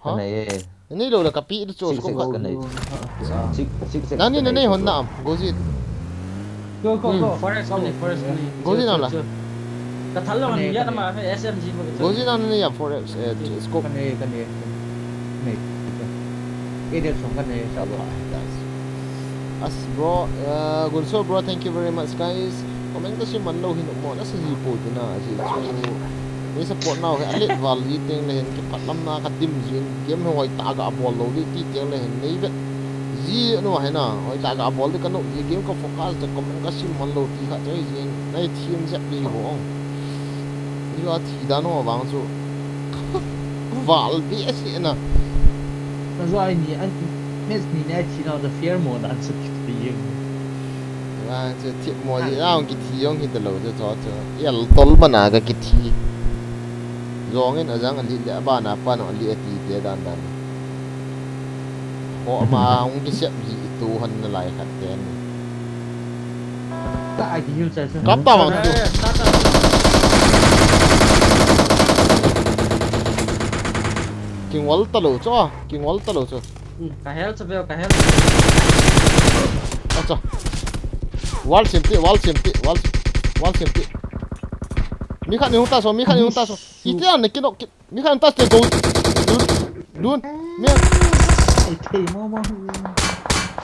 Ka nei e. Nei lo la ka pi chu Six, scope six, ka. ka nei. Six, six, six, Nani ka na nei nei chu hon bro. na am. Goji. Go, go, Hmm. go. Forest Go. Kani, forest kani. Go si nang la. Kathal lo Kani, ni ya kani. Ma S M G bo. Go si nang ni ya forest, eh, scope. Kani, kani. Kani. Area sung kani. As bro, uh, Gunso bro, thank you very much guys. Comment kasim man lou hin mo na sa ji po tu na ji chu. Ni support nau he alet val ji teng le hin kiphat lam na kadim jin game he hoi ta ga bol lou di ti teng le hin nei vet. Ji no he na hoi ta ga bol di kanu ji game ka focus de comment kasim man lou ti kha choi jin. Nai thim jep ji ho. Ni wa thi dan ho vang chu. Val bi a si na. Na zo ai ni an mes ni ne ai thi na da fear mo dan sa ki ti yeng. Vang chu thi mo ji ang ki thi yong hi da lo chu cho chu. Yal tol mana ka ki thi. Zong in a jang a li le a ba na pa no a li a ti te dan dan. Ho ma hung ki sep ji tu han na lai khat te ni. Ta ai ki hil chai sa. Kap ta vang tu. Eh, ta ta. Kingol ta lo chu, kingol ta lo chu. Hmm, Ka hel chu veo, ka hel. Acha. Wall sem ti, wall sem ti, wall, wall sem ti. Mi khat ni hung ta so, mi khat ni hung ta so. Iti an ne kinok ki, mi khat hung ta so go. Lun, lun. Mi Ai thei mo mo.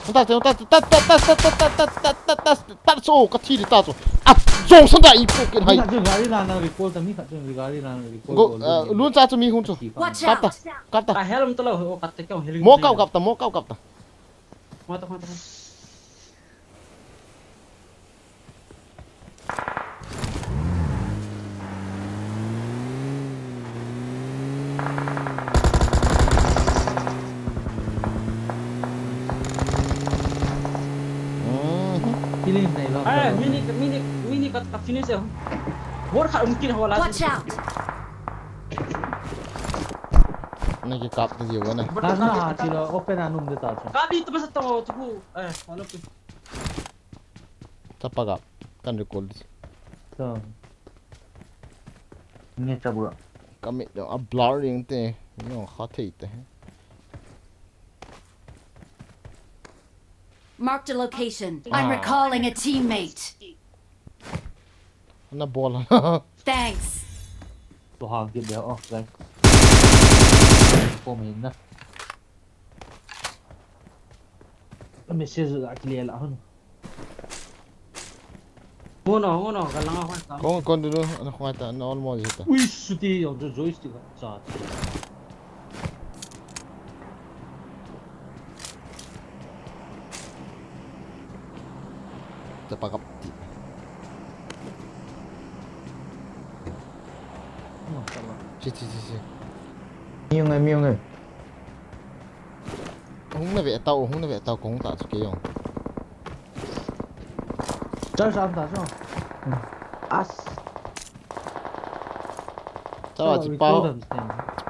hung ta so, hung ta so, ta, ta, ta, ta, ta, ta, ta, ta, ta, ta, ta, so, ka thi di ta so. Ah, jong san da i po kin hai. Mi khat chu gari la na recall ta, mi khat chu gari la na recall. Go, uh, lun cha chu mi hung chu. Watch Kap ta, out! kap ta. Ka hel um ta lo, o kat te kyong hel. Mo kap kap ta, mo kap kap ta. Mo ta, mo ta. Mhm. Feeling nei lo. Eh, mini, mini, mini ka, ka finish eh. Bor kha um kin ho la. Watch out! Na ki kap ta ji wa na. Na na ha ti lo open a num de ta chu. Ka bi tu masa to tu. Eh, follow tu. Chapa kap. Kan recall di. To. Nge cha bura. Ka mit dong a blurring te. Ni ong kha thei te. Marked a location. I'm Ah. Recalling a teammate. Na bol. Thanks. To ha ge de o guys. Ko min na. Message la ki le la hun. Mo no, mo no, ka langa hoi ka. Kon, kon du, na khoi ta, na almost hita. Ui suti yo jo joystick cha. Chapa kap ti. Chi, chi, chi, chi. Mi ngai, mi ngai. Hung na ve tau, hung na ve tau, kong ta chu ke yong. Char sa ta so. As. Chapa chi pau.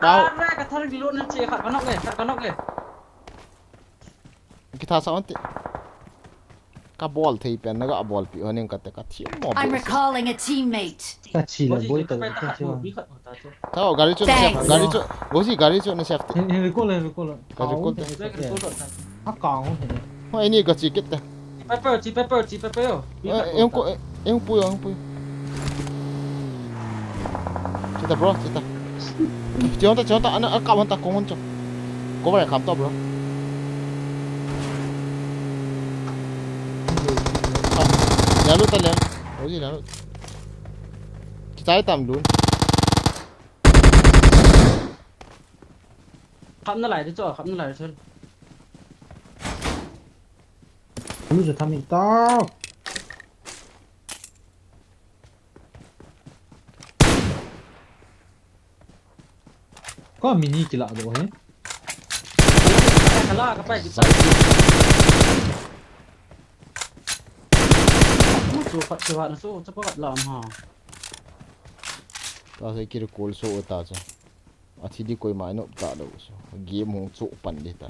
Pau. Ka thar lo na che kha, ka nok le, ka nok le. Ki tha sa on ti. Ka bol thei pen na ga bol pi honing ka te ka thi mo. I'm recalling a teammate. Ka chi la boi ta Ka ka chi. bi khat ta che. Tao gari chu na Thanks. safety. Gari chu. Go si gari chu na safety. Hin hin recall, hin recall. Ka recall te. A ka ho he. Ho, ani ka chi kit te. Pepper, chi pepper, chi pepper yo. Eh, eh, ko, eh, eh, pu yo, pu yo. Chita bro, chita. Chionta, chionta, ana, aka hon ta, kong hon cho. Cover kam to bro. Ah, ya lu ta le. Oji ya lu. Kitai tam lu. Kham na lai de cho, kham na lai de cho. Lu je tham ta. Ka mini kila do he. Kala ka pai ki. Mu chu pat chu ha na chu chu pat la ma. Ta sai kir kol so ta cha. A thi di koi mai no ta lo so. Game hung cho pan di ta.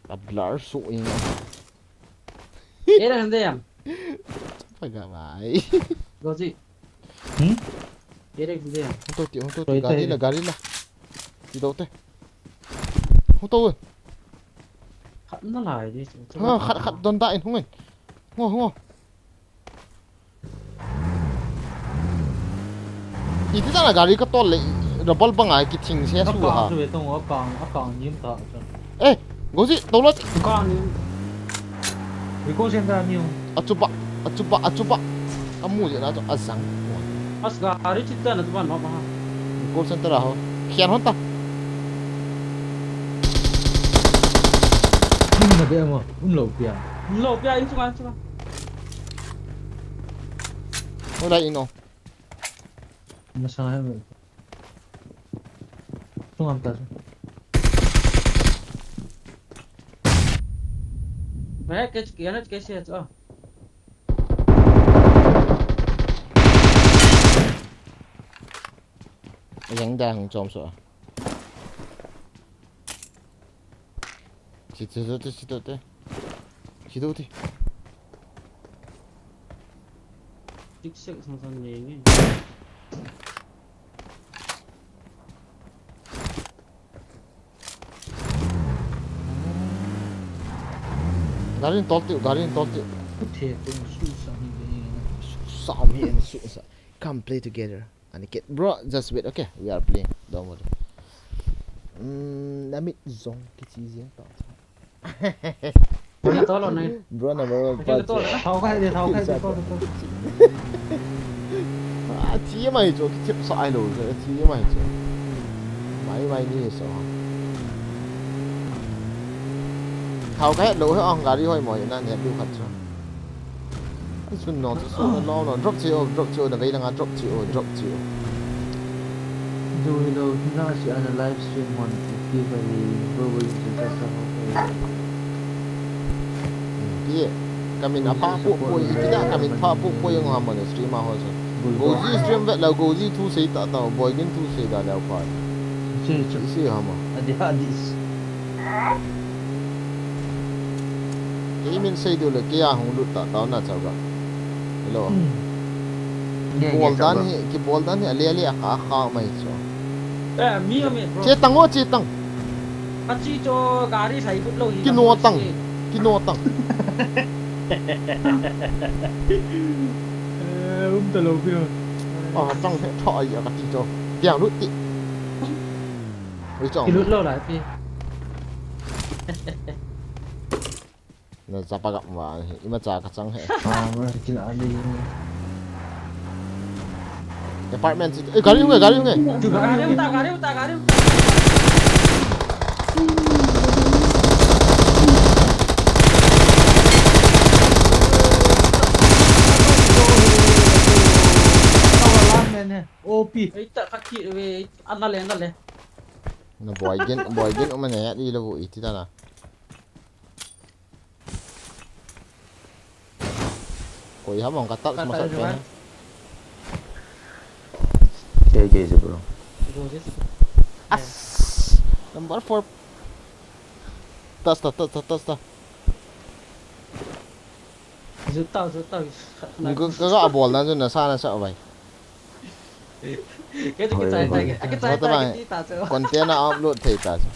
A blur so in. Era hande yam. Paga mai. Go ji. Hmm? Era hande yam. Hung to ti, hung to ti. Toi, Gari toi. La, gari la. Ti do te. Hung to. Kham na lai de. Ha, khat, khat don da in hung in. Ngo, ngo. Iti tana gari ka tol le, rubber banga kithing se su ha. Akang su ve tong, akang, akang nim ta. Eh, Gozi, tolo. Akang nim. Recall center ni. Achupa, achupa, achupa. Amu je na to azang. As gari chita na tuan ma ma. Recall center a ho. Khian hon ta. Nim na be ma, um lo pia. Um lo pia, in chunga, in chunga. Hola ino. Masang hai. Tung am ta. Mai ke ke na ke se to. Yang da hung chom so. Sito te, sito te. Sito te. Tik sek sang sang ne nge. Gari in tol tiu, gari in tol tiu. Puthe ko su sa mi be. Su sa mi and su sa. Come play together. Aniket. Bro, just wait, okay? We are playing. Don't worry. Mm, namit zong kichi zeng ta. Bro, number one. Thao kai de, thao kai de, thao kai de. Ah, thi mai cho, kichep sa ai lo, thi mai cho. Mai mai ni so. Thao kai lo he ang gari hoi mo na ne du khat cho. Sun no, sun no, no, drop che o, drop che o, na vei langa drop che o, drop che o. Do you know, na si ana live stream on T V by Google Digital Channel. Pi, kamin apha pu pu, iti da kamin pha pu pu yung hamon stream a ho so. Gozi stream vet la, Gozi thu sei ta ta, Boy Gin thu sei da la pha. Si, si. Isi hama. Adi, adi. Kei min sei du le, kei a hung lut ta tao na chao ga. Hello. Hmm. Nge, nge, kibol dan hi, kibol dan hi, ale, ale, a kha, a kha mai cho. Eh, mi, mi, bro. Che tang o, che tang. Ka chi cho, gari sai but lo hi. Kino tang. Kino tang. Eh, um ta lo, kino. Ah, tang he, tha ai, ka chi cho. Diang lut ti. Ui, chong. Kilut lo lai pi. Na chapa gap ma, ima cha ka chang he. Ah, ma, kin ali. Apartment si. Eh, gari hung e, gari hung e. Gari uta, gari uta, gari uta. O P. Ei, ta kaki ve, ana le, ana le. Na Boy Gin, Boy Gin uma ne ya di lo iti ta na. Koi ham ong ka tal sma sa pen. Kei, kei se bro. As. Number four. Tas ta, tas ta, tas ta. Zut ta, zut ta. Ka, ka, ka bol na zun na sa na sa vai. Kei chu kichai chai, kichai chai, kiti ta chu. Content a upload thei ta chu.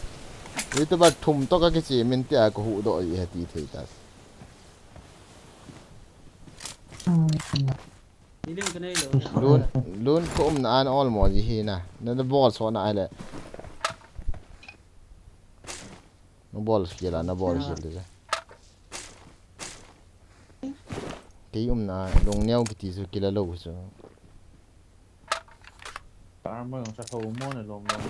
YouTuber thum to ka kichi min tia ka hu do i he ti thei ta chu. Ni lim ka nei lo. Lun, lun ko um na an all mo ji hi na. Na, na bol so na ai le. Na bol skill a, na bol skill te. Kei umna, long neo kiti chu kila lo chu. Armor jong sa tho mo na lom lom ni.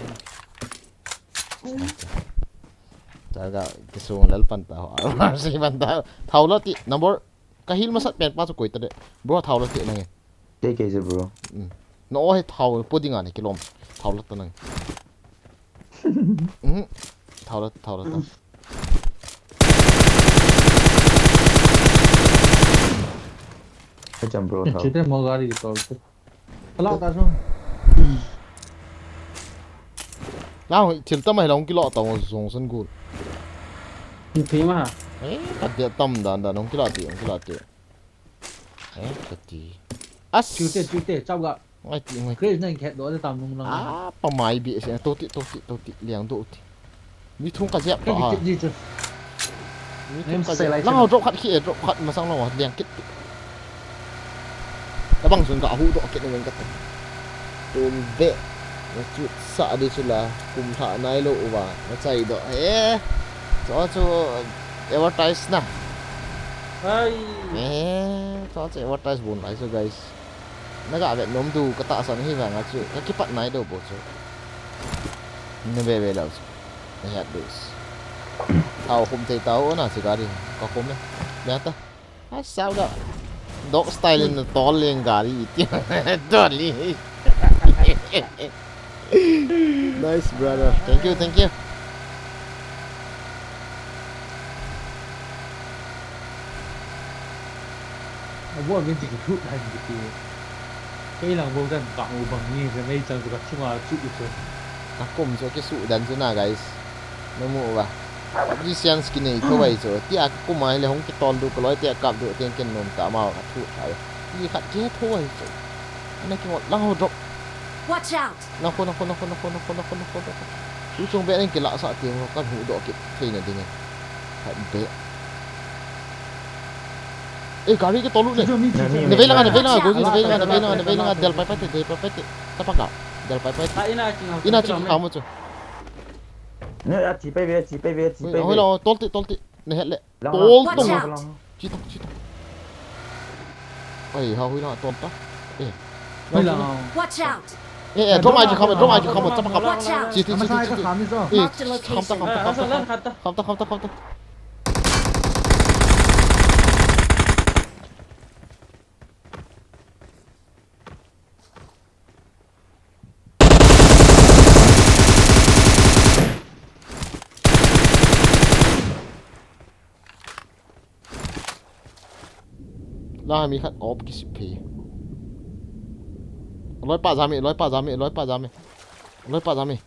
Chaga kisung lal pan ta ho, armor si pan ta. Thao la ti, number, ka heal masat pen pa chu koi ta de. Bro, thao la ti nang e. Kei, kei se bro. Mm. No, he thao po ding a ni kilom. Thao la ta nang. Mm. Thao la, thao la ta. He cham bro, thao. Chute mo gari ki tol te. Pala ta so. Lang thil tam a hi long kilo ta mo zong san gul. Ni phi ma. Eh, ka dia tam dan dan long kilo ti, long kilo ti. Eh, ka ti. As. Chute, chute, chau ga. Ngai ti, ngai ti. Grace nang khet do tam nung lang. Ah, pa mai bi se, to ti, to ti, to ti, liang do ti. Mi thung ka jep to ha. Ka ti ti chu. Ni thum ka jeh. Lang ho, drop khat khi, drop khat masang lang ho, liang kit. Tabang sun ka huhdoh kit uvin kati. Tum be. Na chu sa di chu la, kum lha nai lou uva, na chai doh. Eh. Chu chu advertise na. Ai. Eh, chu chu advertise bon lai chu, guys. Na ga vet nom diu ka tahsan hi vang a chu, ka kipat nai lou bou chu. Na ve ve lou chu. Na het diu. Thao khum thei tao na si gari. Ka khum e. Nia ta. A sao da. Dog style in tol leng gari ti. Tol li. Nice, brother. Thank you, thank you. Abo min ti thu dan ti. Kei lang bou dan ka u bang ni, ka nei chang ka chunga chu u chu. Ka kum chu kisuh dan chu na, guys. Na mu uva. Ji sian skin nei tho vai chu. Tia ka kum a le hung kitol diu ka loi tia kap diu tin ken nom ta ma ka thu thai. Ti khat ke tho vai chu. Ana ki ngot lang ho drop. Watch out! Nakho, nakho, nakho, nakho, nakho, nakho, nakho, nakho. Tuchung be nang kilah sah teng ho, kan huhdoh kit theina ding e. Khat be. Eh, gari kitol lut ne. Chu, chu, mi, chu, chu. Na vei langa, na vei langa, Goji, na vei langa, na vei langa, na vei langa, del pai pai te, del pai pai te. Chapa ka, del pai pai te. Ah, ina ching hau, ina ching hau mo chu. Ne, a chi pai ve, chi pai ve, chi pai ve. Hoi la, tol te, tol te. Na het le. Lang, tol lang, tong. Watch out. Chi tong, chi tong. Ai, ha hui la, tol ta. Eh. Hui la. Watch out. Eh, eh, drop ai ki kham, drop ai ki kham, chapa kham. Watch out. Chi, chi, chi, chi, chi. Eh, kham ta, kham ta, kham ta, kham ta, kham ta. La mi khat op kisip phi. Loi pa jam e, loi pa jam e, loi pa jam e. Loi pa jam e.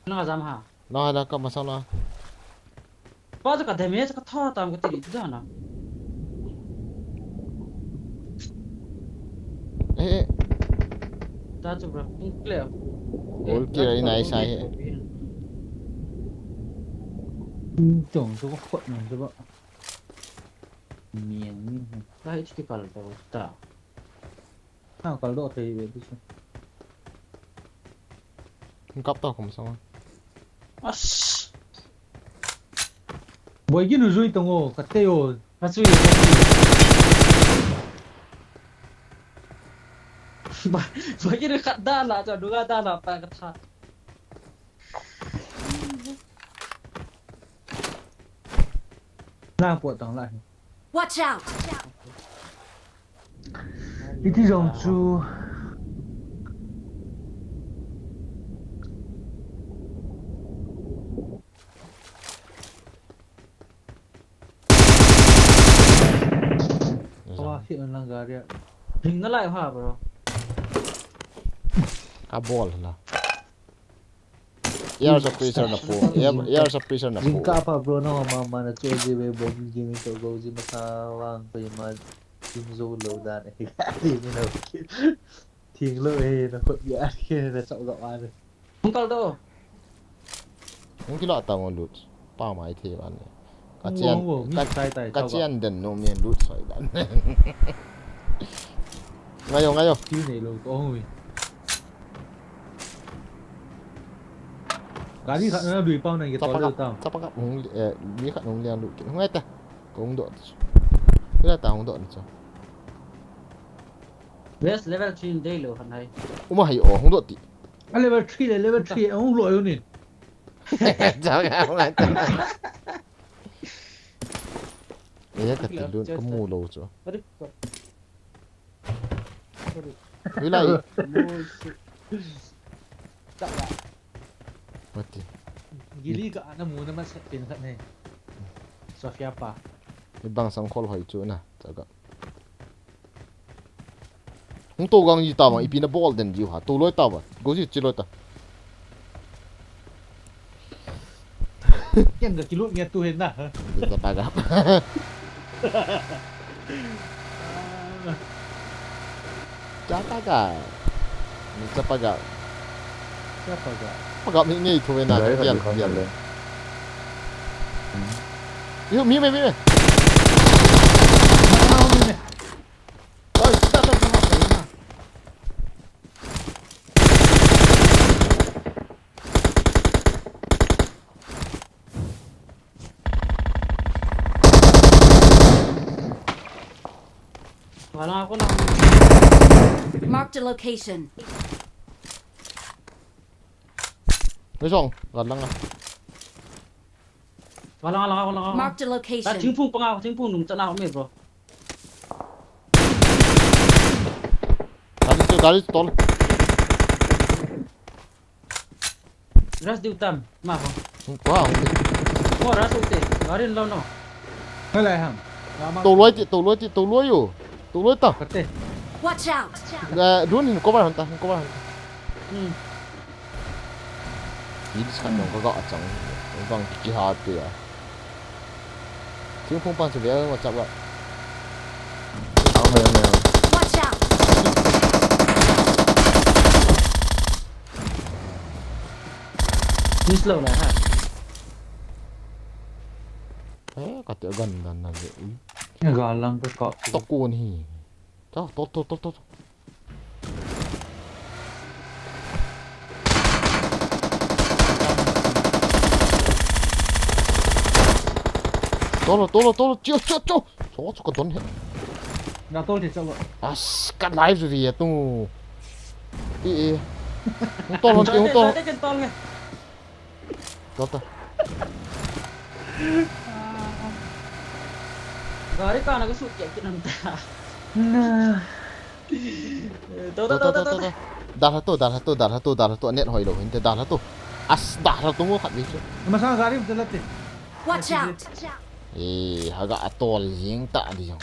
Na jam ha. La la ka masala. Pa chu ka damage ka tha tam ka ti ri chu na. Eh, eh. Ta chu bro, kung clear. All clear in ai sai he. Tong chu ko khot nang chu ba. Miang ni. Ta hi chu kal to ta. Ha, kal doh thei ve ti chu. Hung kap tau kum sang. As. Boi gin u jui tong o, ka te o. Ka chui, ka chui. Ba, boi gin u khat da la, cha, du ga da la, pa ka tha. Na po tang la. Watch out! Iti jong chu. Wa, hit lang gari a. Ring na lai ha, bro. Ka bol la. Air suppressor na po. Air, air suppressor na po. Jingkah pha bro, na mama na cho ji ve bom ji mi to go ji ma sa wang pe ma jing zo lo dan e. Ti mi no. Thing lo e na khut ya ke na chau ga wa. Hung kal do. Hung kilo ta ngon lut. Pa mai the ban ne. Ka chian, ka, ka chian den nom yen lut soi dan. Ngai o, ngai o. Thil nei lo to hung. Gari khat na lui pau na ki to lo ta. Chapa ka hung, eh, mi khat hung liang lut. Hung ai ta. Ka hung do. Kila ta hung do ni cho. West level three in dei lo han hai. Uma hai o, hung do ti. A level three le, level three a hung lo yo ni. Chao ya, hung ai ta. Eh, ka ti lun, ka mu lo cho. Ui lai. Mati. Gili ka ana mu na ma sa pin khat ne. Sofia pa. Ni bang sang khol hoi chu na, chaga. Hung to gang ji ta bang, ipi na bol den ji ha. To loi ta ba. Go ji chi loi ta. Ken ga kilut nge tu hen na. Ni chapa ga. Chapa ga. Ni chapa ga. Chapa ga. Chapa ga mi nge tu na. Gari ka kian, kan kian le. Hmm. Yu, mi me, mi me. Oi, ta, ta, ta, ta, ta. Wala ako lang. Marked a location. May song, wala nga. Wala nga, wala nga, wala nga. Marked a location. Ta chingphung panga, chingphung nung chana me, bro. Gari to, gari to tol. Rush diu tam, ma ho. Ko ha, ko. Ko rush ute, gari lo no. Helai ham. Lama. To loi ti, to loi ti, to loi yo. To loi ta. Kate. Watch out. Eh, drone hin cover han ta, hin cover han ta. Hmm. Ini sekarang kau kau acang. Bang kiki hati ya. Thingphung pan chu ve, WhatsApp a. Ang mai, ang mai, ang. Watch out! Ni slow na ha. Eh, kati agan dan na je. Ui. Ga lang ka ka. To kon hi. To, to, to, to, to. Tolo, tolo, tolo, chiu, chiu, chiu. So, so, ka don he. Na tol te chalo. As, ka live vi ya tu. E, e. Hung tol, hung tol, hung tol. Tol, tol. Gari ka na ka su kya kinam ta. Na. To, to, to, to, to, to. Dalha to, dalha to, dalha to, dalha to, net hoi lo, hinte dalha to. As, dalha to ngo khat ve chu. Masang gari um te la te. Watch out! Eh, haga atol jing ta di jong.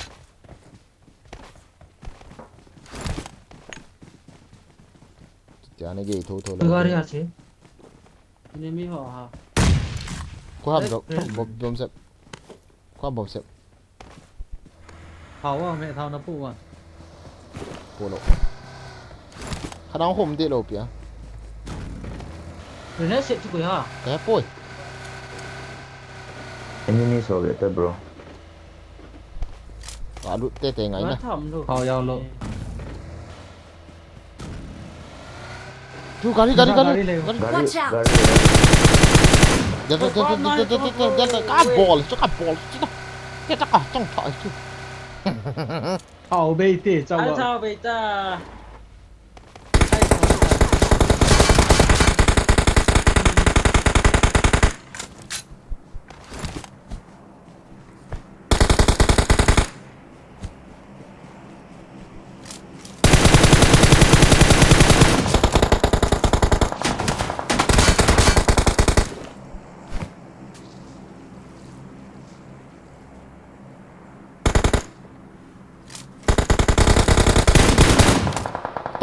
Tia ne ge tho tho lo. Gari a che. Enemy ho ha. Ko ha bom, bom, bom sep. Ko ha bom sep. Thao a, me thao na pu a. Pu lo. Kha dang hom de lo pia. Re ne sep chu ko ha. Ka poi. Enemy so ve ta, bro. Ka lut te te ngai na. Thao yao lo. Chu gari, gari, gari. Gari le. Gari. Watch out. Gari le. Delta, Delta, Delta, Delta, Delta, Delta. Ka bol, chu ka bol, chu ta. Ke ta ka chong tha chu. Thao bei te, chao. Ai, thao bei ta. Ai, thao bei ta.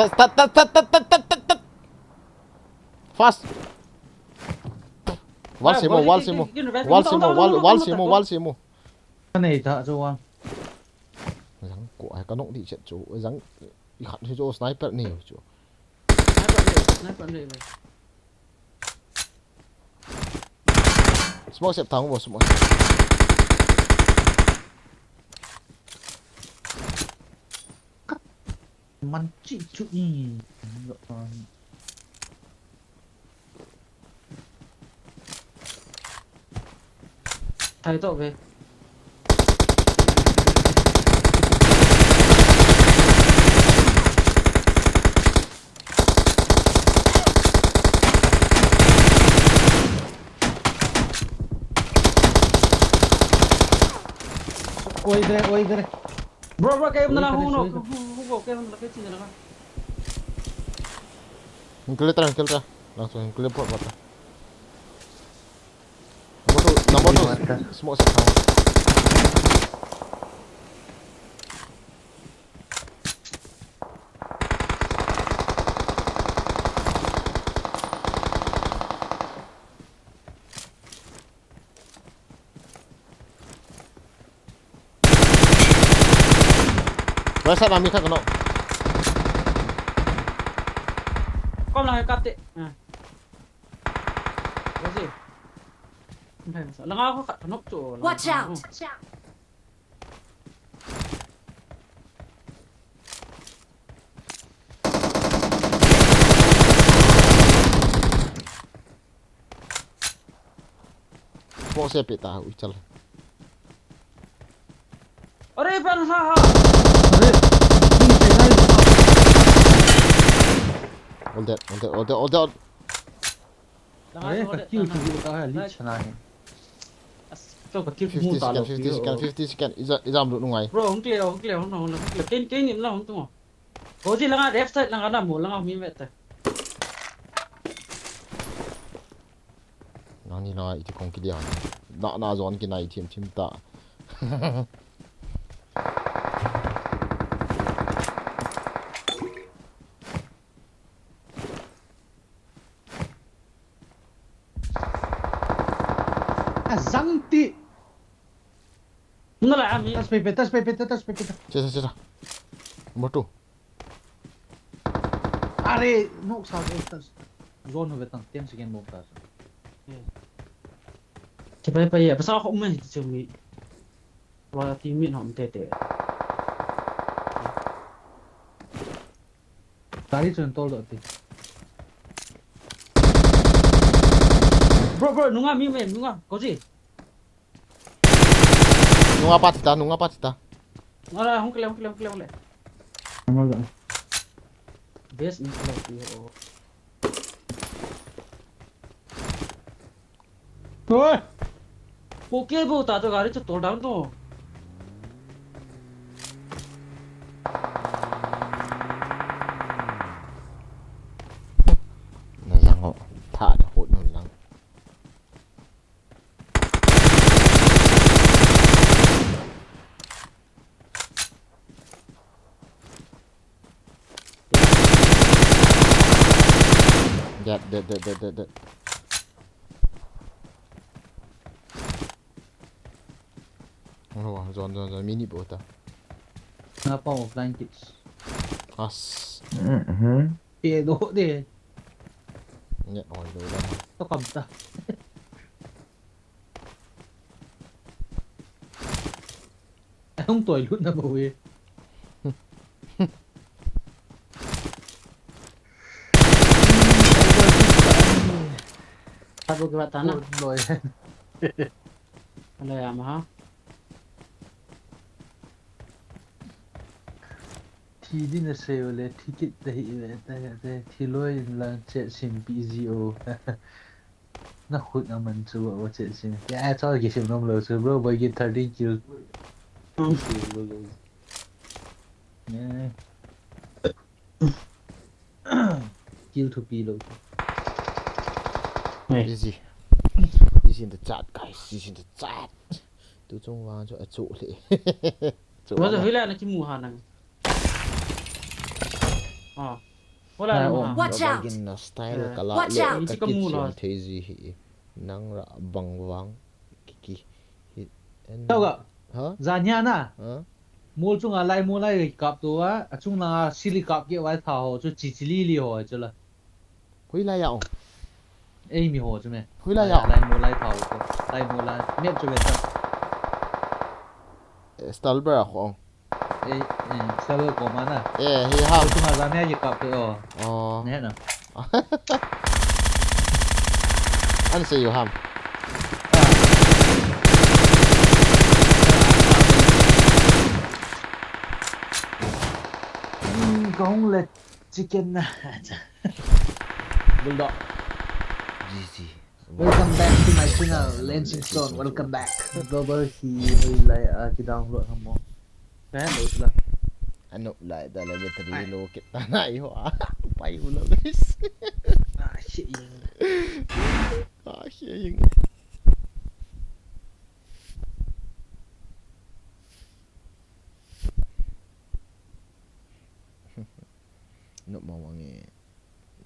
Tat, tat, tat. Fast. Wall semo, wall semo. Wall semo, wall, wall semo, wall semo. Ka nei ta chu wang. Jang ko ai ka nok di chet chu. Jang i khat chu sniper nei chu. Sniper nei, sniper nei. Smoke sep thang bo smoke. Man chi chu i. Thai to ve. Oi, gre, oi, gre. Bro, bro, kei um na la hung no, hung, hung, hung, kei um na la kei chin na la. Hung kile ta, hung kile ta. Langsung hung kile port mata. Number two, number two. Smoke sa thang. Right side a mi khat ka nok. Kom la kap te. Ah. Rosie. Langa ko khat thanop chu. Watch out! Smoke se pe ta, ui chal. Are, pan ha ha. Are, ki pe nai. All dead, all dead, all dead, all dead. Are, ka kill chu ta ha, lead chana hi. As, to ka kill mu ta lo. Fifty second, fifty second, fifty second. Ija, ija am lu nungai. Bro, hung clear, hung clear, hung na, hung na, hung clear. Ken, ken, nim na, hung tu. Goji langa left side langa na mu langa mi meta. Nangni langa iti kong kidia. Na na zone kinai thim thim ta. Azang ti. Nala ami. Tas pepe, tas pepe, tas pepe. Chesa, chesa. Number two. Are, nok sa ko tas. Zone ho vetang, ten second bom tas. Chepai pai ya, pasal ko mai chumi. Wa ti mi nom tete. Tari chun tol do ti. Bro, bro, nunga mi me, nunga, koji. Nunga pa tita, nunga pa tita. Ngala, hung kile, hung kile, hung kile, hung kile. Base in kile ti ho. Oi! Ko ke bo ta to gari to tol down to. Na lang ho, tha de hot no lang. Dead, dead, dead, dead, dead, dead. Oh, zone, zone, zone, mini bota. Napa offline kits. As. Mhm. Pe do de. Net on lo da. To kam ta. Hung toi lut na bo e. Tabo ke bata na. Loi. Loi ama ha. Thi din asei u le, thi kit ta hi ve, ta, ta, thi loi in lang chet sim pi ji o. Na khut a man chu a chet sim. Ya, chol kisim nom lou chu, bro, boy ki thirteen kill. Eh. Kill thupi lou chu. Hey. Easy. Easy in the chat, guys. Easy in the chat. Tu chung vang chu a chu le. Chu. Wa la. Hoi la na kimu ha nang. Ah. Hola, ah, oh, watch out! Gin na style, eh, kala watch le out! Ka kichim thei ji hi. Nang ra bang vang ki, ki hi. Tau ga. Ha? Zania na. Ha? Mol chunga lai mol lai kap to a, achung langa sili kap ke vai tha ho chu chi chi li li ho chu la. Hoilai a ong? Ei mi ho chu me. Hoilai a ong? Lai mol lai tha ho chu. Lai mol lai. Map chu ve ta. Eh, Stalber a ho ong. Eh, eh, Stalber ko ma na. Eh, hi ham. Ko ma za ne ye kap to. Oh. Ne na. An se yo ham. Hmm, kong le chicken na. Bulldog. G G. Welcome back to my channel, Lansing Stone. Welcome back. Global hi hoilai a ki download ham mo. Download la. Ano lai da la battery low kit ta na i ho a. Pai u lo, guys. Ah, shit. Ah, shit. Nop ma wange.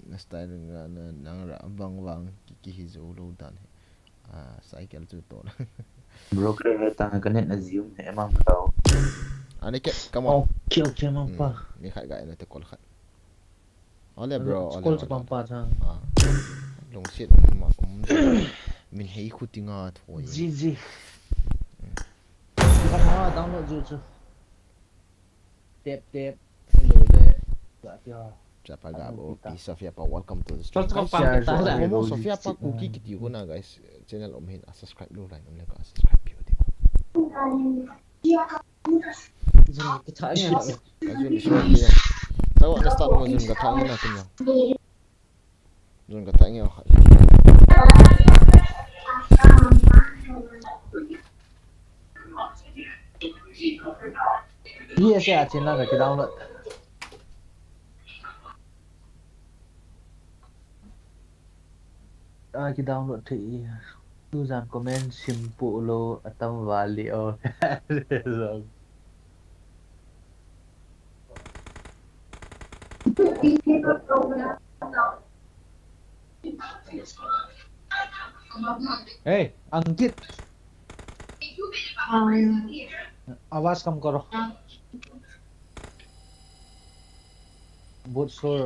Na style nga na nang ra bang vang ki, ki hi zo lo dan he. Ah, cycle chu to. Broker he ta ka net na zium he mang tao. Ani ke, come on. Okay, okay, mang pa. Hmm, ni khai ga na te call khat. Ole bro, ole, call chu pam pa cha. Ah. Lungsit um ma, um. Min hei khu tinga thoi. G G. Ka ma download ju chu. Tep tep. Hello le. Ka tia. Chapa Gabo, P Sofia pa, welcome to the stream. Chapa Gabo, P Sofia pa, Kuki kiti ko na guys, channel um hin a subscribe lo line um le ka subscribe piu ti. Jun ka tha nge. Ka jun short video. Tawa na start mo jun ka tha nge na kin na. Jun ka tha nge. Yes, ya chin la ka ki download. A ki download thei. Tujan comment sim pu lo atam vali o. Hey, Ankit. आवाज कम करो। बहुत शोर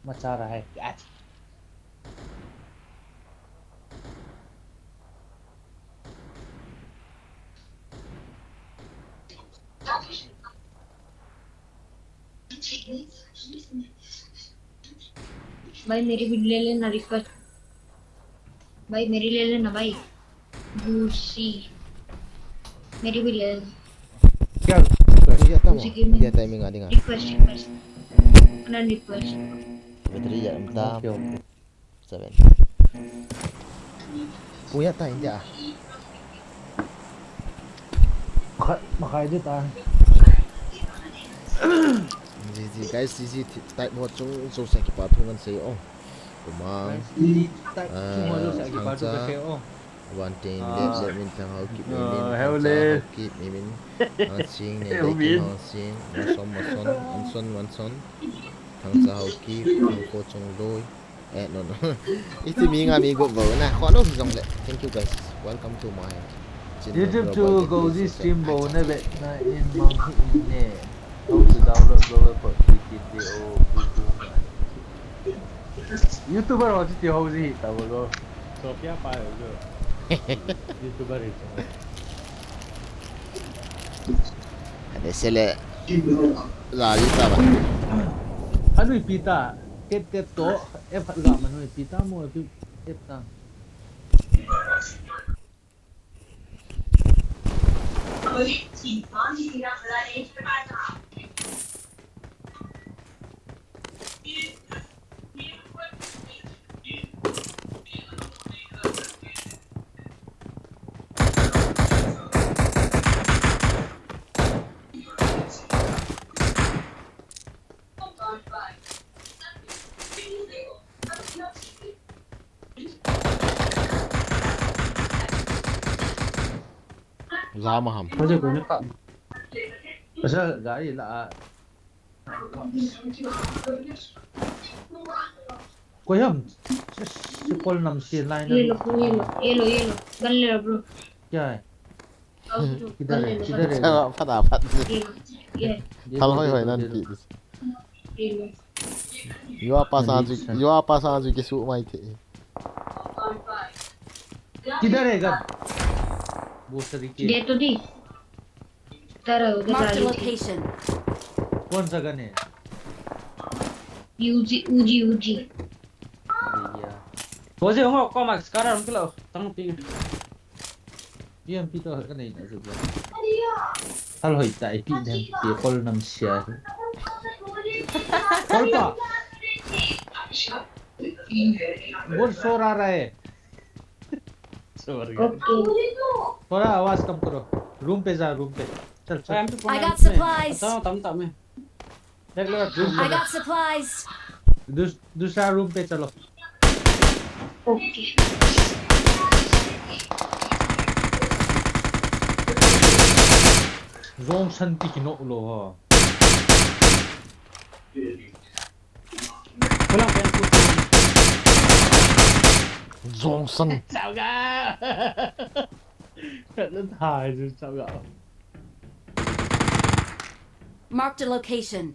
मचा रहा है। भाई मेरी भी ले लेना रिक्वेस्ट। भाई मेरी ले लेना भाई। दूसरी मेरी भी ले लेना। क्या request? Dia tamo. Sige, Dia timing adi nga. Request, request. Friend request. Battery ya mta. Okay, okay. Seven. Puya ta india. Makai di ta. G G guys, G G type ho chung so sa kipa thu ngan sei o. Kumang. Type chung ho so sa kipa thu ngan sei o. Wanting, Ah. Lep, Lep, Min, Thang, Hau, Kip, Min, Min, Ah, Thang, Hau Cha, Le. Hau, Kip, Min, Min, Thang, Ching, Ne, Hau Dei, Kim, Min. Hong, Sin, Mason, Mason, Anson, Mason, Thang, Cha, Hau, Kip, Thang, Ko, Chung, Loi. Eh, no, no. Iti mi nga mi go bo na. Ko no jong le. Thank you guys. Welcome to my channel, YouTube Global chu go Gamer ji Social. stream bo na ve na in mang hi ne. How to download Global Pop three K D O. YouTuber ho chu ti ho ji ta bo lo. Sophia pa yo jo. YouTuber hi chu. Ade sele. La li ta ba. Anui pi ta. Tep tep to. F la ma nui pi ta mo pi tep ta. Zama ham. Ko je ko ne ka. Pasal gari la. Ko yam. Si kol nam si line. Yellow, yellow, yellow, yellow. Gun le bro. Kya hai? Out, bro. Kidhar hai? Gun le, Kidhar hai? Changa phata phat. Yellow. Yeah. Ye Thal to, hoi ye hoi to, nan ye to. Ki. Yellow. Yua pa sa ju, Conviction. Yua pa sa ju kisu mai the. Kidhar hai gun? Wo sari ke. दे तो दी। उधर है, उधर Marked a डाल दीजिए। Location. Kaun sa gun hai? Uzi, Uzi, Uzi. Ye ya. Wo je ho ko max kara ram kilo. Tang pi. Ye pi to ka nei na ju. Thal hoi tai pi dem pi kol nam sia. Kol pa. बहुत शोर आ रहा है। Sorry. Okay. थोड़ा आवाज कम करो। रूम पे जा, रूम पे। चल, चल। I got supplies. Tam tam. Ek log room I pe. Got supplies. दूस-, दूसरा रूम पे चलो। Okay. Jongsan ti kino lo ha. Pulang pen ku. Jongsan. Sao ga. Kat le thai ju sao ga. Marked a location.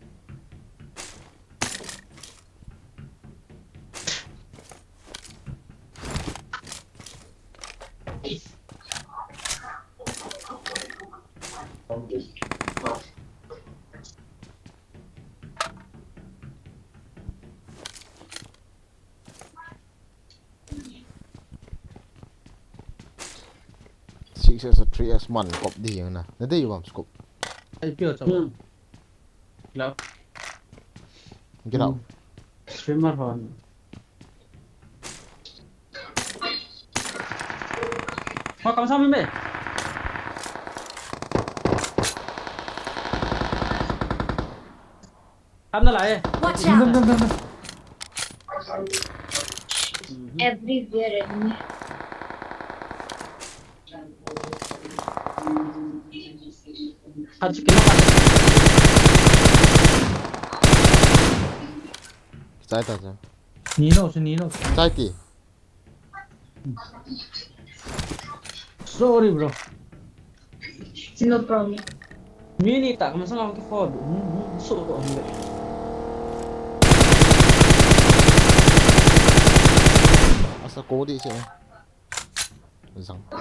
six S three S man kop di na. Na dei bam scope. Ai pio chau. Hmm. Hello. Get out. Hmm. Streamer hon. Ho kam sam me. Kam na lai. Watch out. Everywhere enemy. Khat chu kilo khat. Chai ta cha. Ni no, chu ni no. Chai ti. Sorry, bro. No problem. Mi ni tak masang ang ki phone. Hmm, hmm, so ko ang. Asa ko di siya. Zang ko.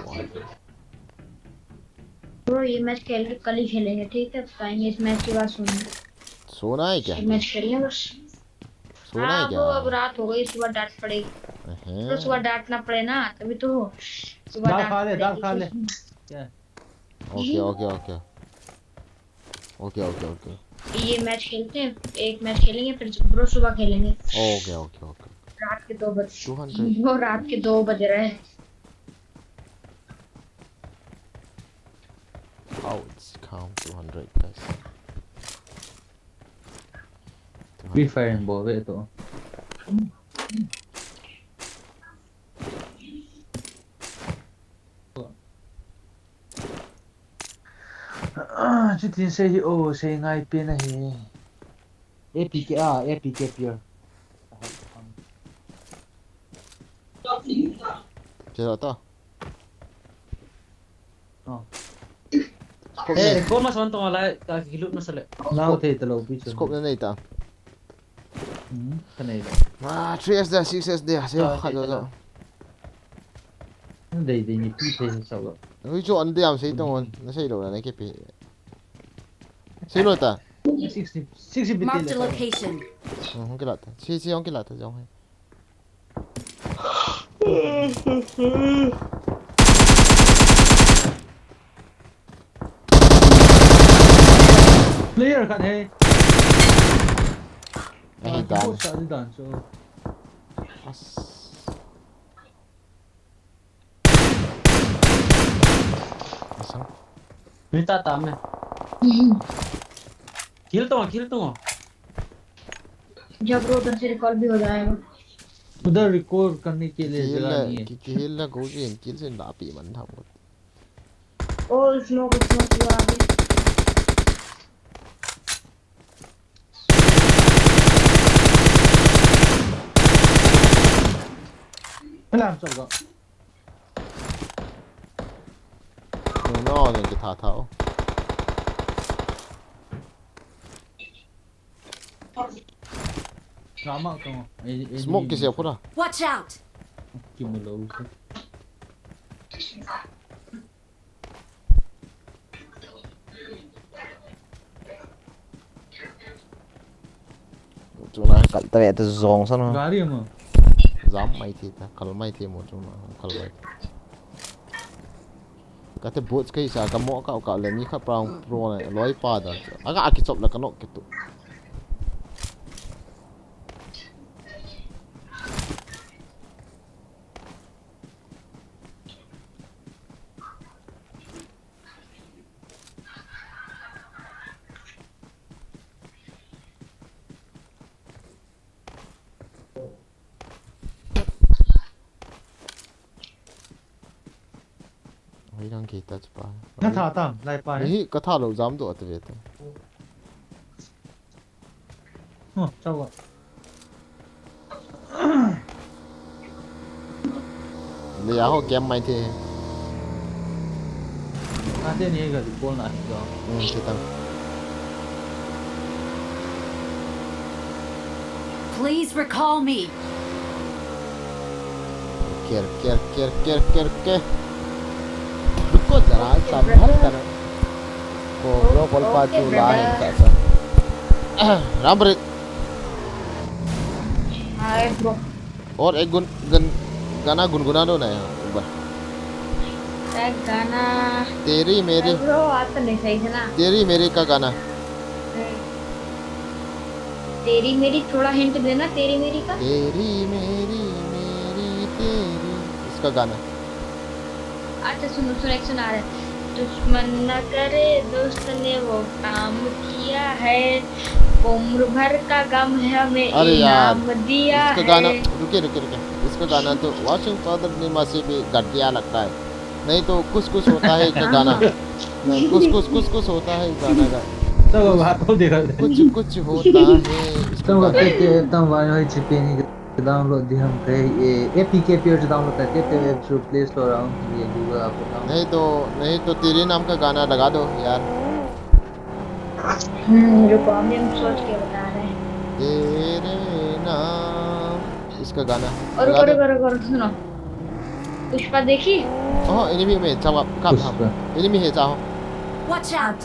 Bro, ये मैच खेल के कल ही खेलेंगे, ठीक है? बताएंगे इस मैच के बाद सोना। सोना है क्या? ये मैच खेलेंगे बस। सोना है हाँ, क्या? वो अब रात हो गई, सुबह डांट पड़ेगी। अहं। तो सुबह डांटना पड़े ना, तभी तो सुबह डांट पड़ेगी। दाल खा ले, दाल खा ले। क्या? OK, OK, OK। OK, OK, OK। ये मैच खेलते हैं, एक मैच खेलेंगे, फिर ब्रो सुबह खेलेंगे। OK, OK, OK। रात के दो बजे। Two hundred। वो रात के दो बज रहे हैं। How it's count two hundred, guys? Free Fire bol ve to. Ah, chutin sei hi o, sei ngai pen ahi. A P K a, A P K pure. Che ta. Oh. Scope eh, nei. Koma son tong lai, ka kilut na sale. Nau thei ta lo pi chu. Scope na nei ta. Hmm, ka nei lo. Ah, three S da, six S da, se kha jo jo. Dei dei ni pi thei sa lo. Ui chu an diam sei tong on, na sei lo na nei ke pi. Sei lo ta. Six six six bi. Mark the location. Hmm, hong kila ta. Si si hong kila ta jong hai. Player khat he. Ahi dan. Sa di dan so. As. Asang. Mita tam hai. Kill to, kill to. जब ब्रो उधर से रिकॉल भी हो जाएगा। उधर रिकॉल करने के लिए जगह नहीं है। Kill na go jin, kill sin da pi man tham ko. ओ स्मोक, स्मोक हुआ अभी। Alarm chal ga. No, no, no, ki tha tha o. Smoke kise pura. Watch out. Kimu lo. Chuna kal ta ve ta jong sa no. Gari ma. Jam mai thi ta, kal mai thi mo chuna, kal mai. Kate boots kaisa, kamo ka ka le ni kha brown pro ne, loi pa da. Aga aki chop la ka nok ke tu. Hoi lang kita chu pa. Na tha tam, lai pa. Hi ka tha lo jam do ate ve te. Oh, chau. Le ya ho game mai the. Ate ni ga di bol na hi ga. Hmm, kita. Please recall me. Ker, ker, ker, ker, ker, ker. Ruko jara, samhal kar. Ko bro, kol pa chu la hai sa sa. Ram bro. Hi bro. और एक गुन, गन, गाना गुनगुना दो ना यार, एक बार। का गाना। तेरी मेरी। अरे bro, बात तो नहीं सही है ना। तेरी मेरी का गाना। हम्म। तेरी मेरी, थोड़ा hint देना, तेरी मेरी का। तेरी मेरी, मेरी तेरी, इसका गाना। अच्छा, सुनो, सुनो, एक सुना रहे। दुश्मन न करे दोस्त ने वो काम किया है, उम्र भर का गम है हमें अरे यार, इनाम दिया इसका है। गाना, रुके, रुके, रुके। इसका गाना तो वाशिंग पाउडर निरमा से भी घटिया लगता है। नहीं तो कुछ कुछ होता है इसका गाना। नहीं, कुछ कुछ, कुछ कुछ होता है इस गाना का। Tamo ba, tamo de. कुछ कुछ होता है इसका गाना। Tamo ba, tamo ba, download di ham kai, eh, A P K player download करके, तो App Store, Play Store, हम ये Google App download। नहीं तो, नहीं तो तेरे नाम का गाना लगा दो यार। हम्म, रुको, अभी हम सोच के बता रहे हैं। तेरे नाम, इसका गाना और लगा रुको, दो। रुको, रुको, रुको, सुनो। पुष्पा देखी? Oh, enemy में, चाहो, कहाँ, कहाँ? पुष्पा। Enemy है, चाहो। Watch out!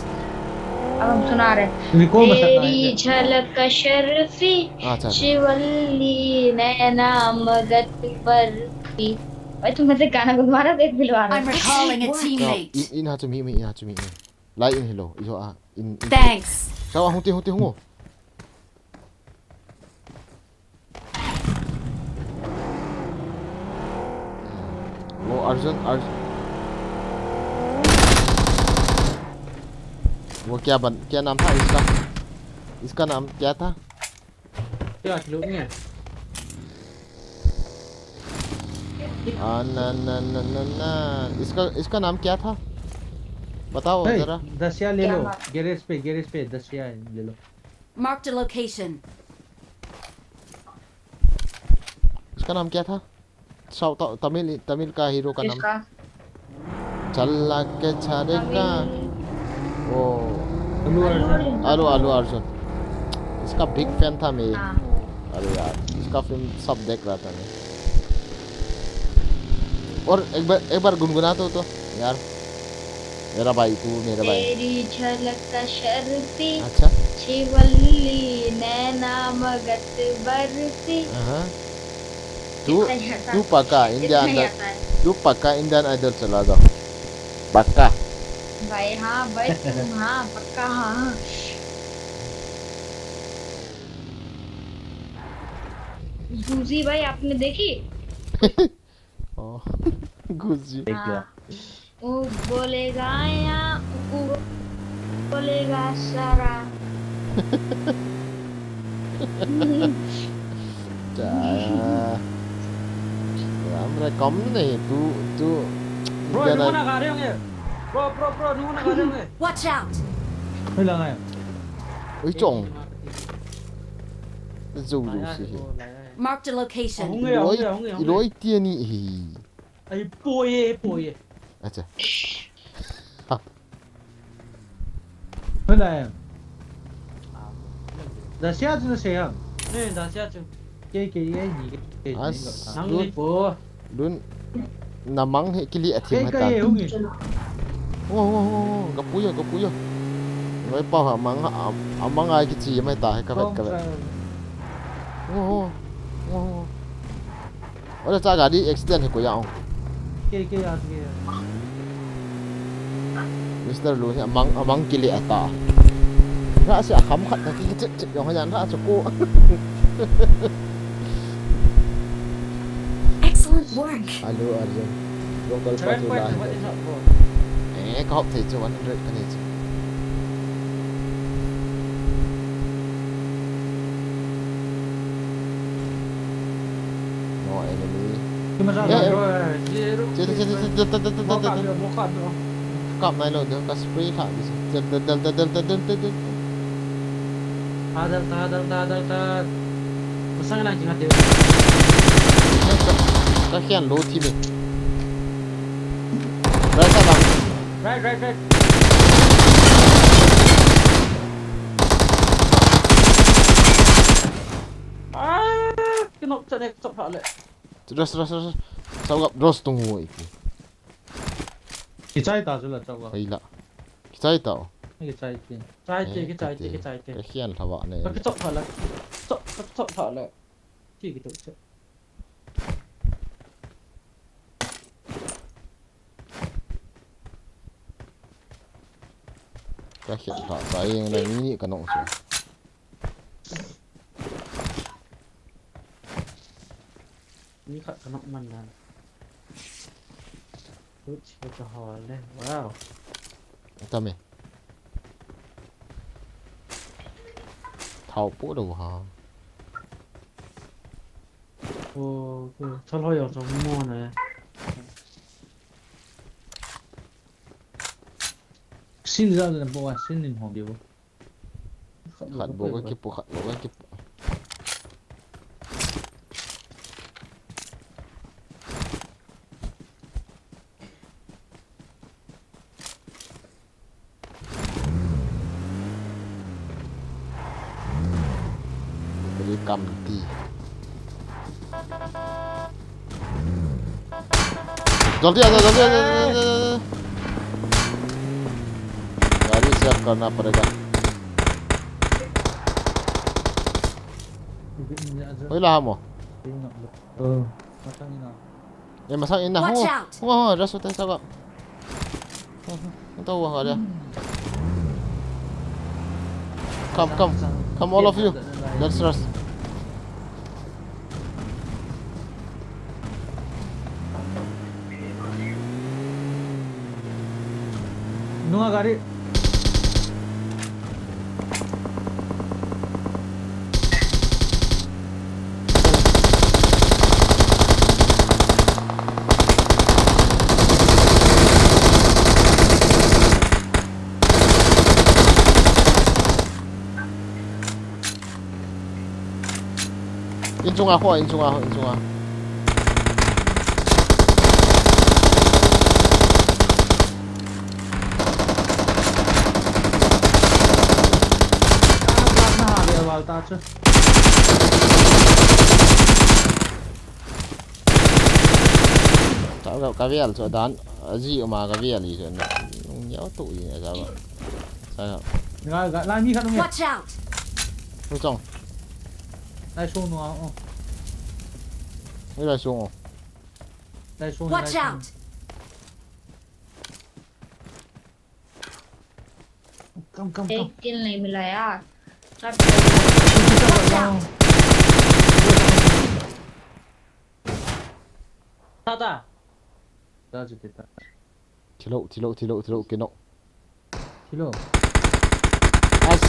अब हम सुना रहे हैं। Recall में सकता है तेरी क्या? झलक अशरफी, अच्छा, अच्छा। शिवल्ली, नैना मगत बर्फी। भाई, तुम मुझे गाना गुनगुना रहे हो, देख दिलवा रहे हो। I'm recalling a teammate. No, in, in ha chu mi, mi, in ha chu mi, mi. Lai in hilo, ijo a, in, in. Thanks. Sawa, hung ti, hung ti, hung o. वो अर्जुन, अर्जुन। वो क्या बन-, क्या नाम था इसका? इसका नाम क्या था? क्या खिलौने हैं? आ, ना, ना, ना, ना, ना। इसका, इसका नाम क्या था? बताओ ए, जरा। दसिया ले लो। क्या बात? गैरेज पे, गैरेज पे दसिया ले लो। Marked a location. इसका नाम क्या था? साउथ, तमिल, तमिल का हीरो का नाम। किसका? चल के छाड़ेगा। तमिल। वो अल्लू अर्जुन। अल्लू, अल्लू अर्जुन। इसका बिग फैन था मैं। हाँ। अरे यार, इसका फिल्म सब देख रहा था मैं। और एक बार, एक बार गुनगुना तो, तो यार। मेरा भाई, तू मेरा भाई। तेरी झलक अशरफी, अच्छा। शिवल्ली, नैना मगत बर्फी। हाँ। तू, इतना ही आता है। तू पक्का Indian Idol, इतना ही आता है। तू पक्का Indian Idol चला जाओ। पक्का। भाई, हाँ, भाई, तुम, हाँ, पक्का, हाँ। जूसी भाई, आपने देखी? ओ, घुस जी। देख लिया। हाँ। वो बोलेगा या वो बोलेगा सारा। क्या? हमरे कम नहीं, तू, तू Bro, क्या ना nungu na gari hong e. Bro, bro, bro, nungu na gari hong e. Watch out! Ui, chong. Zo, zo, si, si. Marked a location. Hong e, hong e, hong e, hong e. Iloi, iloi tia ni hi. Ai, poi e, poi e. Acha. Hola em. Dasia chu na sei ham? Ne, dasia chu. Kei, kei, ei ni, kei, kei. As, nang ni po. Lun. Na mang hi kili a thim. Kei, kei, hung e. Ho, ho, ho, ho, ka puyo, ka puyo. Noi pa ha mang, a, a mang ai kichi mai ta, ka vet, ka vet. Ho, ho, ho, ho. Ole cha gari accident hi ko ya ong. Ke, ke ya, ke ya. Mister Lu hi amang, amang kile ata. Ra si akham khat ka ki chip chip yong hayan ra chu ko. Excellent work. Hello, Arjun. Local pa chu la. Eh, ka hop thei chu one hundred ka nei chu. No enemy. Kap nai lou, ka spray kha di. Hadal ta, hadal ta, hadal ta. Masang na kinga teu. Ka khian lou thi me. Right side bang. Right, right, right. Ah, kinok cha ne, chok pha le. Ras, ras, ras. Sao gap ras tung hu iki. Kichai ta chu la chau a. Hei la. Kichai ta o. Kichai te. Kichai te, kichai te, kichai te. Ka khian lhava ne. Ka kichok pha la. Chok, ka chok pha la. Ki kitok che. Ka khel lha ta eng le ni ni ka nong chu. Ni khat ka nok man dan. Tut, ka hol le. Wow. Tame. Thao po lo ha. Ồ, ừ, sao lo dòng sông mua nè. Xin ra là bộ à, xin linh hồn điều. Khat bou ka kipu, khat bou ka kipu. Kali kam ti. Jaldi aa, jaldi aa, jaldi aa, jaldi aa. गाड़ी सेव करना पड़ेगा। Oi, la mo. Oh, matang ina. Eh, masang ina. Watch out! Oh, oh, rush hotel sa ka. Oh, oh, ito, wah, kaya. Come, come. Come, all of you. Let's rush. Nunga gari. Inchunga kho, inchunga, inchunga. Ka, ka, ka vial chu dan, aji uma ka vial i chu na. Nung niau tu i na ja ba. Sa. Nga, nga, lai mi khat nung. Watch out! Nung chong. Lai sung nung a, oh. Ni lai sung, oh. Lai sung, lai sung. Watch out! Come, come, come. एक किल नहीं मिला यार। Watch out! Tata. Tata. Thilo, thilo, thilo, thilo, kino. Thilo. As,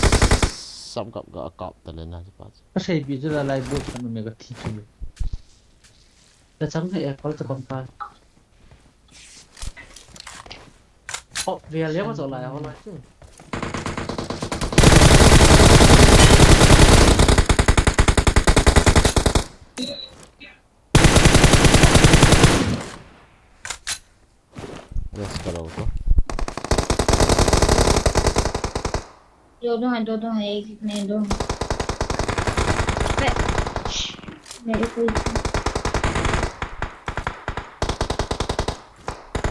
sam kap ga kap ta le na, pa. Ka sei bi jela lai bu kan me ga thi chu. Ta chang he, kol ta kon pa. Oh, real ya ko lai ho lai chu. Yes, karo to. दो दो हैं, दो दो हैं, एक एक नहीं, दो हैं। अबे, मेरे को ही।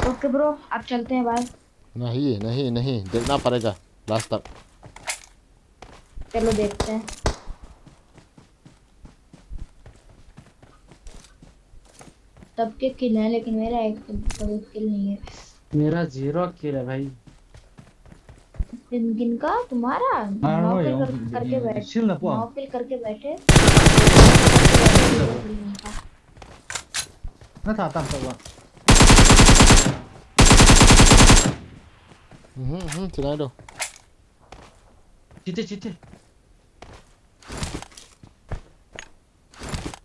OK bro, आप चलते हैं, bye। नहीं, नहीं, नहीं, देखना पड़ेगा last तक। चलो देखते हैं। सबके किल हैं, लेकिन मेरा एक, कोई किल नहीं है। मेरा zero किल है भाई। किन, किनका? तुम्हारा? हाँ, नौ वो किल कर, करके बैठे। Chill ना, नौ किल करके बैठे। Na tha tam ta wa. Mhm, mhm, tinai do. Chite, chite.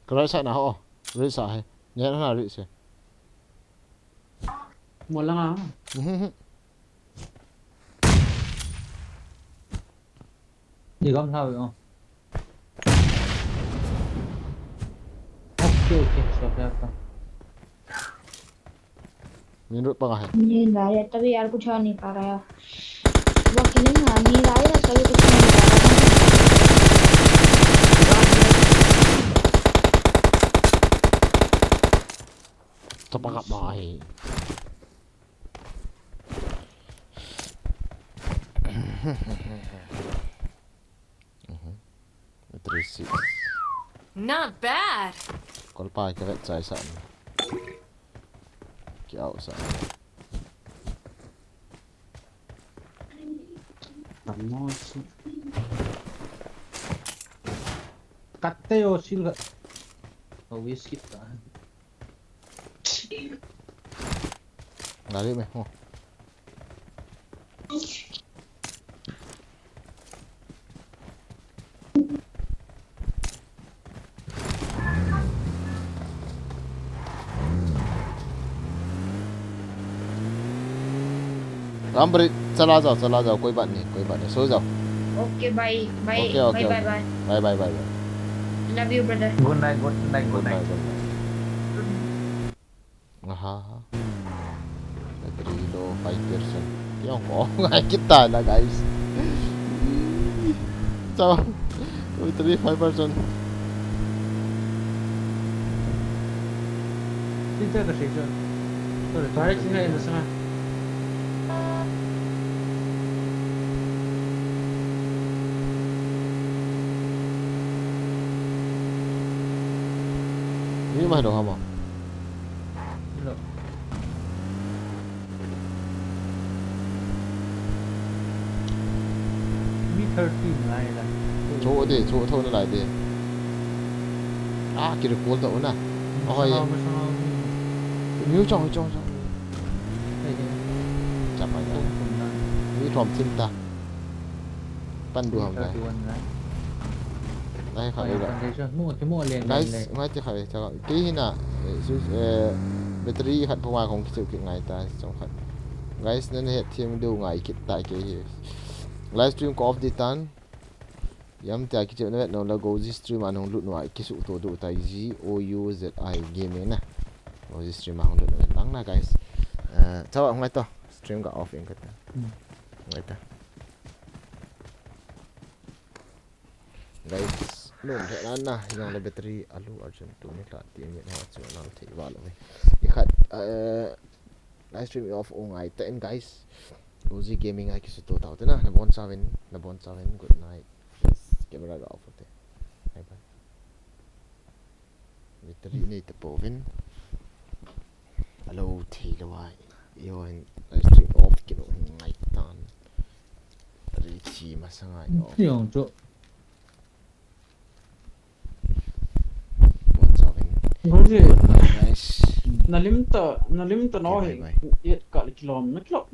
Ka right side na ho. Right side hai. Nya na right side. Mo langa. Mhm. Ni gam hlau, oh. Okay, okay, so kya tha? Main road pa hai. नहीं ला रहे, तभी यार कुछ आ नहीं पा रहा यार। वो किलिंग आ नहीं रहा है, तभी कुछ नहीं पा रहा। Tapa ka pa hai. Mhm. Three six. Not bad. Kol pa ka vet chai sa. Ki au sa. Tam mo si. Kat te yo sil ga. Ka wish kit ta. Lari me ho. रामबरी, चला जाओ, चला जाओ, कोई बात नहीं, कोई बात नहीं, सो जाओ। Okay, bye, bye, okay, okay, bye, okay, bye, bye, bye, bye, bye, bye। Love you, brother। Good night, good night, good night। Good night, good night। Aha, aha। Battery low, five percent। Yung ko, ngai kita na, guys। Chao, battery five percent। Sisha ka sisha. Sorry, sorry, sisha. Ni ma do hama. Hello. Mi thirteen lai la. Cho de, cho tho na lai de. Ah, ki recall ta una. Ahoi. Miu chong, chong, chong. Chapa ya. Mi thom thim ta. Pan du ham lai. Lai kha lai. Guys, ngai te kha cha. Kei hina, eh, battery khat puma kong kicheu kit ngai ta, chong khat. Guys, nan het thim du ngai kit ta kei hi. Live stream ko off di tan. Yam tia kicheu na vet no la Gozi stream a nong lut no a kisu to du ta G O U Z I gaming na. Gozi stream a hong lut no vet lang na, guys. Eh, chawa ngai to. Stream ka off in kata. Ngai ta. Guys, lum the nan na, yong le battery alu urgent tu ni la ti mi na chu na thei va lo. I khat, eh, live stream off o ngai ta in, guys. Gozi gaming ai kisu to tau te na, na bon chavin, na bon chavin, good night. Yes, camera ga off te. Bye bye. Battery nei ta pouvin. Alo thei lo ai. Yo, in live stream off kit o ngai tan. Battery chi masanga yo. Yong chu. Bon chavin. Gozi. Nice. Na lim ta, na lim ta no he. Bye bye. Ye ka kilom, na kilom le.